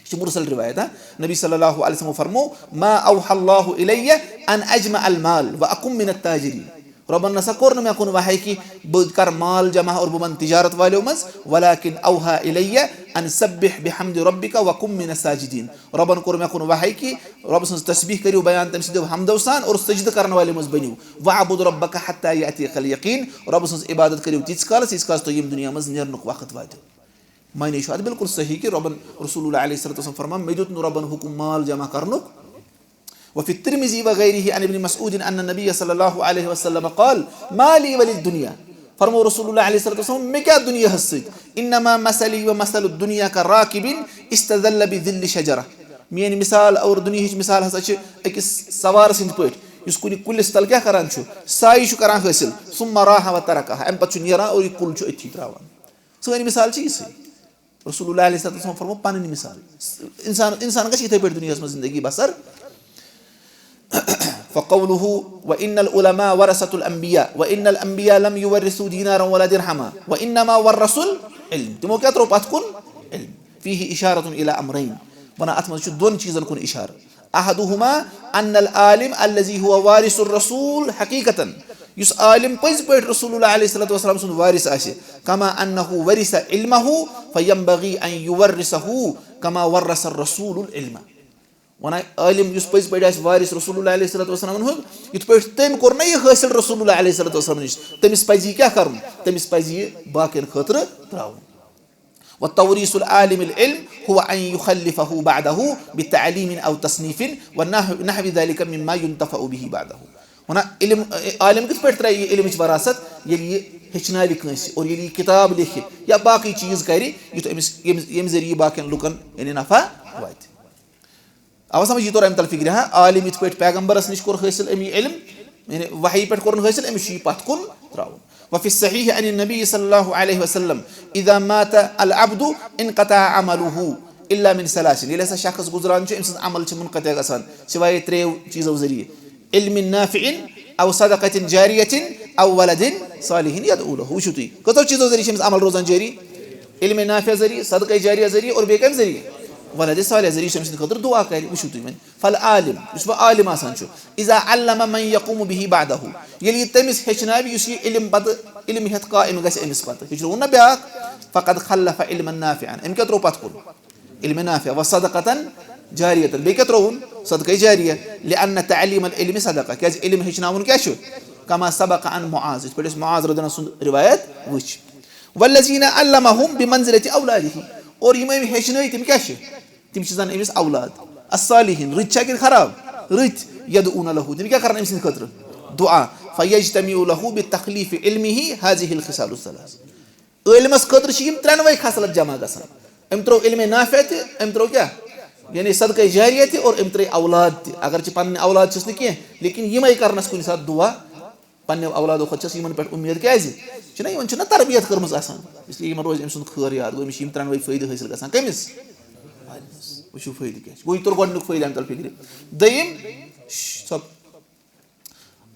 یہِ چھِ مرسل روایت، ہا؟ نبی صلی اللہ علیہ وسلم فرمو، ما أوحى الله إلي أن أجمع المال وأكن من التاجرين۔ رۄبن نسا کوٚر نہٕ مےٚ کُن وحی کہِ بہٕ کر مال جمع اور بہٕ بنہٕ تجارت والیو منٛز، ولكن أوحى إلي أن سبح بحمد ربك وكن من الساجدين۔ رۄبن کوٚر مےٚ کُن وحی کہِ رۄب سٕنٛز تسبیح کٔرِو بیان تٔمۍ سٕنٛدیو حمدو سان اور سجدٕ کرن والیو منٛز بٔنِو۔ واعبد ربك حتى يأتيك اليقين۔ رۄب سٕنٛز عبادت کٔرِو تیٖتِس کالس، ییٖتِس کالس تۄہہِ ییٚمہِ دُنیا منٛز نیرنُک وقت واتیو۔ معنی چھُ اتھ بالکل صحیح کہِ رۄبن، رسول اللہ علیہ الصلوۃ والسلام فرمان، مےٚ دیُت نہٕ رۄبن حکم مال جمع کرنُک۔ وفي الترمذي وغيره عن ابن مسعود أن النبي صلى الله عليه وسلم قال، ما لي وللدنيا۔ فرمو رسول اللہ علیہ الصلوۃ والسلام، مےٚ کیٛاہ دُنیاہس سۭتۍ؟ إنما مثلي ومثل الدنيا كراكب استظل بظل شجرة۔ میٲنۍ مثال اور دُنیاہٕچ مثال ہسا چھِ أکِس سوارس ہٕنٛدۍ پٲٹھۍ، یُس کُنہِ کُلِس تل کیٛاہ کران چھُ؟ سایہِ چھُ کران حٲصِل۔ ثم راح وتركها، امہِ پتہٕ چھُ نیران اور یہِ کُل چھُ أتھی تراوان۔ سٲنۍ مثال چھِ یِژھٕے۔ رسول اللہ علیہ الصلوۃ والسلام فرمو پنٕنۍ مثال۔ انسان، انسان گژھِ یِتھے پٲٹھۍ دُنیاہس منٛز زندگی بسر۔ فقوله، وإن العلماء ورثة الأنبياء، وإن الأنبياء لم يورثوا دينارا ولا درهما، وإنما ورثوا العلم۔ تِمو کیٛاہ ترٛوو پتھ کُن؟ علم۔ فيه إشارة إلى أمرين۔ ونان، اتھ منٛز چھُ دۄن چیٖزن کُن اشارٕ۔ أحدهما أن العالم الذي هو وارث الرسول حقيقة، یُس عالم پٔزۍ پٲٹھۍ رسول اللہ علیہ الصلوۃ والسلام سُنٛد وارث آسہِ، كما أنه ورث علمه فينبغي أن يورثه كما ورث الرسول العلم۔ ونان، عالم یُس پٔزۍ پٲٹھۍ آسہِ وارث رسول اللہ علیہ الصلوۃ والسلام ہُنٛد، یِتھ پٲٹھۍ تٔمۍ کوٚر نہ یہِ حٲصِل رسول اللہ علیہ الصلوۃ والسلام نِش، تٔمِس پزِ یہِ کیٛاہ کرُن؟ تٔمِس پزِ یہِ باقین خٲطرٕ ترٛاوُن۔ وتوريث العالم العلم هو أن يخلفه بعده بتعليم أو تصنيف ونحو، نحو ذلك مما ينتفع به بعده۔ ونان، علم، عالم کِتھ پٲٹھۍ ترٛایہِ یہِ علمٕچ وراثت؟ ییٚلہِ یہِ ہیٚچھناوِ کٲنٛسہِ اور ییٚلہِ یہِ کِتاب لیکھِ یا باقٕے چیٖز کرِ، یُتھ أمِس، ییٚمہِ، ییٚمہِ ذٔریعہٕ یہِ باقین لُکن، یعنی، نفع واتہِ۔ آوا سمجھ؟ یہِ توٚر اَمہِ تل فِکرِ، ہا؟ عالم یِتھ پٲٹھۍ پیغمبرس نِش کوٚر حٲصِل أمۍ یہِ علم، یعنی وحی پٮ۪ٹھ کوٚرُن حٲصِل، أمِس چھُ یہِ پتھ کُن ترٛاوُن۔ وفي الصحيح عن النبي صلى الله عليه وسلم، إذا مات العبد انقطع عمله إلا من ثلاث۔ ییٚلہِ ہسا شخص گُزران چھُ، أمۍ سٕنٛز عمل چھِ منقطع گژھان، سوائے ترٛیو چیٖزو ذٔریعہٕ۔ علم نافع أو صدقة جارية أو ولد صالح يدعو له۔ وٕچھِو تُہۍ، کٔژو چیٖزو ذٔریعہٕ چھِ أمِس عمل روزان جٲری؟ علم نافع ذٔریعہٕ، صدقہ جاریہ ذٔریعہٕ اور بیٚیہِ کَمہِ ذٔریعہٕ؟ ولد صالح ذٔریعہٕ یُس أمۍ سٕنٛدِ خٲطرٕ دعا کَرِ۔ وٕچھِو تُہۍ وۄنۍ، فالعالم، یُس وۄنۍ عالم آسان چھُ، إذا علم من يقوم به بعده، ییٚلہِ یہِ تٔمِس ہیٚچھناوِ، یُس یہِ علم پَتہٕ، علم ہیٚتھ قائم گژھِ أمِس پَتہٕ، ہیٚچھنووُن نہ بیٛاکھ، فقد خلف علما نافعا، أمۍ کیٛاہ ترٛوو پَتھ کُن؟ علم نافع، وصدقة جارية، بیٚیہِ کیٛاہ ترٛووُن؟ صدقہ جاریہ۔ لأن تعليم العلم صدقة، کیٛازِ علم ہیٚچھناوُن کیٛاہ چھُ؟ كما سبق عن معاذ، یِتھ پٲٹھۍ أسۍ معاذ رضی اللہ عنہ سُنٛد رِوایت وٕچھ۔ والذين علمهم بمنزلة أولاده، اور یِم أمۍ ہیٚچھنٲوۍ، تِم کیٛاہ چھِ؟ تِم چھِ زَن أمِس اولاد۔ الصالحين، رٕتۍ چھا کِنہٕ خراب؟ رٕتۍ۔ يدعون له، تِم کیٛاہ کَرَن أمۍ سٕنٛدِ خٲطرٕ؟ دُعا۔ فيجتمع له بتخليف علمه هذه الخصال الثلاث۔ عٲلمَس خٲطرٕ چھِ یِم ترٛٮ۪نوَے خصلت جمع گژھان۔ أمۍ ترٛوو علم نافع تہِ، أمۍ ترٛوو کیٛاہ؟ یعنی صدقہ جاریہ تہِ اور أمۍ ترٛٲے اولاد تہِ۔ اگرچہِ پنٕنۍ اولاد چھِس نہٕ کینٛہہ، لیکن یِمَے کَرنَس کُنہِ ساتہٕ دُعا۔ پننیو اولادو کھۄتہٕ چھَس یِمن پٮ۪ٹھ اُمید، کیٛازِ؟ چھِنہ یِمن چھِنہ تربیت کٔرمٕژ آسان، اس لیے یِمن روزِ أمۍ سُنٛد خٲر یاد۔ گوٚو أمِس چھِ یِم ترٛٮ۪نوَے فٲیدٕ حٲصِل گژھان۔ کٔمِس؟ وٕچھِو فٲیدٕ کیٛاہ چھِ۔ گوٚو یہِ توٚر گۄڈٕنیُک فٲیدٕ اَمہِ تَل فِکرِ۔ دوٚیِم، سۄ،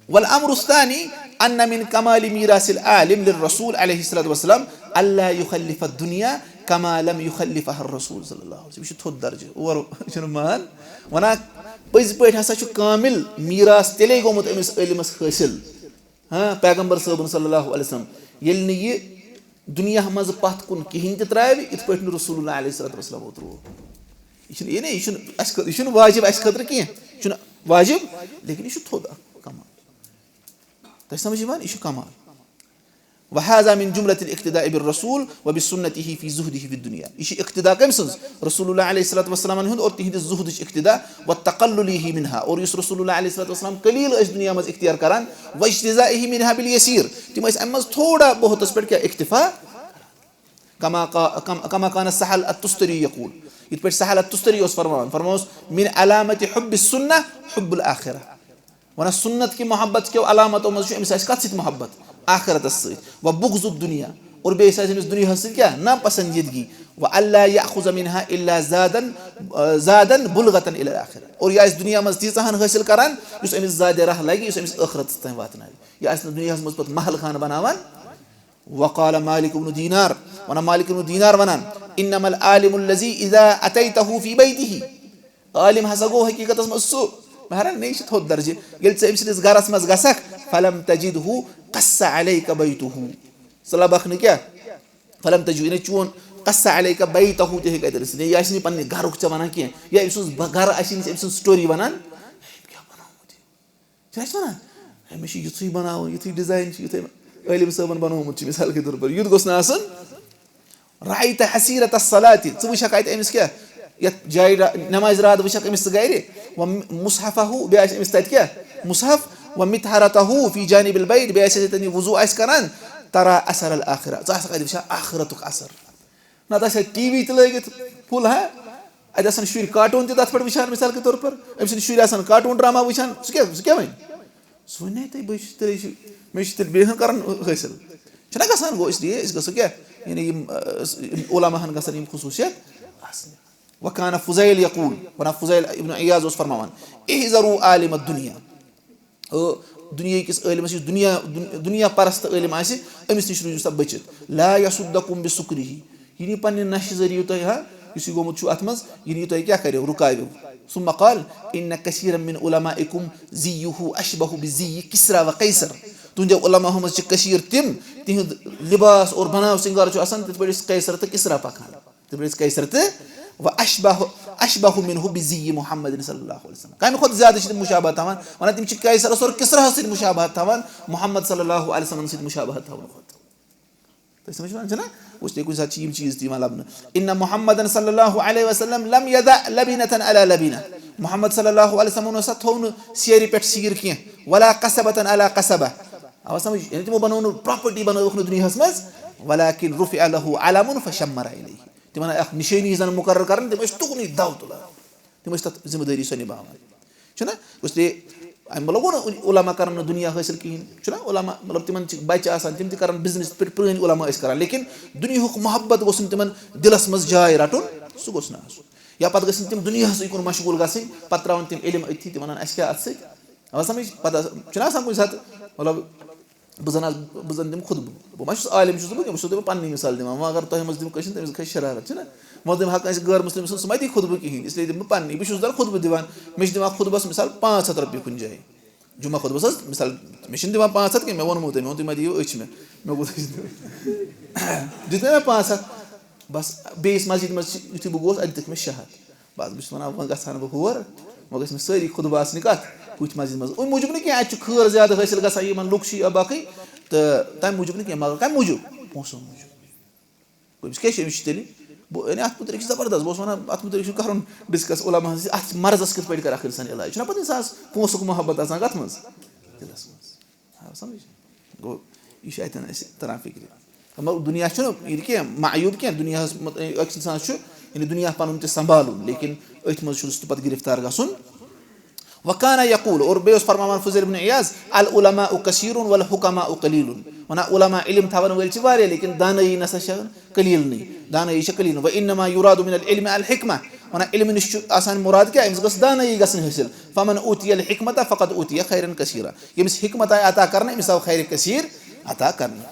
والامر الثاني أن من كمال ميراث العالم للرسول عليه الصلاة والسلام ألا يخلف الدنيا كما لم يخلفها الرسول صلى الله عليه وسلم۔ یہِ چھُ تھوٚد درجہٕ، اور چھُنہٕ مان وَنان۔ پٔزۍ پٲٹھۍ ہسا چھُ کامل میٖراث تیٚلے گوٚمُت أمِس عٲلمَس حٲصِل، ہاں، پیغمبر صٲبُن صلی اللہ علیہ وسلم، ییٚلہِ نہٕ یہِ دُنیا منٛز پَتھ کُن کِہیٖنۍ تہِ ترٛاوِ، یِتھ پٲٹھۍ نہٕ رسول اللہ علیہ الصلوۃ والسلام ترٛوو۔ یہِ چھُنہٕ، یہِ نہٕ، یہِ چھُنہٕ اَسہِ خٲطرٕ، یہِ چھُنہٕ واجب اَسہِ خٲطرٕ کینٛہہ، یہِ چھُنہٕ واجب، لیکن یہِ چھُ تھوٚد اَکھ کمال۔ تۄہہِ سمجھ یِوان؟ یہِ چھُ کمال۔ وهذا من جملة الاقتداء بالرسول وبسنته في زهده في الدنيا۔ یہِ چھِ اقتدا کٔمۍ سٕنٛز؟ رسول اللہ علیہ الصلوۃ والسلامن ہُنٛد اور تِہنٛدِس زُہدٕچ اقتدا، وتقلله منها، اور یُس رسول اللہ علیہ الصلوۃ والسلام قلیل ٲسۍ دُنیا منٛز اختیار کران، واجتزائه منها باليسير، تِم ٲسۍ اَمہِ منٛز تھوڑا بہتس پٮ۪ٹھ کیٛاہ اکتفا؟ كما قا-، كم-، كما كان سهل التستري يقول، یِتھ پٲٹھۍ سہل التستری اوس فرماوان، فرماوس، من علامة حب السنة حب الآخرة۔ وَنان سُنت کہِ محبت کیو علامتو منٛز چھُ أمِس آسہِ کَتھ سۭتۍ محبت؟ آخرتس سۭتۍ۔ وَبُغْضُ الدُّنْيَا، اور بیٚیہِ آسہِ أمِس دُنیاہَس سۭتۍ کیٛاہ؟ ناپسندیدگی۔ وَأَلَّا يَأْخُذَ مِنْهَا إِلَّا زَادًا، آ، زَادًا بُلِغَةً إِلَى الْآخِرَةِ۔ اور یہِ آسہِ دُنیا منٛز تیٖژاہ ہن حٲصِل کران، یُس أمِس زادِ راہ لگہِ، یُس أمِس ٲخرتس تام واتناوِ۔ یہِ آسہِ نہٕ دُنیاہَس منٛز پتہٕ محل خانہٕ بناوان۔ وقال مالک ابن دینار، ونان مالک ابن دینار ونان، انما العالم الذي اذا اتيته في بيته، عالم ہسا گوٚو حقیقتس منٛز سُہ، مہرن، مےٚ چھِ تھوٚد درجہِ، ییٚلہِ ژٕ أمۍ سٕنٛدِس گرس منٛز گژھکھ، فلم تجده قص عليك بيته، ژٕ لبکھ نہٕ کیٛاہ؟ فلم تجده، یعنی چون قص عليك بيته تہِ ہیٚکہِ اَتہِ رٔسِتھ، یعنی یہِ آسہِ نہٕ پننہِ گرُک ژےٚ ونان کینٛہہ، یا أمۍ سٕنٛز ب-، گرٕ آسہِ نہٕ أمۍ سٕنٛز story ونان۔ چھِ اَسہِ وَنان، ہے، مےٚ چھُ یِتھُے بَناوُن، یِتھُے design چھُ، یِتھُے عٲلِم صٲبَن بَنومُت چھُ، مِثال کے طور پر، یُتھ گوٚژھ نہٕ آسُن۔ رأيت حصيرة الصلاة، ژٕ وٕچھَکھ اَتہِ أمِس کیٛاہ، یَتھ جایہِ را-، نمازِ راتھ وٕچھَکھ أمِس ژٕ گَرِ، وَمصحفه، بیٚیہِ آسہِ أمِس تَتہِ کیٛاہ، مصحف، ومطهرته في جانب البيت، بیٚیہِ آسہِ تَتہِ وضوٗ آسہِ کَران، ترى أثر الآخرة، ژٕ آسَکھ اَتہِ وٕچھان آخرتُک اثر۔ نتہٕ آسہِ ہا ٹی وی تہِ لٲگِتھ full، ہا، اَتہِ آسَن شُرۍ cartoon تہِ تَتھ پٮ۪ٹھ وٕچھان، مِثال کے طور پر، أمۍ سٕنٛدۍ شُرۍ آسَن cartoon drama وٕچھان، سُہ کیٛاہ، سُہ کیٛاہ وَنہِ؟ سُہ وَنہِ ہے تۄہہِ، بہٕ چھُس تیٚلے چھُ، مےٚ چھُ تیٚلہِ بیٚیہِ ہن کَران حٲصِل۔ چھُنہ گژھان؟ گوٚو، اس لیے أسۍ گژھو کیٛاہ؟ یعنی یِم، آ، یِم علماہَن گژھن یِم خصوٗصیت آسنہِ۔ وکان فضیل یقول، وَنان فضیل ابن عیاض اوس فرماوان، احذروا عالم الدنیا۔ او دُنیاہکِس عٲلمَس، یُس دُنیا، دُن-، دُنیا پرست عٲلِم آسہِ، أمِس نِش روٗزِو سا بٔچِتھ۔ لا یصدکم بسکرہ، یہِ نہٕ پننہِ نشہِ ذٔریعہٕ تۄہہِ، ہا، یُس یہِ گوٚمُت چھُ اَتھ منٛز، یہِ نہٕ یہِ تۄہہِ کیٛاہ کَریو، رُکاویو۔ ثم قال، ان کثیرا من علمائکم زیہ اشبہ بزی کسری و قیصر۔ تُہنٛدیو علماہو منٛز چھِ کثیٖر تِم، تِہُنٛد لباس اور بناو سِنگار چھُ آسان تِتھ پٲٹھۍ یُس قیصر تہٕ کسری پکان۔ تِم ٲسۍ قیصر تہٕ و اشبہ، اشبہ منہ بزی محمد صلی اللہ علیہ وسلم۔ کمہِ کھۄتہٕ زیادٕ چھِ تِم مشابہت تھاوان؟ ونان تِم چھِ قیصرس اور کسراہس سۭتۍ مشابہت تھاوان، محمد صلی اللہ علیہ وسلم سۭتۍ مشابہت تھاونہٕ کھۄتہٕ۔ تُہۍ سمجھ یِوان چھُنہ؟ وٕچھ، تُہۍ کُنہِ ساتہٕ چھِ یِم چیٖز تہِ یِوان لبنہٕ۔ ان محمدن صلی اللہ علیہ وسلم لم یدع لبنة علی لبنة۔ محمد صلی اللہ علیہ وسلمن ہسا تھوٚو نہٕ سیرِ پٮ۪ٹھ سیٖر کینٛہہ، ولا قصبة علی قصبة۔ آوا سمجھ؟ یعنی تِمو بنوو نہٕ property، بنٲوٕکھ نہٕ دُنیاہس منٛز، ولكن رفع له علم فشمر الیہ۔ تِمن آیہِ اکھ نِشٲنی زن مُقرر کرنہٕ، تِم ٲسۍ تُکنُے دَو تُلان، تِم ٲسۍ تَتھ ذِمہٕ دٲری سۄ نِباوان۔ چھُنہ؟ اس لیے اَمہِ مطلب گوٚو نہٕ علما کرن نہٕ دُنیا حٲصِل کِہیٖنۍ، چھُنہ؟ علما، مطلب، تِمن چھِ بَچہِ آسان، تِم تہِ کرن business، یِتھ پٲٹھۍ پرٛٲنۍ علما ٲسۍ کران، لیکن دُنیاہُک محبت گوٚژھ نہٕ تِمن دِلس منٛز جاے رَٹُن، سُہ گوٚژھ نہٕ آسُن۔ یا پتہٕ گژھن تِم دُنیاہسٕے کُن مشغوٗل گژھٕنۍ، پتہٕ ترٛاوان تِم علم أتھی، تِم وَنان، اَسہِ کیٛاہ اَتھ سۭتۍ؟ اَوا سمجھ؟ پتہٕ چھُنہ آسان کُنہِ ساتہٕ، مطلب، بہٕ زن آسہٕ، بہٕ زن دِمہٕ خطبہٕ۔ بہٕ ما چھُس عالم چھُس نہٕ بہٕ کینٛہہ، بہٕ چھُسو تۄہہِ بہٕ پننٕے مثال دِوان۔ وۄنۍ اگر تۄہہِ منٛز تِم کٲنٛسہِ چھِنہٕ، تٔمِس کھسہِ شرارت، چھِنہ؟ وۄنۍ دِمہٕ ہا کٲنٛسہِ غٲر مسلم سٕنٛز، سُہ ما دِیہِ خطبہٕ کِہیٖنۍ، اس لیے دِمہٕ بہٕ پننٕے۔ بہٕ چھُس دَپان خطبہٕ دِوان، مےٚ چھِ دِوان خطبس مثال پانٛژھ ہتھ رۄپیہِ کُنہِ جایہِ۔ جمعہ خطبس حظ مثال، مےٚ چھِنہٕ دِوان پانٛژھ ہتھ کینٛہہ، مےٚ ووٚنمو تۄہہِ، مےٚ ووٚن تُہۍ ما دِیِو، أسۍ چھِ مےٚ، مےٚ کوٗتاہ چھِ دِوان؟ دیُت مےٚ نا پانٛژھ ہتھ۔ بس بیٚیِس مسجدِ منٛز چھِ، یُتھُے بہٕ گوس، اَتہِ دِتُکھ مےٚ شےٚ ہتھ۔ بس، بہٕ چھُس وَنان، وۄنۍ گژھٕ ہا نہٕ بہٕ ہور، وۄنۍ گژھِ مےٚ سٲری خطبہٕ آسٕنۍ کَتھ؟ کُٹھۍ مسجد منٛز۔ اَمہِ موٗجوٗب نہٕ کینٛہہ، اَتہِ چھُ خٲر زیادٕ حٲصِل گژھان یِمَن، لُکھ چھِ یہِ باقٕے، تہٕ تَمہِ موٗجوٗب نہٕ کینٛہہ، مگر کَمہِ موٗجوٗب؟ پونٛسو موٗجوٗب۔ گوٚو أمِس کیٛاہ چھِ، أمِس چھِ تیٚلہِ، بہٕ، یعنی اَتھ مُتعلِق چھِ زبردست، بہٕ اوسُس وَنان، اَتھ مُتعلِق چھُ کَرُن discuss علماہَن سۭتۍ، اَتھ مرضَس کِتھ پٲٹھۍ کَرِ اَکھ اِنسان علاج۔ چھُنہ پَتہٕ اِنسانَس پونٛسُک محبت آسان کَتھ منٛز؟ دِلَس منٛز۔ آ، سمجھ؟ گوٚو، یہِ چھُ اَتٮ۪ن اَسہِ تران فِکرِ۔ مگر دُنیا چھُنہٕ یہِ کینٛہہ، معیوب کینٛہہ، دُنیاہَس مت-، أکِس اِنسانَس چھُ، یعنی، دُنیا پَنُن تہِ سنبھالُن، لیکن أتھۍ منٛز چھُنہٕ سُہ پَتہٕ گِرفتار گژھُن۔ وکانا یقول، اور بیٚیہِ اوس فرماوان فضیل بن عیاض، العلماء کثیر والحکماء قلیل۔ وَنان، علماء، علم تھاوَن وٲلۍ چھِ واریاہ، لیکن دانٲیی نسا چھِ قلیل نٕے، دانٲیی چھِ قلیل۔ وانما یراد من العلم الحکمہ، وَنان، علمہٕ نِش چھُ آسان مُراد کیٛاہ؟ أمِس گٔژھ دانٲیی گژھٕنۍ حٲصِل۔ فمن اوتی الحکمۃ فقد اوتی خیرا کثیرا۔ ییٚمِس حکمت آیہِ عطا کرنہٕ، أمِس آو خیر کثیر عطا کرنہٕ۔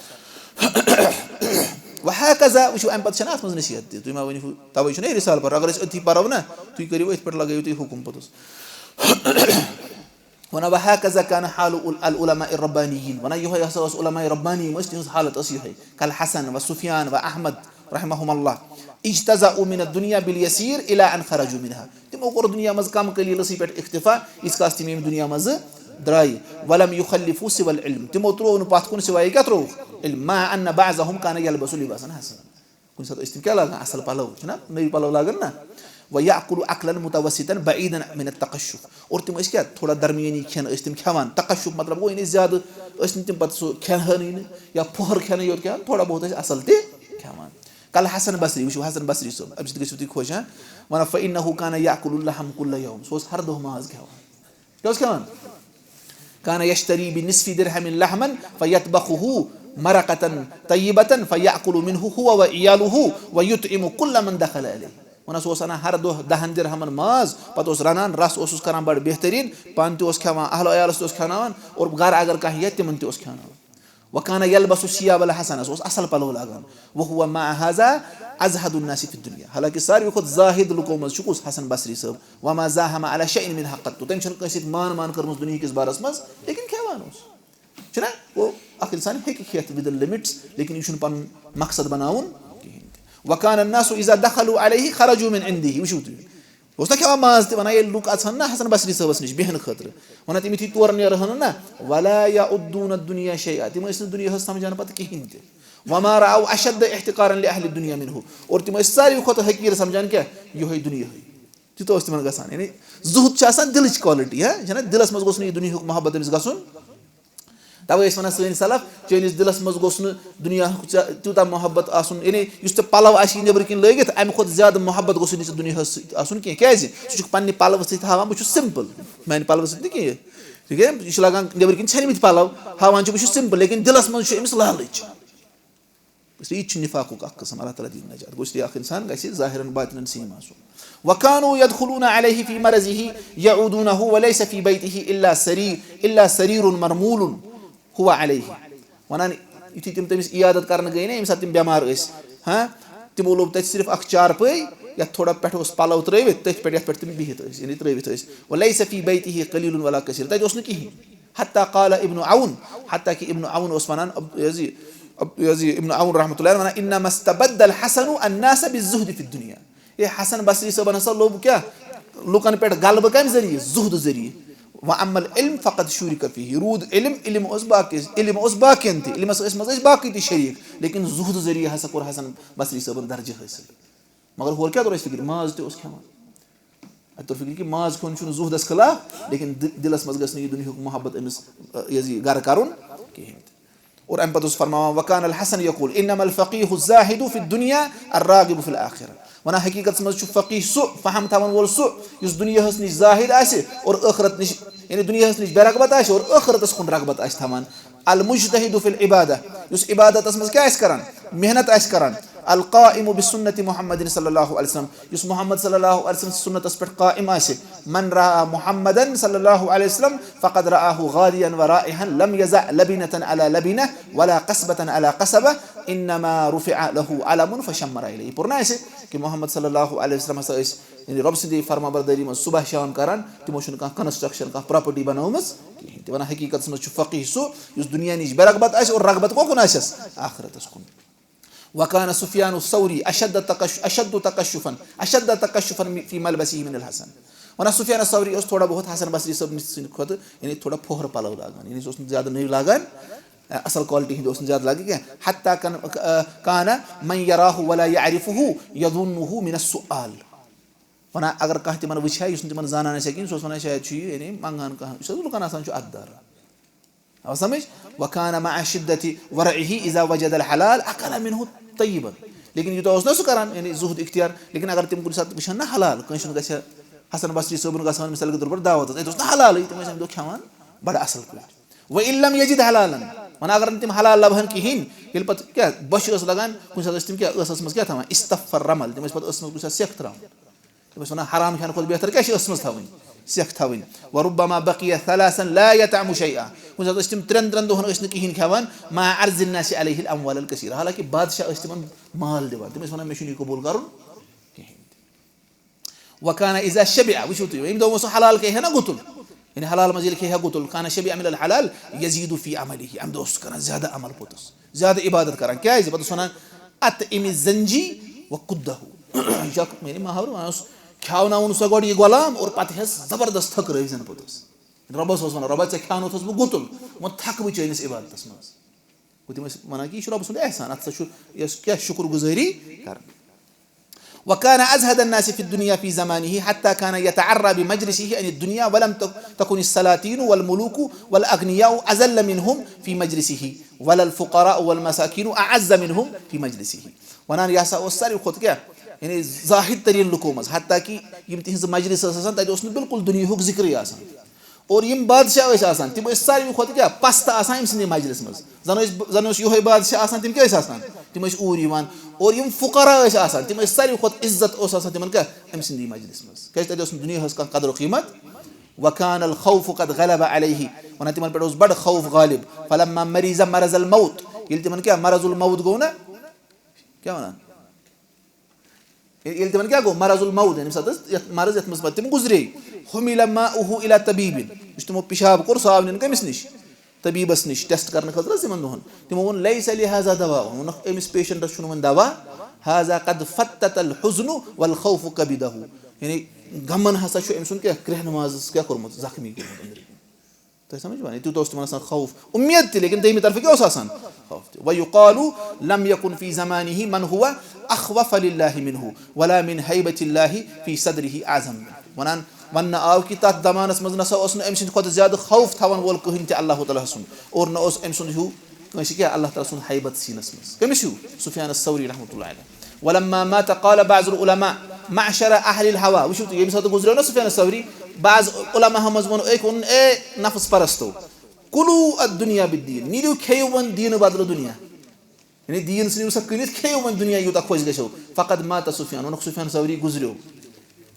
وہکذا، وٕچھِو، اَمہِ پتہٕ چھَنہٕ اَتھ منٛز نصیحت تہِ۔ تُہۍ ما ؤنِو، تَوَے چھُنہ یہِ رسالہٕ پَرُن۔ اگر أسۍ أتھی پَرو نہ، تُہۍ کٔرِو أتھۍ پٮ۪ٹھ، لگٲیِو تُہۍ حُکُم پوٚتُس۔ وَنَا وَهَكَذَا كَانَ حَالُ الْعُلَمَاءِ الرَّبَّانِيِّينَ۔ وَنَا یِہوٚے ہسا اوس علماء ربانی یِم ٲسۍ، تِہٕنٛز حالت ٲس یِہوٚے۔ كَالْحَسَنِ وَسُفْيَانِ وَأَحْمَدَ رَحِمَهُمَا اللَّهُ، اجْتَزَعُوا مِنَ الدُّنْيَا بِالْيَسِيرِ إِلَى أَنْ خَرَجُوا مِنْهَا۔ تِمو کوٚر دُنیا منٛز کم قلیٖلَسٕے پٮ۪ٹھ اِکتِفا، ییٖتِس کالَس تِم ییٚمہِ دُنیا منٛز درٛایہِ۔ وَلَمْ يُخَلِّفُوا سِوَى الْعِلْمِ۔ تِمو ترٛوو نہٕ پَتھ کُن سِوایے کیٛاہ ترٛووُکھ؟ علم۔ مَعَ أَنَّ بَعْضَهُمْ كَانَ يَلْبَسُ لِبَاسًا حَسَنًا۔ کُنہِ ساتہٕ ٲسۍ تِم کیٛاہ لاگان؟ اَصٕل پَلو، چھِنہ نٔوۍ پَلو لاگان نہ؟ وَيَأْكُلُ أَكْلًا مُتَوَسِّطًا بَعِيدًا مِنَ التَّقَشُّفِ۔ اور تِم ٲسۍ کیٛاہ؟ تھوڑا درمیٲنی کھٮ۪ن ٲسۍ تِم کھٮ۪وان۔ تقشُف مطلب گوٚو، یعنی زیادٕ ٲسۍ نہٕ تِم پَتہٕ سُہ کھٮ۪ن ہٲنٕے نہٕ یا پھۄہَر کھٮ۪نٕے یوت کھٮ۪وان، تھوڑا بہت ٲسۍ اَصٕل تہِ کھٮ۪وان۔ کَالْحَسَنِ الْبَصْرِی، وٕچھِو حسن بصری صٲب، اَمہِ سۭتۍ گٔژھِو تُہۍ خۄش، ہاں؟ وَنان، فَإِنَّهُ كَانَ يَأْكُلُ اللَّحْمَ كُلَّ يَوْمٍ، سُہ اوس ہر دۄہ ماز کھٮ۪وان۔ کیٛاہ اوس کھٮ۪وان؟ كَانَ يَشْتَرِي بِنِصْفِ دِرْهَمٍ لَحْمًا فَيَطْبَخُهُ مَرَقَةً طَيِّبَةً فَيَأْكُلُ مِنْهُ هُوَ وَعِيَالُهُ وَيُطْعِمُ كُلَّ مَنْ دَخَلَ عَلَيْهِ۔ وَنان، سُہ اوس اَنان ہر دۄہ دَہَن دِرہَمَن ماز، پَتہٕ اوس رَنان، رَس اوسُس کَران بَڑٕ بہتریٖن، پانہٕ تہِ اوس کھٮ۪وان، اہل و عیالَس تہِ اوس کھٮ۪وناوان، اور گَرٕ اگر کانٛہہ یِیہِ تِمَن تہِ اوس کھٮ۪وناوان۔ وَكَانَ يَلْبَسُ الثِّيَابَ الْحَسَنَةَ، سُہ اوس اَصٕل پَلو لاگان۔ وَهُوَ مَعَ هَذَا أَزْهَدُ النَّاسِ فِي الدُّنْيَا، حالانکہِ ساروی کھۄتہٕ زاہد لُکو منٛز چھُ کُس؟ حسن بصری صٲب۔ وَمَا زَاحَمَ عَلَى شَيْءٍ مِنْهَا قَطُّ، تٔمۍ چھُنہٕ کٲنٛسہِ سۭتۍ مان مان کٔرمٕژ دُنیہِکِس بارَس منٛز، لیکِن کھٮ۪وان اوس۔ چھُنہ؟ گوٚو، اَکھ اِنسان ہیٚکہِ کھٮ۪تھ within limits، لیکِن یہِ چھُنہٕ پَنُن مقصد بَناوُن کِہیٖنۍ تہِ۔ وَكَانَ النَّاسُ إِذَا دَخَلُوا عَلَيْهِ خَرَجُوا مِنْ عِنْدِهِ، وٕچھِو تُہۍ۔ اوس نہ کھٮ۪وان ماز تہِ، وَنان، ییٚلہِ لُکھ اَژہَن نہ حسن بصری صٲبَس نِش بیٚہنہٕ خٲطرٕ، وَنان، تِم یُتھُے تورٕ نیرٕہَن نہ، وَلَا يَعُدُّونَ الدُّنْيَا شَيْئًا، تِم ٲسۍ نہٕ دُنیاہَس سَمجھان پَتہٕ کِہیٖنۍ تہِ۔ وَمَا رَأَوْا أَشَدَّ احْتِقَارًا لِأَهْلِ الدُّنْيَا مِنْهُ، اور تِم ٲسۍ ساروی کھۄتہٕ حقیٖر سَمجھان کیٛاہ؟ یِہوٚے دُنیاہٕے۔ تیوٗتاہ اوس تِمَن گژھان۔ یعنی زُہُد چھُ آسان دِلٕچ quality، ہاں، چھَنہ؟ دِلَس منٛز گوٚژھ نہٕ یہِ دُنیاہُک محبت أمِس گژھُن۔ تَوَے ٲسۍ وَنان سٲنۍ سلف، چٲنِس دِلَس منٛز گوٚژھ نہٕ دُنیاہُک ژےٚ تیوٗتاہ محبت آسُن، یعنی یُس ژےٚ پَلَو آسی نٮ۪برٕ کِنۍ لٲگِتھ، اَمہِ کھۄتہٕ زیادٕ محبت گوٚژھ نہٕ ژےٚ دُنیاہَس سۭتۍ آسُن کینٛہہ۔ کیٛازِ؟ ژٕ چھُکھ پنٛنہِ پَلوٕ سۭتۍ ہاوان، بہٕ چھُس simple، میٛانہِ پَلوٕ سۭتۍ نہٕ کینٛہہ۔ ٹھیٖک ہے؟ یہِ چھُ لاگان نٮ۪برٕ کِنۍ ژھیٚنمٕتۍ پَلَو، ہاوان چھُ بہٕ چھُس simple، لیکن دِلَس منٛز چھُ أمِس لالٕچ۔ اس لیے یہِ تہِ چھُ نِفاقُک اَکھ قٕسٕم، اللہ تعالیٰ دِیِن نجات۔ گوٚو اس لیے اَکھ اِنسان گژھِ ظٲہِرَن باطِنَن same آسُن۔ وَكَانُوا يَدْخُلُونَ عَلَيْهِ فِي مَرَضِهِ يَعُودُونَهُ وَلَيْسَ فِي بَيْتِهِ إِلَّا سَرِيرٌ، إِلَّا سَرِيرٌ مَرْمُولٌ هُوَ عَلَيْهِ۔ وَنان، یُتھُے تِم تٔمِس عیادت کَرنہٕ گٔے نا، ییٚمہِ ساتہٕ تِم بٮ۪مار ٲسۍ، ہاں، تِمو لوٚب تَتہِ صرف اَکھ چارپٲے، یَتھ تھوڑا پٮ۪ٹھٕ اوس پَلَو ترٛٲوِتھ، تٔتھۍ پٮ۪ٹھ، یَتھ پٮ۪ٹھ تِم بِہِتھ ٲسۍ، یعنی ترٛٲوِتھ ٲسۍ۔ وَلَيْسَ فِي بَيْتِهِ قَلِيلٌ وَلَا كَثِيرٌ، تَتہِ اوس نہٕ کِہیٖنۍ۔ حتیٰ قال ابن عون، حتیٰ کہ ابن عون اوس ونان، اب-، یہِ حظ یہِ، اب-، یہِ حظ یہِ ابن عون رحمۃ اللہ ونان، انما استبد الحسن الناس بالزہد فی الدنیا۔ اے حسن بصری صٲبن ہسا لوٚب کیٛاہ؟ لُکن پٮ۪ٹھ غلبہٕ کمہِ ذٔریعہٕ؟ زُہد ذٔریعہٕ۔ واما العلم فقد شرک فیہ، روٗد علم، علم اوس باقی، علم اوس باقین تہِ، علمس ٲسۍ منٛز ٲسۍ باقی تہِ شریٖک، لیکن زُہد ذٔریعہٕ ہسا کوٚر حسن بصری صٲبن درجہٕ حٲصِل۔ مگر ہورٕ کیٛاہ توٚر اَسہِ فِکرِ؟ ماز تہِ اوس کھٮ۪وان۔ اَتہِ توٚر فِکرِ کہِ ماز کھیوٚن چھُنہٕ زُہدَس خلاف، لیکن دِ-، دِلَس منٛز گژھِ نہٕ یہِ دُنیاہُک محبت أمِس، یہِ حظ یہِ گَرٕ کَرُن کِہیٖنۍ تہِ۔ اور اَمہِ پَتہٕ اوس فرماوان، وَكَانَ الحسن يَقُولُ، إِنَّمَا الفَقِيهُ الزَّاهِدُ فِي الدُّنْيَا الرَّاغِبُ فِي الْآخِرَةِ۔ وَنان حقیٖقتَس منٛز چھُ فقیٖہ سُہ، فہم تھاوَن وول سُہ، یُس دُنیاہَس نِش زاہد آسہِ اور ٲخرت نِش، یعنی دُنیاہَس نِش بے رغبت آسہِ اور ٲخرتَس کُن رغبت آسہِ تھاوان۔ المجتہد فی العبادہ، یُس عبادتس منٛز کیٛاہ آسہِ کران؟ محنت آسہِ کران۔ القائم بسنت محمد صلی اللہ علیہ وسلم، یُس محمد صلی اللہ علیہ وسلم سنتس پٮ۪ٹھ قائم آسہِ۔ من رأى محمدا صلی اللہ علیہ وسلم فقد رآه غاديا ورائحا لم يضع لبنة على لبنة ولا قصبة على قصبة، انما رفع له علم فشمر الیہ۔ پوٚر نہ اَسہِ کہ محمد صلی اللہ علیہ وسلم ہسا ٲسۍ یعنی رۄب سٕنٛدِ فرما بردٲری منٛز صبح شام کران، تِمو چھُنہٕ کانٛہہ construction، کانٛہہ property بنٲومٕژ کِہیٖنۍ تہِ۔ وَنان حقیٖقتس منٛز چھُ فقیٖہ سُہ یُس دُنیا نِش بے رغبت آسہِ اور رغبت کۄکُن آسٮ۪س؟ آخرتس کُن۔ وَكَانَ سُفْيَانُ الثَّوْرِي أَشَدَّ تَكَشُّ-، أَشَدُّ تَكَشُّفًا، أَشَدَّ تَكَشُّفًا فِي مَلْبَسِهِ مِنَ الْحَسَنِ۔ وَنان سُفْيَانُ الثَّوْرِی اوس تھوڑا بہت حسن بصری صٲب نِش سٕنٛدِ کھۄتہٕ یعنی تھوڑا پھۄہرٕ پَلو لاگان، یعنی سُہ اوس نہٕ زیادٕ نٔوۍ لاگان، اَصٕل quality ہِنٛدۍ اوس نہٕ زیادٕ لاگان کینٛہہ۔ حتیٰ کان-، آ، کان من یراہ ولا یعرفہ یظنہ من السؤال۔ وَنان اگر کانٛہہ تِمن وٕچھِ ہا، یُس نہٕ تِمن زانان آسہِ ہا کِہیٖنۍ، سُہ اوس وَنان شاید چھُ یہِ یعنی منٛگان کانٛہہ، یُس حظ لُکن آسان چھُ اَتھٕ دار۔ آو سمجھ؟ وَکان مع شدت ورعہ اذا وجد الحلال اکل منہ طیبا۔ لیکن یوٗتاہ اوس نہ سُہ کران، یعنی زُہد اختیار، لیکن اگر تِم کُنہِ ساتہٕ وٕچھن نہ حلال، کٲنٛسہِ ہُنٛد گژھِ ہا، حسن بصری صٲبُن گژھِ ہا مثال کے طور پر دعوت ٲس، اَتہِ اوس نہ حلالٕے، تِم ٲسۍ اَمہِ دۄہ کھٮ۪وان بڑٕ اَصٕل پٲٹھۍ۔ وَإِن لَمْ يَجِدْ حَلَالًا، وَنان اگر نہٕ تِم حلال لَبہٕ ہن کِہیٖنۍ، ییٚلہِ پَتہٕ کیٛاہ بۄچھِ ٲس لَگان، کُنہِ ساتہٕ ٲسۍ تِم کیٛاہ ٲسَس منٛز کیٛاہ تھاوان؟ اِصْطَفَّ الرَّمْلَ، تِم ٲسۍ پَتہٕ ٲسَس منٛز کُنہِ ساتہٕ سٮ۪کھ ترٛاوان۔ تِم ٲسۍ وَنان حرام کھٮ۪نہٕ کھۄتہٕ بہتر کیٛاہ چھِ ٲسَس منٛز تھاوٕنۍ؟ سٮ۪کھ تھاوٕنۍ۔ وَرُبَّمَا بَقِيَ ثَلَاثًا لَا يَطْعَمُ شَيْئًا، کُنہِ ساتہٕ ٲسۍ تِم ترٛٮ۪ن ترٛٮ۪ن دۄہَن ٲسۍ نہٕ کِہیٖنۍ کھٮ۪وان، مَعَ عَرْضِ النَّاسِ عَلَيْهِ الْأَمْوَالَ الْكَثِيرَةَ، حالانکہِ بادشاہ ٲسۍ تِمَن مال دِوان، تِم ٲسۍ وَنان مےٚ چھُنہٕ یہِ قبوٗل کَرُن کِہیٖنۍ تہِ۔ وَكَانَ إِذَا شَبِعَ، وٕچھِو تُہۍ، ییٚمہِ دۄہ وۄنۍ سُہ حلال کھیٚیہِ ہا نہ گُتُل، یعنی حلال منٛز ییٚلہِ کھیٚیہِ ہا گُتُل، کان شبع من الحلال یزید فی عملہ، اَمہِ دۄہ اوس سُہ کران زیادٕ عمل پوٚتُس، زیادٕ عبادت کران۔ کیازِ؟ پتہٕ اوس وَنان، اطعم الزنجی و کدہ، یہِ چھُ اکھ، یعنی محاورٕ وَنان اوس، کھیاوناوُن سۄ گۄڈٕ یہِ غلام اور پتہٕ ہٮ۪س زبردست تھٔکرٲوِتھ زَن پوٚتُس۔ رۄبَس اوس وَنان، رۄبا، ژےٚ کھیاونوتھَس بہٕ گُتُل، وۄنۍ تھَکہٕ بہٕ چٲنِس عبادتَس منٛز۔ گوٚو تِم ٲسۍ وَنان کہِ یہِ چھُ رۄبہٕ سُنٛد احسان، اَتھ ہسا چھُ یۄس کیٛاہ شُکُر گُزٲری کَرٕنۍ۔ وكان أزهد الناس في الدنيا في زمانه حتى كان يتعرى بمجلسه عن الدنيا ولم تك- تكن السلاطين والملوك والأغنياء أذل منهم في مجلسه ولا الفقراء والمساكين أعز منهم في مجلسه۔ وَنان یہِ ہسا اوس ساروی کھۄتہٕ کیٛاہ، یعنی زاہد تریٖن لُکو منٛز، حتیٰ کہِ یِم تِہنٛز مجلس ٲس آسان، تَتہِ اوس نہٕ بالکل دُنیاہُک ذِکرٕے آسان۔ اور یِم بادشاہ ٲسۍ آسان، تِم ٲسۍ ساروی کھۄتہٕ کیٛاہ، پستہٕ آسان أمۍ سٕنٛدِ مجلس منٛز۔ زن ٲسۍ، زن اوس یِہوٚے بادشاہ آسان، تِم کیٛاہ ٲسۍ آسان؟ تِم ٲسۍ اوٗرۍ یِوان۔ اور یِم فقراء ٲسۍ آسان، تِم ٲسۍ ساروی کھۄتہٕ عزت اوس آسان تِمن کیٛاہ، أمۍ سٕنٛدِ مجلس منٛز۔ کیٛازِ تَتہِ اوس نہٕ دُنیاہس کانٛہہ قدر و قیٖمت۔ وكان الخوف قد غلب عليه، وَنان تِمن پٮ۪ٹھ اوس بڑٕ خوف غالب۔ فلما مرض مرض الموت، ییٚلہِ تِمن کیٛاہ، مرض الموت گوٚو نا، کیٛاہ وَنان؟ ییٚلہِ تِمن کیٛاہ گوٚو؟ مرض الموت، ییٚمہِ ساتہٕ حظ یَتھ مرض، یَتھ منٛز پتہٕ تِم گُزرے۔ حمل ماؤه إلى طبيب، یُس تِمو پِشاب کوٚر، سُہ آو نِنہٕ کٔمِس نِش؟ طبیٖبس نِش، ٹیسٹ کرنہٕ خٲطرٕ حظ یِمن دۄہن۔ تِمو ووٚن، ليس لهذا دواء، ووٚنُکھ، أمِس پیشنٹس چھُنہٕ وۄنۍ دوا۔ هذا قد فتت الحزن والخوف كبده، یعنی غمن ہسا چھُ أمۍ سُنٛد کیٛاہ، کرٛیٚہن مازس کیٛاہ کوٚرمُت؟ زخمی کوٚرمُت أنٛدرٕ کِنۍ۔ تۄہہِ سمجھ یِوان؟ یہِ تیوٗتاہ اوس تِمن آسان خوف، اُمید تہِ، لیکن دوٚیمہِ طرفہٕ کیٛاہ اوس آسان؟ خوف تہِ۔ وَيُقال لَمْ يَكُنْ فِي زَمَانِهِ مَنْ هُوَ أَخْوَفَ لِلَّهِ مِنْهُ وَلَا مِنْ هَيْبَةِ اللَّهِ فِي صَدْرِهِ أَعْظَمَ مِنْهُ۔ وَنان، وَننہٕ آو کہِ تَتھ زمانَس منٛز نہ سا اوس نہٕ أمۍ سٕنٛدِ کھۄتہٕ زیادٕ خوف تھاوَن وول کٕہٕنۍ تہِ اللہ تعالیٰ ہَس سُنٛد، اور نہ اوس أمۍ سُنٛد ہیوٗ کٲنٛسہِ کیٛاہ، اللہ تعالیٰ سُنٛد ہیبت سیٖنَس منٛز۔ کٔمِس ہیوٗ؟ سفیان الثوری رحمتہ اللہ علیہ۔ ولما مات قال بعض العلماء معشر اهل الهوى، وٕچھِو تُہۍ، ییٚمہِ ساتہٕ گُزریو نہ سفیان ثوری، بعض علماء منٛز ووٚن، أکۍ ووٚنُن، اے نفس پرستو، کُلُوا الدنیا بالدین، نیٖرِو کھیٚیِو وۄنۍ دیٖنہٕ بدلہٕ دُنیا، یعنی دیٖن ژھٕنِو سا کٕنِتھ، کھیٚیِو وۄنۍ دُنیا یوٗتاہ خۄش گژھیو۔ فقد مات سفیان، ووٚنُکھ سفیان ثوری گُزریو،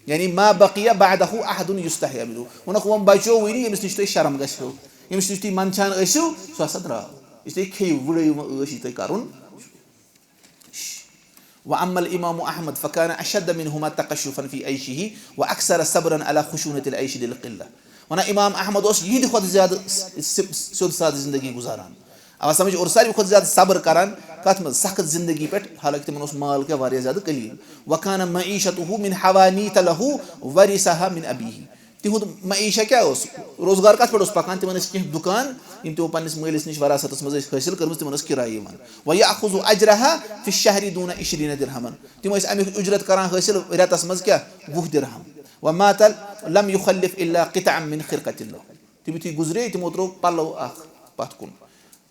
یعنی ما بقی بعدہ احد یستحی منہ، ووٚنُکھ وۄنۍ بچیو وٕنہِ ییٚمِس نِش تُہۍ شرم گژھیو، ییٚمِس نِش تُہۍ منٛدچھان ٲسِو، سُہ ہسا درٛاو، اس لیے کھیٚیِو، وٕڑٲیِو وۄنۍ عٲش یہِ تۄہہِ کرُن۔ وأما الإمام أحمد فكان أشد منهما تقشفا في عيشه وأكثر صبرا على خشونة العيش للقلة۔ وَنان امام احمد اوس یِہنٛدِ کھۄتہٕ زیادٕ س-، س-، سیوٚد سادٕ زندگی گُزاران۔ اَوا سمجھ؟ اور ساروی کھۄتہٕ زیادٕ صبر کران کتھ منٛز؟ سخت زندگی پٮ۪ٹھ، حالانکہ تِمن اوس مال کیٛاہ واریاہ زیادٕ قلیل۔ وكان معيشته من حوانيت له ورثها من أبيه۔ تِہُنٛد معیشہ کیٛاہ اوس؟ روزگار کَتھ پٮ۪ٹھ اوس پَکان؟ تِمَن ٲسۍ کینٛہہ دُکان، یِم تِمو پنٛنِس مٲلِس نِش وراثتَس منٛز ٲسۍ حٲصِل کٔرمٕژ، تِمَن ٲس کِراے یِوان۔ وَيَأْخُذُ أَجْرَهَا فِي الشَّهْرِ دُونَ عِشْرِينَ دِرْهَمًا۔ تِم ٲسۍ اَمیُک اُجرت کَران حٲصِل رٮ۪تَس منٛز کیٛاہ؟ وُہ دِرہَم۔ وَمَاتَ لَمْ يُخَلِّفْ إِلَّا قِطْعًا مِنْ خِرْقَةٍ لَهُ۔ تِم یُتھُے گُزرے، تِمو ترٛوو پَلو اَکھ پَتھ کُن۔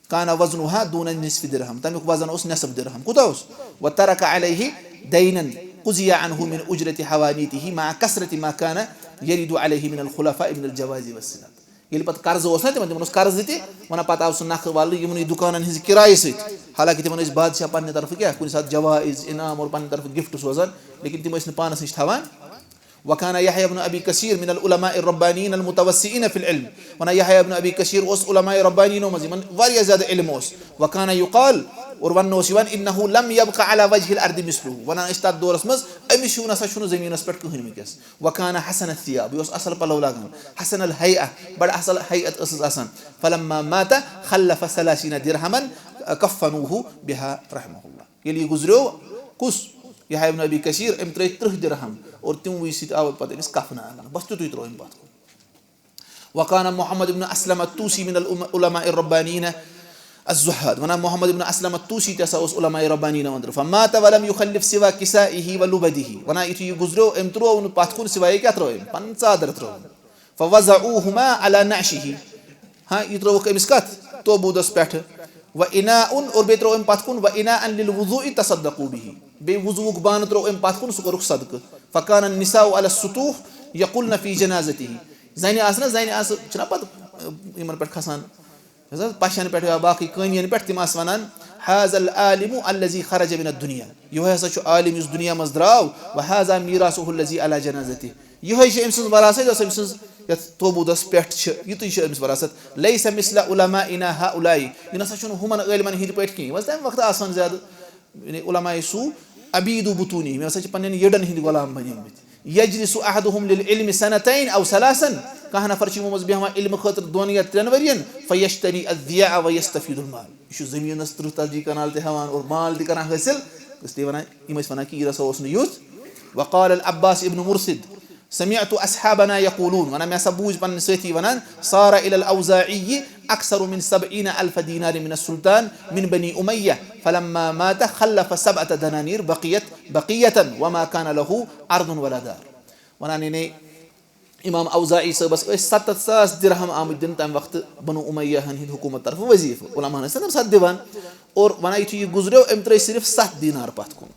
كان وزنها دون نصف درهم، تَمیُک وزن اوس نصف درہم۔ کوٗتاہ اوس؟ وترك عليه دينا قضي عنه من أجرة حوانيته مع كثرة ما كان يرد عليه من الخلفاء من الجواز والسنات۔ ییٚلہِ پَتہٕ قرضہٕ اوس نا تِمن، تِمن اوس قرضہٕ تہِ، وَنان پَتہٕ آو سُہ نَکھٕ والنہٕ یِمنٕے دُکانن ہٕنٛزِ کِرایہِ سۭتۍ۔ حالانکہِ تِمن ٲسۍ بادشاہ پننہِ طرفہٕ کیٛاہ، کُنہِ ساتہٕ جوائز، انعام اور پننہِ طرفہٕ gift سوزان، لیکن تِم ٲسۍ نہٕ پانس نِش تھاوان۔ وكان يحيى بن أبي كثير من العلماء الربانيين المتوسعين في العلم۔ وَنان یحییٰ ابن ابی کثیر اوس علماء ربانیٖنو منٛز، یِمن واریاہ زیادٕ علم اوس۔ وكان يقال، اور وننہٕ اوس یِوان، إنه لم يبق على وجه الأرض مثله۔ وَنان ٲسۍ تَتھ دورس منٛز، أمِس ہیوٗ نسا چھُنہٕ زٔمیٖنس پٮ۪ٹھ کٕہٕنۍ وٕنکیٚس۔ وكان حسن الثياب، یہِ اوس اصل پلو لاگان، حسن الهيئة، بڑٕ اصل ہیئت ٲسٕس آسان۔ فلما مات خلف ثلاثين درهما كفنوه بها رحمه الله۔ ییٚلہِ یہِ گُزریو، کُس؟ یحییٰ ابن ابی کثیر، أمۍ ترٛٲے ترٕٛہ درہم اور تِموٕے سۭتۍ آو پتہٕ أمِس کفناونہٕ۔ بس تیُتُے ترٛوو أمۍ پتھ کُن۔ وكان محمد بن أسلم الطوسي من العلماء الربانيين الزهاد۔ وَنان محمد ابن اسلم الطوسی تہِ ہسا اوس علماء ربانیٖنو اندرٕ۔ فمات ولم يخلف سوى كسائه ولبده۔ وَنان یُتھُے یہِ گُزریو، أمۍ ترٛوو نہٕ پتھ کُن سوائے کیٛاہ ترٛوو أمۍ؟ پنٕنۍ ژادر ترٛٲو أمۍ۔ فوضعوهما على نعشه۔ ہاں، یہِ ترٛووُکھ أمِس کَتھ؟ توبوٗدَس پٮ۪ٹھ۔ وإناء، اور بیٚیہِ ترٛوو أمۍ پَتھ کُن، وإناء للوضوء تصدقوا به۔ بیٚیہِ وضوٗوُک بانہٕ ترٛوو أمۍ پَتھ کُن، سُہ کوٚرُکھ صدقہٕ۔ فكان النساء على السطوح يقلن في جنازته۔ زَنہِ آسہٕ نہ، زَنہِ آسہٕ، چھِنہ پَتہٕ، اَ، یِمَن پٮ۪ٹھ کھسان، یۄس حظ پَشَن پٮ۪ٹھ یا باقٕے کٲنی یَن پٮ۪ٹھ، تِم آسہٕ وَنان، هذا العالم الذي خرج من الدنيا۔ یِہوٚے ہسا چھُ عالم یُس دُنیا منٛز درٛاو، وهذا ميراثه الذي على جنازته۔ یِہوٚے چھِ أمۍ سٕنٛز وراثت، یۄس أمۍ سٕنٛز یَتھ توبوٗدَس پٮ۪ٹھ چھِ، یِتُے چھِ أمِس وراثت۔ ليس مثل علمائنا هؤلاء، یہِ نہ سا چھُنہٕ ہُمَن عٲلمَن ہِنٛدۍ پٲٹھۍ کینٛہہ۔ یِم ٲسۍ تَمہِ وقتہٕ آسان زیادٕ، یعنی علماء سوء، عبيد بطونهم، یِم ہسا چھِ پنٛنٮ۪ن یٔڈَن ہِنٛدۍ غلام بنیمٕتۍ۔ يجلس أحدهم للعلم سنتين أو ثلاثا، کانٛہہ نفر چھُ یِمو منٛز بیٚہوان علمہٕ خٲطرٕ دۄن یا ترٛٮ۪ن ؤرین، فیشتری الضیاع ویستفید المال، یہِ چھُ زٔمیٖنَس تٕرٛہ ژتجی کنال تہِ ہٮ۪وان اور مال تہِ کران حٲصِل۔ اس لیے ونان، یِم ٲسۍ ونان کہِ یہِ رسا اوس نہٕ یُتھ۔ وقال العباس ابن مرشد، سمعت اصحابنا یقولون، ونان مےٚ ہسا بوٗز پنٕنۍ سٲتھی ونان، صار الى الاوزاعی اکثر من سبعین الف دینار من السلطان من بنی امیہ، فلما مات خلف سبعة دنانیر بقیت بقیة وما کان له ارض ولا دار۔ ونان یعنی امام اوزاعی صٲبس ٲسۍ ستتھ ساس درہم آمٕتۍ دِنہٕ تمہِ وقتہٕ بنو امیہ ہن ہٕنٛدِ حکوٗمت طرفہٕ وظیفہٕ، علماہن ٲسۍ تِم ستھ دِوان۔ اور ونان یُتھُے یہِ گُزریو، أمۍ ترٲے صرف ستھ دینار پتھ کُن۔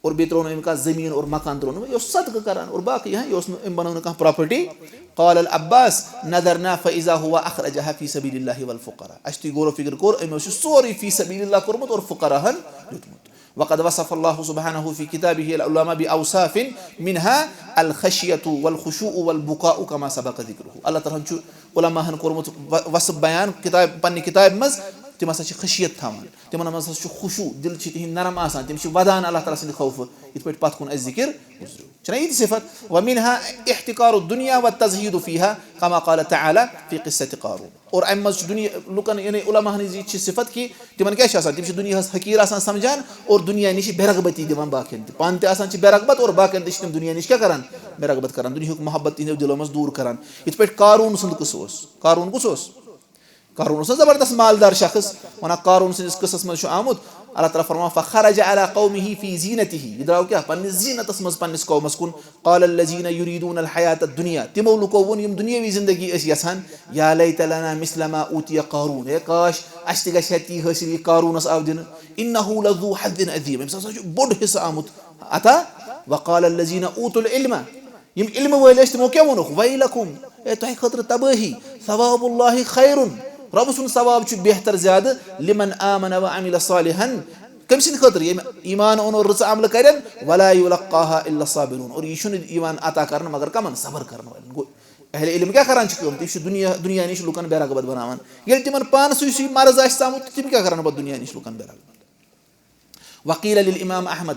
اور بیٚیہِ ترٛوو نہٕ أمۍ کانٛہہ زٔمیٖن اور مکان ترٛوو نہٕ، یہِ اوس صدقہٕ کران اور باقٕے، ہاں، یہِ اوس نہٕ أمۍ بنٲو نہٕ کانٛہہ property۔ قال العباس، نظرنا فاذا هو اخرجها في سبيل الله والفقراء۔ اسہِ تہِ غور و فکر کوٚر، أمۍ اوس یہِ سورُے فی سبیل اللہ کوٚرمُت اور فقراہن دیُتمُت۔ وقد وصف الله سبحانه في كتابه العلماء بأوصاف منها الخشية والخشوع والبكاء كما سبق ذكره۔ اللہ تعالیٰ ہن چھُ علماہن کوٚرمُت و-، وصف بیان کتاب، پننہِ کتابہِ منٛز۔ تِم ہسا چھِ خشیت تھاوان، تِمن منٛز ہسا چھُ خشوع، دِل چھِ تِہنٛدۍ نرم آسان، تِم چھِ ودان اللہ تعالیٰ سٕنٛدِ خوفہٕ، یِتھ پٲٹھۍ پتھ کُن اَسہِ ذِکِر گُزریو۔ چھَنا یہِ تہِ صفت؟ ومنها احتقار الدنيا والتزهيد فيها كما قال تعالى في قصة قارون۔ اور اَمہِ منٛز چھُ دُنیا، لُکن، یعنی علماہن ہٕنٛز یہِ چھِ صفت کہِ تِمن کیٛاہ چھِ آسان؟ تِم چھِ دُنیاہس حقیٖر آسان سمجھان اور دُنیا نِش بے رغبتی دِوان باقین تہِ۔ پانہٕ تہِ آسان چھِ بے رغبت اور باقین تہِ چھِ تِم دُنیا نِش کیٛاہ کران؟ بے رغبت کران، دُنیاہُک محبت تِہنٛدیو دِلو منٛز دوٗر کران۔ یِتھ پٲٹھۍ قارون سُنٛد قصہٕ اوس۔ قارون کُس اوس؟ قارون اوس نا زبردست مالدار شخص، ونان قارون سٕنٛدِس قصس منٛز چھُ آمُت، اللہ تعالیٰ فرماوان، فخرج على قومه في زينته، یہِ درٛاو کیٛاہ؟ پننِس زینتس منٛز پننِس قومس کُن۔ قال الذين يريدون الحياة الدنيا، تِمو لُکو ووٚن یِم دُنیٲوی زندگی ٲسۍ یژھان، يا ليت لنا مثل ما أوتي قارون، ہے کاش اسہِ تہِ گژھِ ہا تی حٲصِل یہِ قارونس آو دِنہٕ، إنه لذو حظ عظيم، أمِس ہسا چھُ بوٚڑ حصہٕ آمُت عطا۔ وقال الذين أوتوا العلم، یِم علمہٕ وٲلۍ ٲسۍ، تِمو کیٛاہ ووٚنُکھ؟ ویلکم، اے تۄہہِ خٲطرٕ تبٲہی، ثواب اللہ خیر، رۄبہٕ سُنٛد ثواب چھُ بہتر زیادٕ، لمن آمن و عمل صالحا، کٔمۍ سٕنٛدِ خٲطرٕ؟ ییٚمۍ ایمان اوٚن اور رٕژٕ عملہٕ کرن، ولا یلقاها الا الصابرون، اور یہِ چھُنہٕ یِوان عطا کرنہٕ مگر کمن؟ صبر کرن والٮ۪ن۔ گوٚو اہل علم کیٛاہ کران چھِ کٲم؟ تِم چھِ دُنیا، دُنیا نِش لُکن بے رغبت بناوان۔ ییٚلہِ تِمن پانسٕے سُے مرض آسہِ ژامُت، تِم کیٛاہ کرن پتہٕ دُنیا نِش لُکن بے رغبت؟ وقيل للإمام أحمد،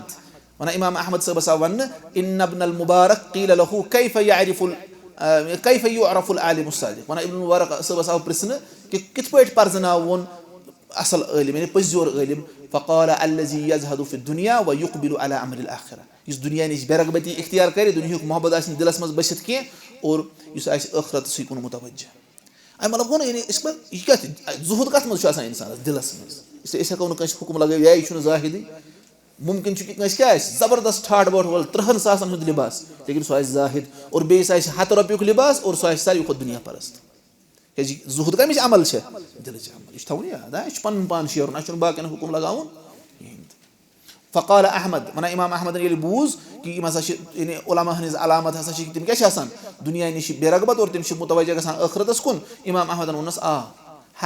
ونان امام احمد صٲبس آو وننہٕ، ان ابن المبارک قيل له كيف يعرف ال-، آ، كيف يعرف العالم الصادق، ونان ابن مبارک صٲبس آو پرژھنہٕ کہِ کِتھ پٲٹھۍ پرزناوون اصل عٲلم، یعنی پٔزیور عٲلم؟ فقال الذي يزهد في الدنيا ويقبل على امر الاخره، یُس دُنیا نِش بے رغبتی اختیار کرِ، دُنیاہُک محبت آسہِ نہٕ دِلس منٛز بٔسِتھ کینٛہہ اور یُس آسہِ ٲخرتسٕے کُن متوجہ۔ اَمہِ مطلب گوٚو نہ، یعنی أسۍ چھِ پَتہٕ یہِ کیٛاہ چھِ، زُہُد کَتھ منٛز چھُ آسان اِنسانَس دِلَس منٛز؟ اس لیے أسۍ ہٮ۪کو نہٕ کٲنٛسہِ حُکُم لگٲوِتھ، یا یہِ چھُنہٕ زاہدٕے۔ مُمکِن چھُ کہِ کٲنٛسہِ کیٛاہ آسہِ، زبردست ٹھاٹھ باٹھ وول، تٕرٛہَن ساسَن ہُنٛد لِباس، لیکِن سُہ آسہِ زاہد، اور بیٚیِس آسہِ ہَتھ رۄپیُک لِباس اور سُہ آسہِ ساروی کھۄتہٕ دُنیا پرست۔ کیٛازِ زُہُد کَمِچ عمل چھےٚ؟ دِلٕچ عمل۔ یہِ چھُ تھاوُن یاد، ہا، یہِ چھُ پَنُن پان شیرُن، اَسہِ چھُنہٕ باقیَن حُکُم لگاوُن کِہیٖنۍ تہِ۔ فقال احمد، ونان امام احمدن ییٚلہِ بوٗز کہِ یِم ہسا چھِ، یعنی علماء ہٕنٛز علامت ہسا چھِ، تِم کیٛاہ چھِ آسان؟ دُنیا نِش چھِ بے رغبت اور تِم چھِ متوجہ گژھان ٲخرتس کُن۔ امام احمدن ووٚننس، آ،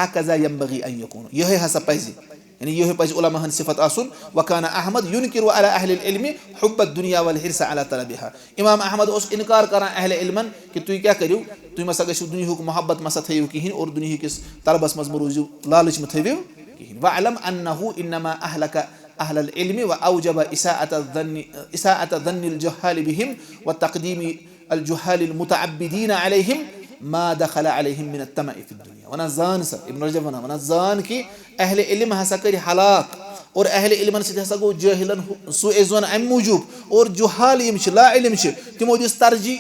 هكذا ينبغي أن يكون، یِہوٚے ہسا پزِ، یعنی یِہوٚے پزِ علماء ہٕنٛز صفت آسُن۔ وكان أحمد ينكر على أهل العلم حب الدنيا والحرص على طلبها۔ امام احمد اوس انکار کران اہل علمن کہِ تُہۍ کیٛاہ کٔرِو، تُہۍ مہ سا گٔژھِو دُنیاہُک محبت مہ سا تھٲیِو کِہیٖنۍ اور دُنیاہکِس طلبس منٛز مہ روٗزِو، لالٕچ مہ تھٲوِو کِہیٖنۍ۔ واعلم أنه إنما أهلك أهل العلم وأوجب إساءة الظن، إساءة ظن الجهال بهم وتقديم الجهال المتعبدين عليهم ما دخل عليهم من الطمع في الدنيا۔ ونان زان سا، ابن رجب ونان، ونان زان کہِ اہل علم ہسا کٔرۍ ہلاک اور اہل علمن سۭتۍ ہسا گوٚو جٲہلن ہُہ-، سوء ظن امہِ موٗجوٗب اور جُہال یِم چھِ، لا علم چھِ، تِمو دِژ ترجیح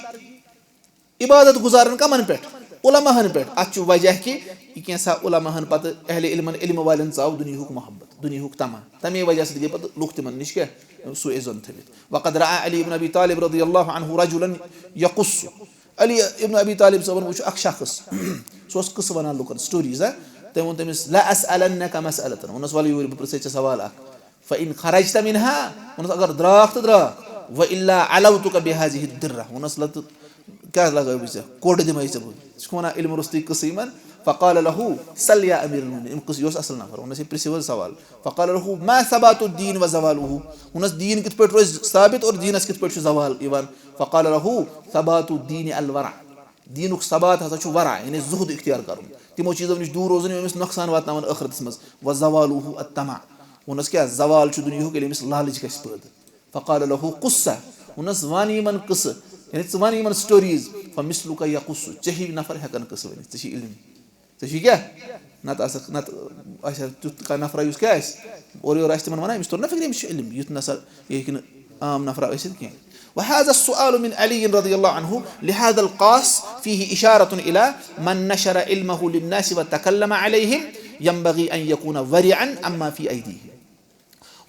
عبادت گزارن کمن پٮ۪ٹھ؟ علماہن پٮ۪ٹھ۔ اتھ چھُ وجہ کہِ یہِ کینٛژھا علماہن پتہٕ اہل علمن، علم والٮ۪ن ژاو دُنیہُک محبت، دُنیہُک طمع۔ تمے وجہ سۭتۍ گٔے پتہٕ لُکھ تِمن نِش کیٛاہ؟ سوء ظن تھٲوِتھ۔ وقد رأى علي بن أبي طالب رضي الله عنه رجلا يقص۔ علی ابن ابی طالب صٲبن وٕچھ اکھ شخص، سُہ اوس قصہٕ ونان لُکن، stories، ہا؟ تٔمۍ ووٚن تٔمِس، لأسألنك مسألة، ووٚنُس، وَلہٕ یوٗرۍ، بہٕ پرٛژھے ژےٚ سوال اکھ۔ فإن خرجت منها، ووٚنُس، اگر درٛاکھ تہٕ درٛاکھ، وإلا علوتك بهذه الدرة، ووٚنُس، لہ تہٕ کیٛاہ لگٲوٕے ژےٚ؟ کوٚٹ دِمے ژےٚ بہٕ۔ سُہ چھُ وَنان علم روٚستُے قٕصہٕ یِمن۔ فقال له، سل یا امیر المؤمنین، أمۍ قٕصہٕ، یہِ اوس اصل نفر، ووٚنُس، ہے، پرٛژھِو حظ سوال۔ فقال له، ما ثبات الدين وظواله؟ ووٚنُس، دیٖن کِتھ پٲٹھۍ روزِ ثابت اور دیٖنس کِتھ پٲٹھۍ چھُ زوال یِوان؟ فقال له، ثبات الدين الورع۔ دیٖنُک ثبات ہسا چھُ ورع، یعنی زُہد اختیار کرُن۔ تِمو چیٖزو نِش دوٗر روزُن، یِم أمِس نۄقصان واتناون ٲخرتس منٛز۔ وزواله الطمع۔ ووٚنُس کیٛاہ؟ زوال چھُ دُنیاہُک، ییٚلہِ أمِس لالٕچ گژھِ پٲدٕ۔ فقال له، قص، ووٚنُس، وَن یِمن قصہٕ، یعنی ژٕ وَن یِمن stories۔ فمثلك يقص، ژےٚ ہیوٗ نفر ہٮ۪کن قصہٕ ؤنِتھ، ژےٚ چھِ علم، ژےٚ چھِ کیٛاہ؟ نتہٕ آسکھ، نتہٕ آسہِ ہا تیُتھ کانٛہہ نفرا یُس کیٛاہ آسہِ، اورٕ یورٕ آسہِ تِمن ونان، أمِس توٚر نہ فِکرِ، أمِس چھُ علم، یُتھ نسا یہِ ہیٚکہِ نہٕ عام نفرا ٲسِتھ کینٛہہ۔ وهذا السؤال من علي رضي الله عنه لهذا القاص فيه إشارة إلى من نشر علمه للناس وتكلم عليهم ينبغي أن يكون ورعا عما في أيديهم۔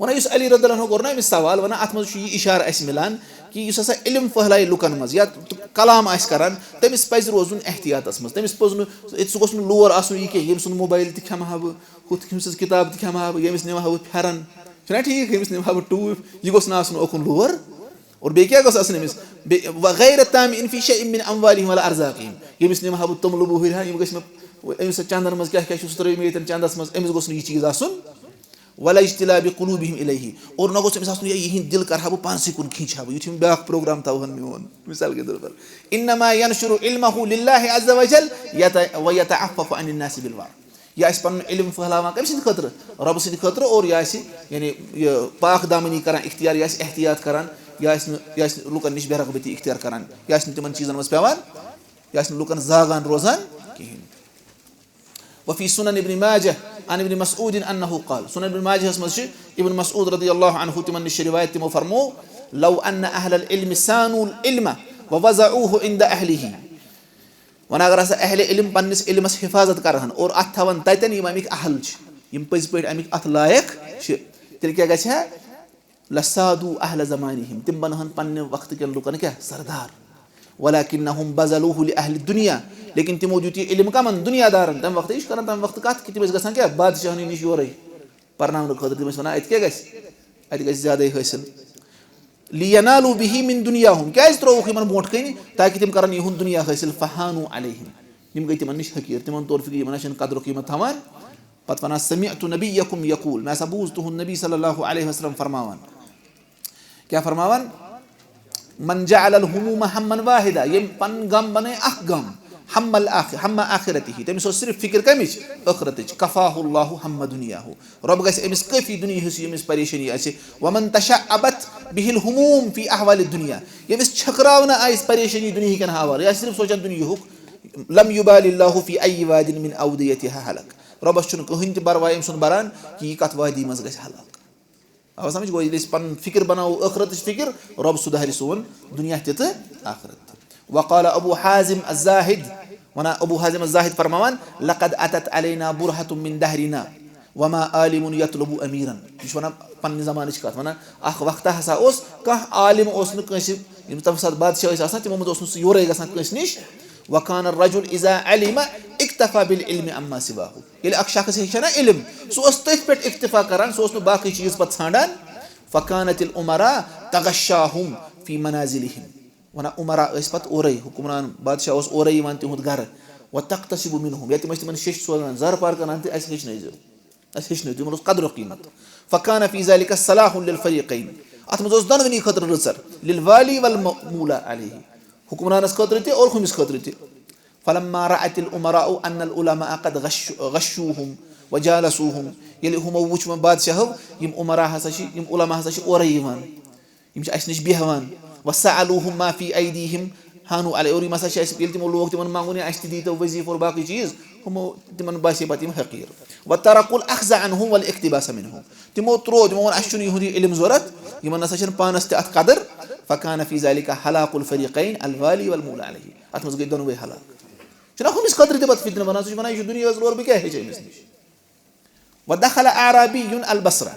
وَنان یُس علی رضی اللہ عنہ کوٚر نا أمِس سوال، وَنان اَتھ منٛز چھُ یہِ اِشارٕ اَسہِ مِلان کہِ یُس ہسا علم پھٔہلایہِ لُکن منٛز یا کلام آسہِ کران، تٔمِس پَزِ روزُن احتیاطس منٛز۔ تٔمِس پَزِ نہٕ، سُہ گوٚژھ نہٕ لور آسُن یہِ کینٛہہ، ییٚمۍ سُنٛد موبایل تہِ کھٮ۪مہٕ ہا بہٕ، ہُتھ کٔمۍ سٕنٛز کِتاب تہِ کھٮ۪مہٕ ہا بہٕ، ییٚمِس نِمہٕ ہا بہٕ پھٮ۪رن، چھُنہ ٹھیٖک؟ ییٚمِس نِمہٕ ہا بہٕ ٹوٗپۍ، یہِ گوٚژھ نہٕ آسُن اوکُن لور۔ اور بیٚیہِ کیٛاہ گوٚژھ آسُن أمِس؟ بیٚیہِ وغیر طامع فی شیء من اموالہم ولا ارزاقہم، ییٚمِس نِمہٕ ہا بہٕ توٚملہٕ بُہٕرۍ ہا، یِم گٔژھۍ مےٚ أمِس چندن منٛز کیٛاہ کیٛاہ چھُ، سُہ ترٲوِو مےٚ ییٚتٮ۪ن چندس منٛز، أمِس گوٚژھ نہٕ یہِ چیٖز آسُن۔ ولا اجتلاب قلوبہم الیہ، اور نہ گوٚژھ أمِس آسُن، یا یِہِنٛدۍ دِل کرٕ ہا بہٕ پانسٕے کُن، کھینچہِ ہا بہٕ، یُتھ یِم بیٛاکھ پروگرام تھاوہن میون، مثال کے طور پر۔ انما ینشر علمہ للہ عز وجل یت-، ویتعفف عن الناس بالورع۔ یہِ آسہِ پنُن علم پھٔہلاوان کٔمۍ سٕنٛدِ خٲطرٕ؟ رۄبہٕ سٕنٛدِ خٲطرٕ، اور یہِ آسہِ، یعنی، یہِ پاک دامنی کران اختیار، یہِ آسہِ احتیاط کران، یہِ آسہِ نہٕ، یہِ آسہِ نہٕ لُکن نِش بے رغبتی اختیار کران، یہِ آسہِ نہٕ تِمن چیٖزن منٛز پٮ۪وان، یہِ آسہِ نہٕ لُکن زاگان روزان کِہیٖنۍ۔ وفی سنن ابن ماجہ عن ابن مسعود انہ قال، سنن ابن ماجہس منٛز چھِ ابن مسعود رضی اللہ عنہ تِمن نِش روایت، تِمو فرمو، لو ان اہل العلم صانوا العلم ووضعوه عند اہلہ۔ وۄنۍ اگر ہسا اہل علم پننِس علمس حفاظت کرہن اور اتھ تھاون تتٮ۪ن یِم امیِکۍ اہل چھِ، یِم پٔزۍ پٲٹھۍ امیِکۍ اتھ لایق چھِ، تیٚلہِ کیٛاہ گژھِ ہا؟ لسادوا اہل زمانہم، تِم بنہن پننہِ وقتہٕ کٮ۪ن لُکن کیٛاہ؟ سردار۔ ولکنہم بذلوہ لاہل الدنیا، لیکن تِمو دیُت یہِ علم کمن؟ دُنیا دارن۔ تمہِ وقتہٕ، یہِ چھُ کران تمہِ وقتہٕ کتھ کہِ تِم ٲسۍ گژھان کیٛاہ؟ بادشاہنٕے نِش یورے پرناونہٕ خٲطرٕ۔ تِم ٲسۍ ونان، اتہِ کیٛاہ گژھِ؟ اتہِ گژھِ زیادے حٲصِل۔ لینالوا بہ من دنیاہم، کیٛازِ ترٛووُکھ یِمن برونٛٹھ کنہِ؟ تاکہِ تِم کرن یِہُنٛد دُنیا حٲصِل۔ فہانوا علیہم، یِم گٔے تِمن نِش حقیٖر، تِمن توٚر فِکرِ، یِمن آسہِ نہٕ قدر و قیٖمت تھاوان۔ پتہٕ ونان، سمعت نبیکم یقول، مےٚ ہسا بوٗز تُہُنٛد نبی صلی اللہ علیہ وسلم فرماوان۔ کیٛاہ فرماوان؟ من جعل الہموم ہما واحدہ، ییٚمۍ پنُن غم بنٲے اکھ غم، ہم الآخ-، ہم آخرتہ، تٔمِس اوس صرف فِکر کمِچ؟ ٲخرتٕچ۔ کفاہ اللہ ہم دنیاہ، رۄب گژھِ أمِس کٲفی دُنیاہس، ییٚمِس پریشٲنی آسہِ۔ ومن تشعبت بہ الہموم فی احوال الدنیا، ییٚمِس چھٔکراونہٕ آیہِ پریشٲنی دُنیہکٮ۪ن حوالہٕ، یہِ آسہِ صرف سونٛچان دُنیاہُک، لم یبال اللہ فی ای واد من اودیتہا ہلک، رۄبس چھُنہٕ کٕہٕنۍ تہِ پرواے أمۍ سُنٛد بران کہِ یہِ کتھ وادی منٛز گژھِ ہلاک۔ آو سمجھ؟ گوٚو، ییٚلہِ أسۍ پنُن فِکر بناوو، ٲخرتٕچ فِکر، رۄب سُدھارِ سون دُنیا تہِ تہٕ آخرت تہِ۔ وقال ابو حازم الزاہد، ونان ابو حازم الزاہد فرماوان، لقد اتت علینا برہۃ من دہرنا وما عالم یطلب امیرا۔ یہِ چھُ ونان پننہِ زمانٕچ کتھ، ونان اکھ وقتہ ہسا اوس، کانٛہہ عالم اوس نہٕ کٲنٛسہِ، یِم تمہِ ساتہٕ بادشاہ ٲسۍ آسان، تِمو منٛز اوس نہٕ سُہ یورے گژھان کٲنٛسہِ نِش۔ وکان الرجل اذا علم اکتفی بالعلم عما سواہ۔ ییٚلہِ اکھ شخص ہیٚچھِ ہا نا علم، سُہ اوس تٔتھۍ پٮ۪ٹھ اکتفا کران، سُہ اوس نہٕ باقٕے چیٖز پتہٕ ژھانڈان۔ فکانت الامراء تغشاہم فی منازلہم۔ ونان عمرا ٲسۍ پتہٕ اورے، حکمران بادشاہ اوس اورے یِوان تِہُنٛد گرٕ۔ وتقتصب منہم، یا تِم ٲسۍ تِمن شیٚچھ سوزان، زر پار کران تہِ، اسہِ ہیٚچھنٲیزیو، اسہِ ہیٚچھنٲیزیو، تِمن اوس قدر و قیمت۔ فکان فی ذلک صلاح للفریقین، اتھ منٛز اوس دۄنوٕنی خٲطرٕ رٕژر، للوالی والمولا علیہ، حکمرانس خٲطرٕ تہِ اور ہُمِس خٲطرٕ تہِ۔ فلما رأت الامراء ان العلماء قد غش-، غشوهم وجالسوهم، ییٚلہِ ہُمو وُچھ وۄنۍ بادشاہو، یِم عمرا ہسا چھِ، یِم علماء ہسا چھِ اورے یِوان، یِم چھِ اَسہِ نِش بیٚہوان۔ وسألوهم ما فی ایدیہم ہانوا علیہ، اور یِم ہسا چھِ اَسہِ، ییٚلہِ تِمو لوگ تِمن منٛگُن، یا اَسہِ تہِ دیٖتو وظیٖفہٕ اور باقٕے چیٖز، ہُمو، تِمن باسے پتہٕ یِم حقیٖر۔ وترکوا الاخذ عنہم والاقتباس منہم، تِمو ترٛوو، تِمو ووٚن، اَسہِ چھُنہٕ یِہُنٛد یہِ علم ضوٚرتھ، یِمن نسا چھَنہٕ پانس تہِ اَتھ قدر۔ فکان فی ذلک ہلاک الفریقین الوالی والمولا علیہ، اتھ منٛز گٔے دۄنوے ہلاک۔ چھُنہ ہُمِس خٲطرٕ تہِ پتہٕ فتنہٕ بنان، سُہ چھُ ونان، یہِ چھُ دُنیاہس لور، بہٕ کیٛاہ ہیٚچھِ أمِس نِش؟ ودخل اعرابی البصرہ،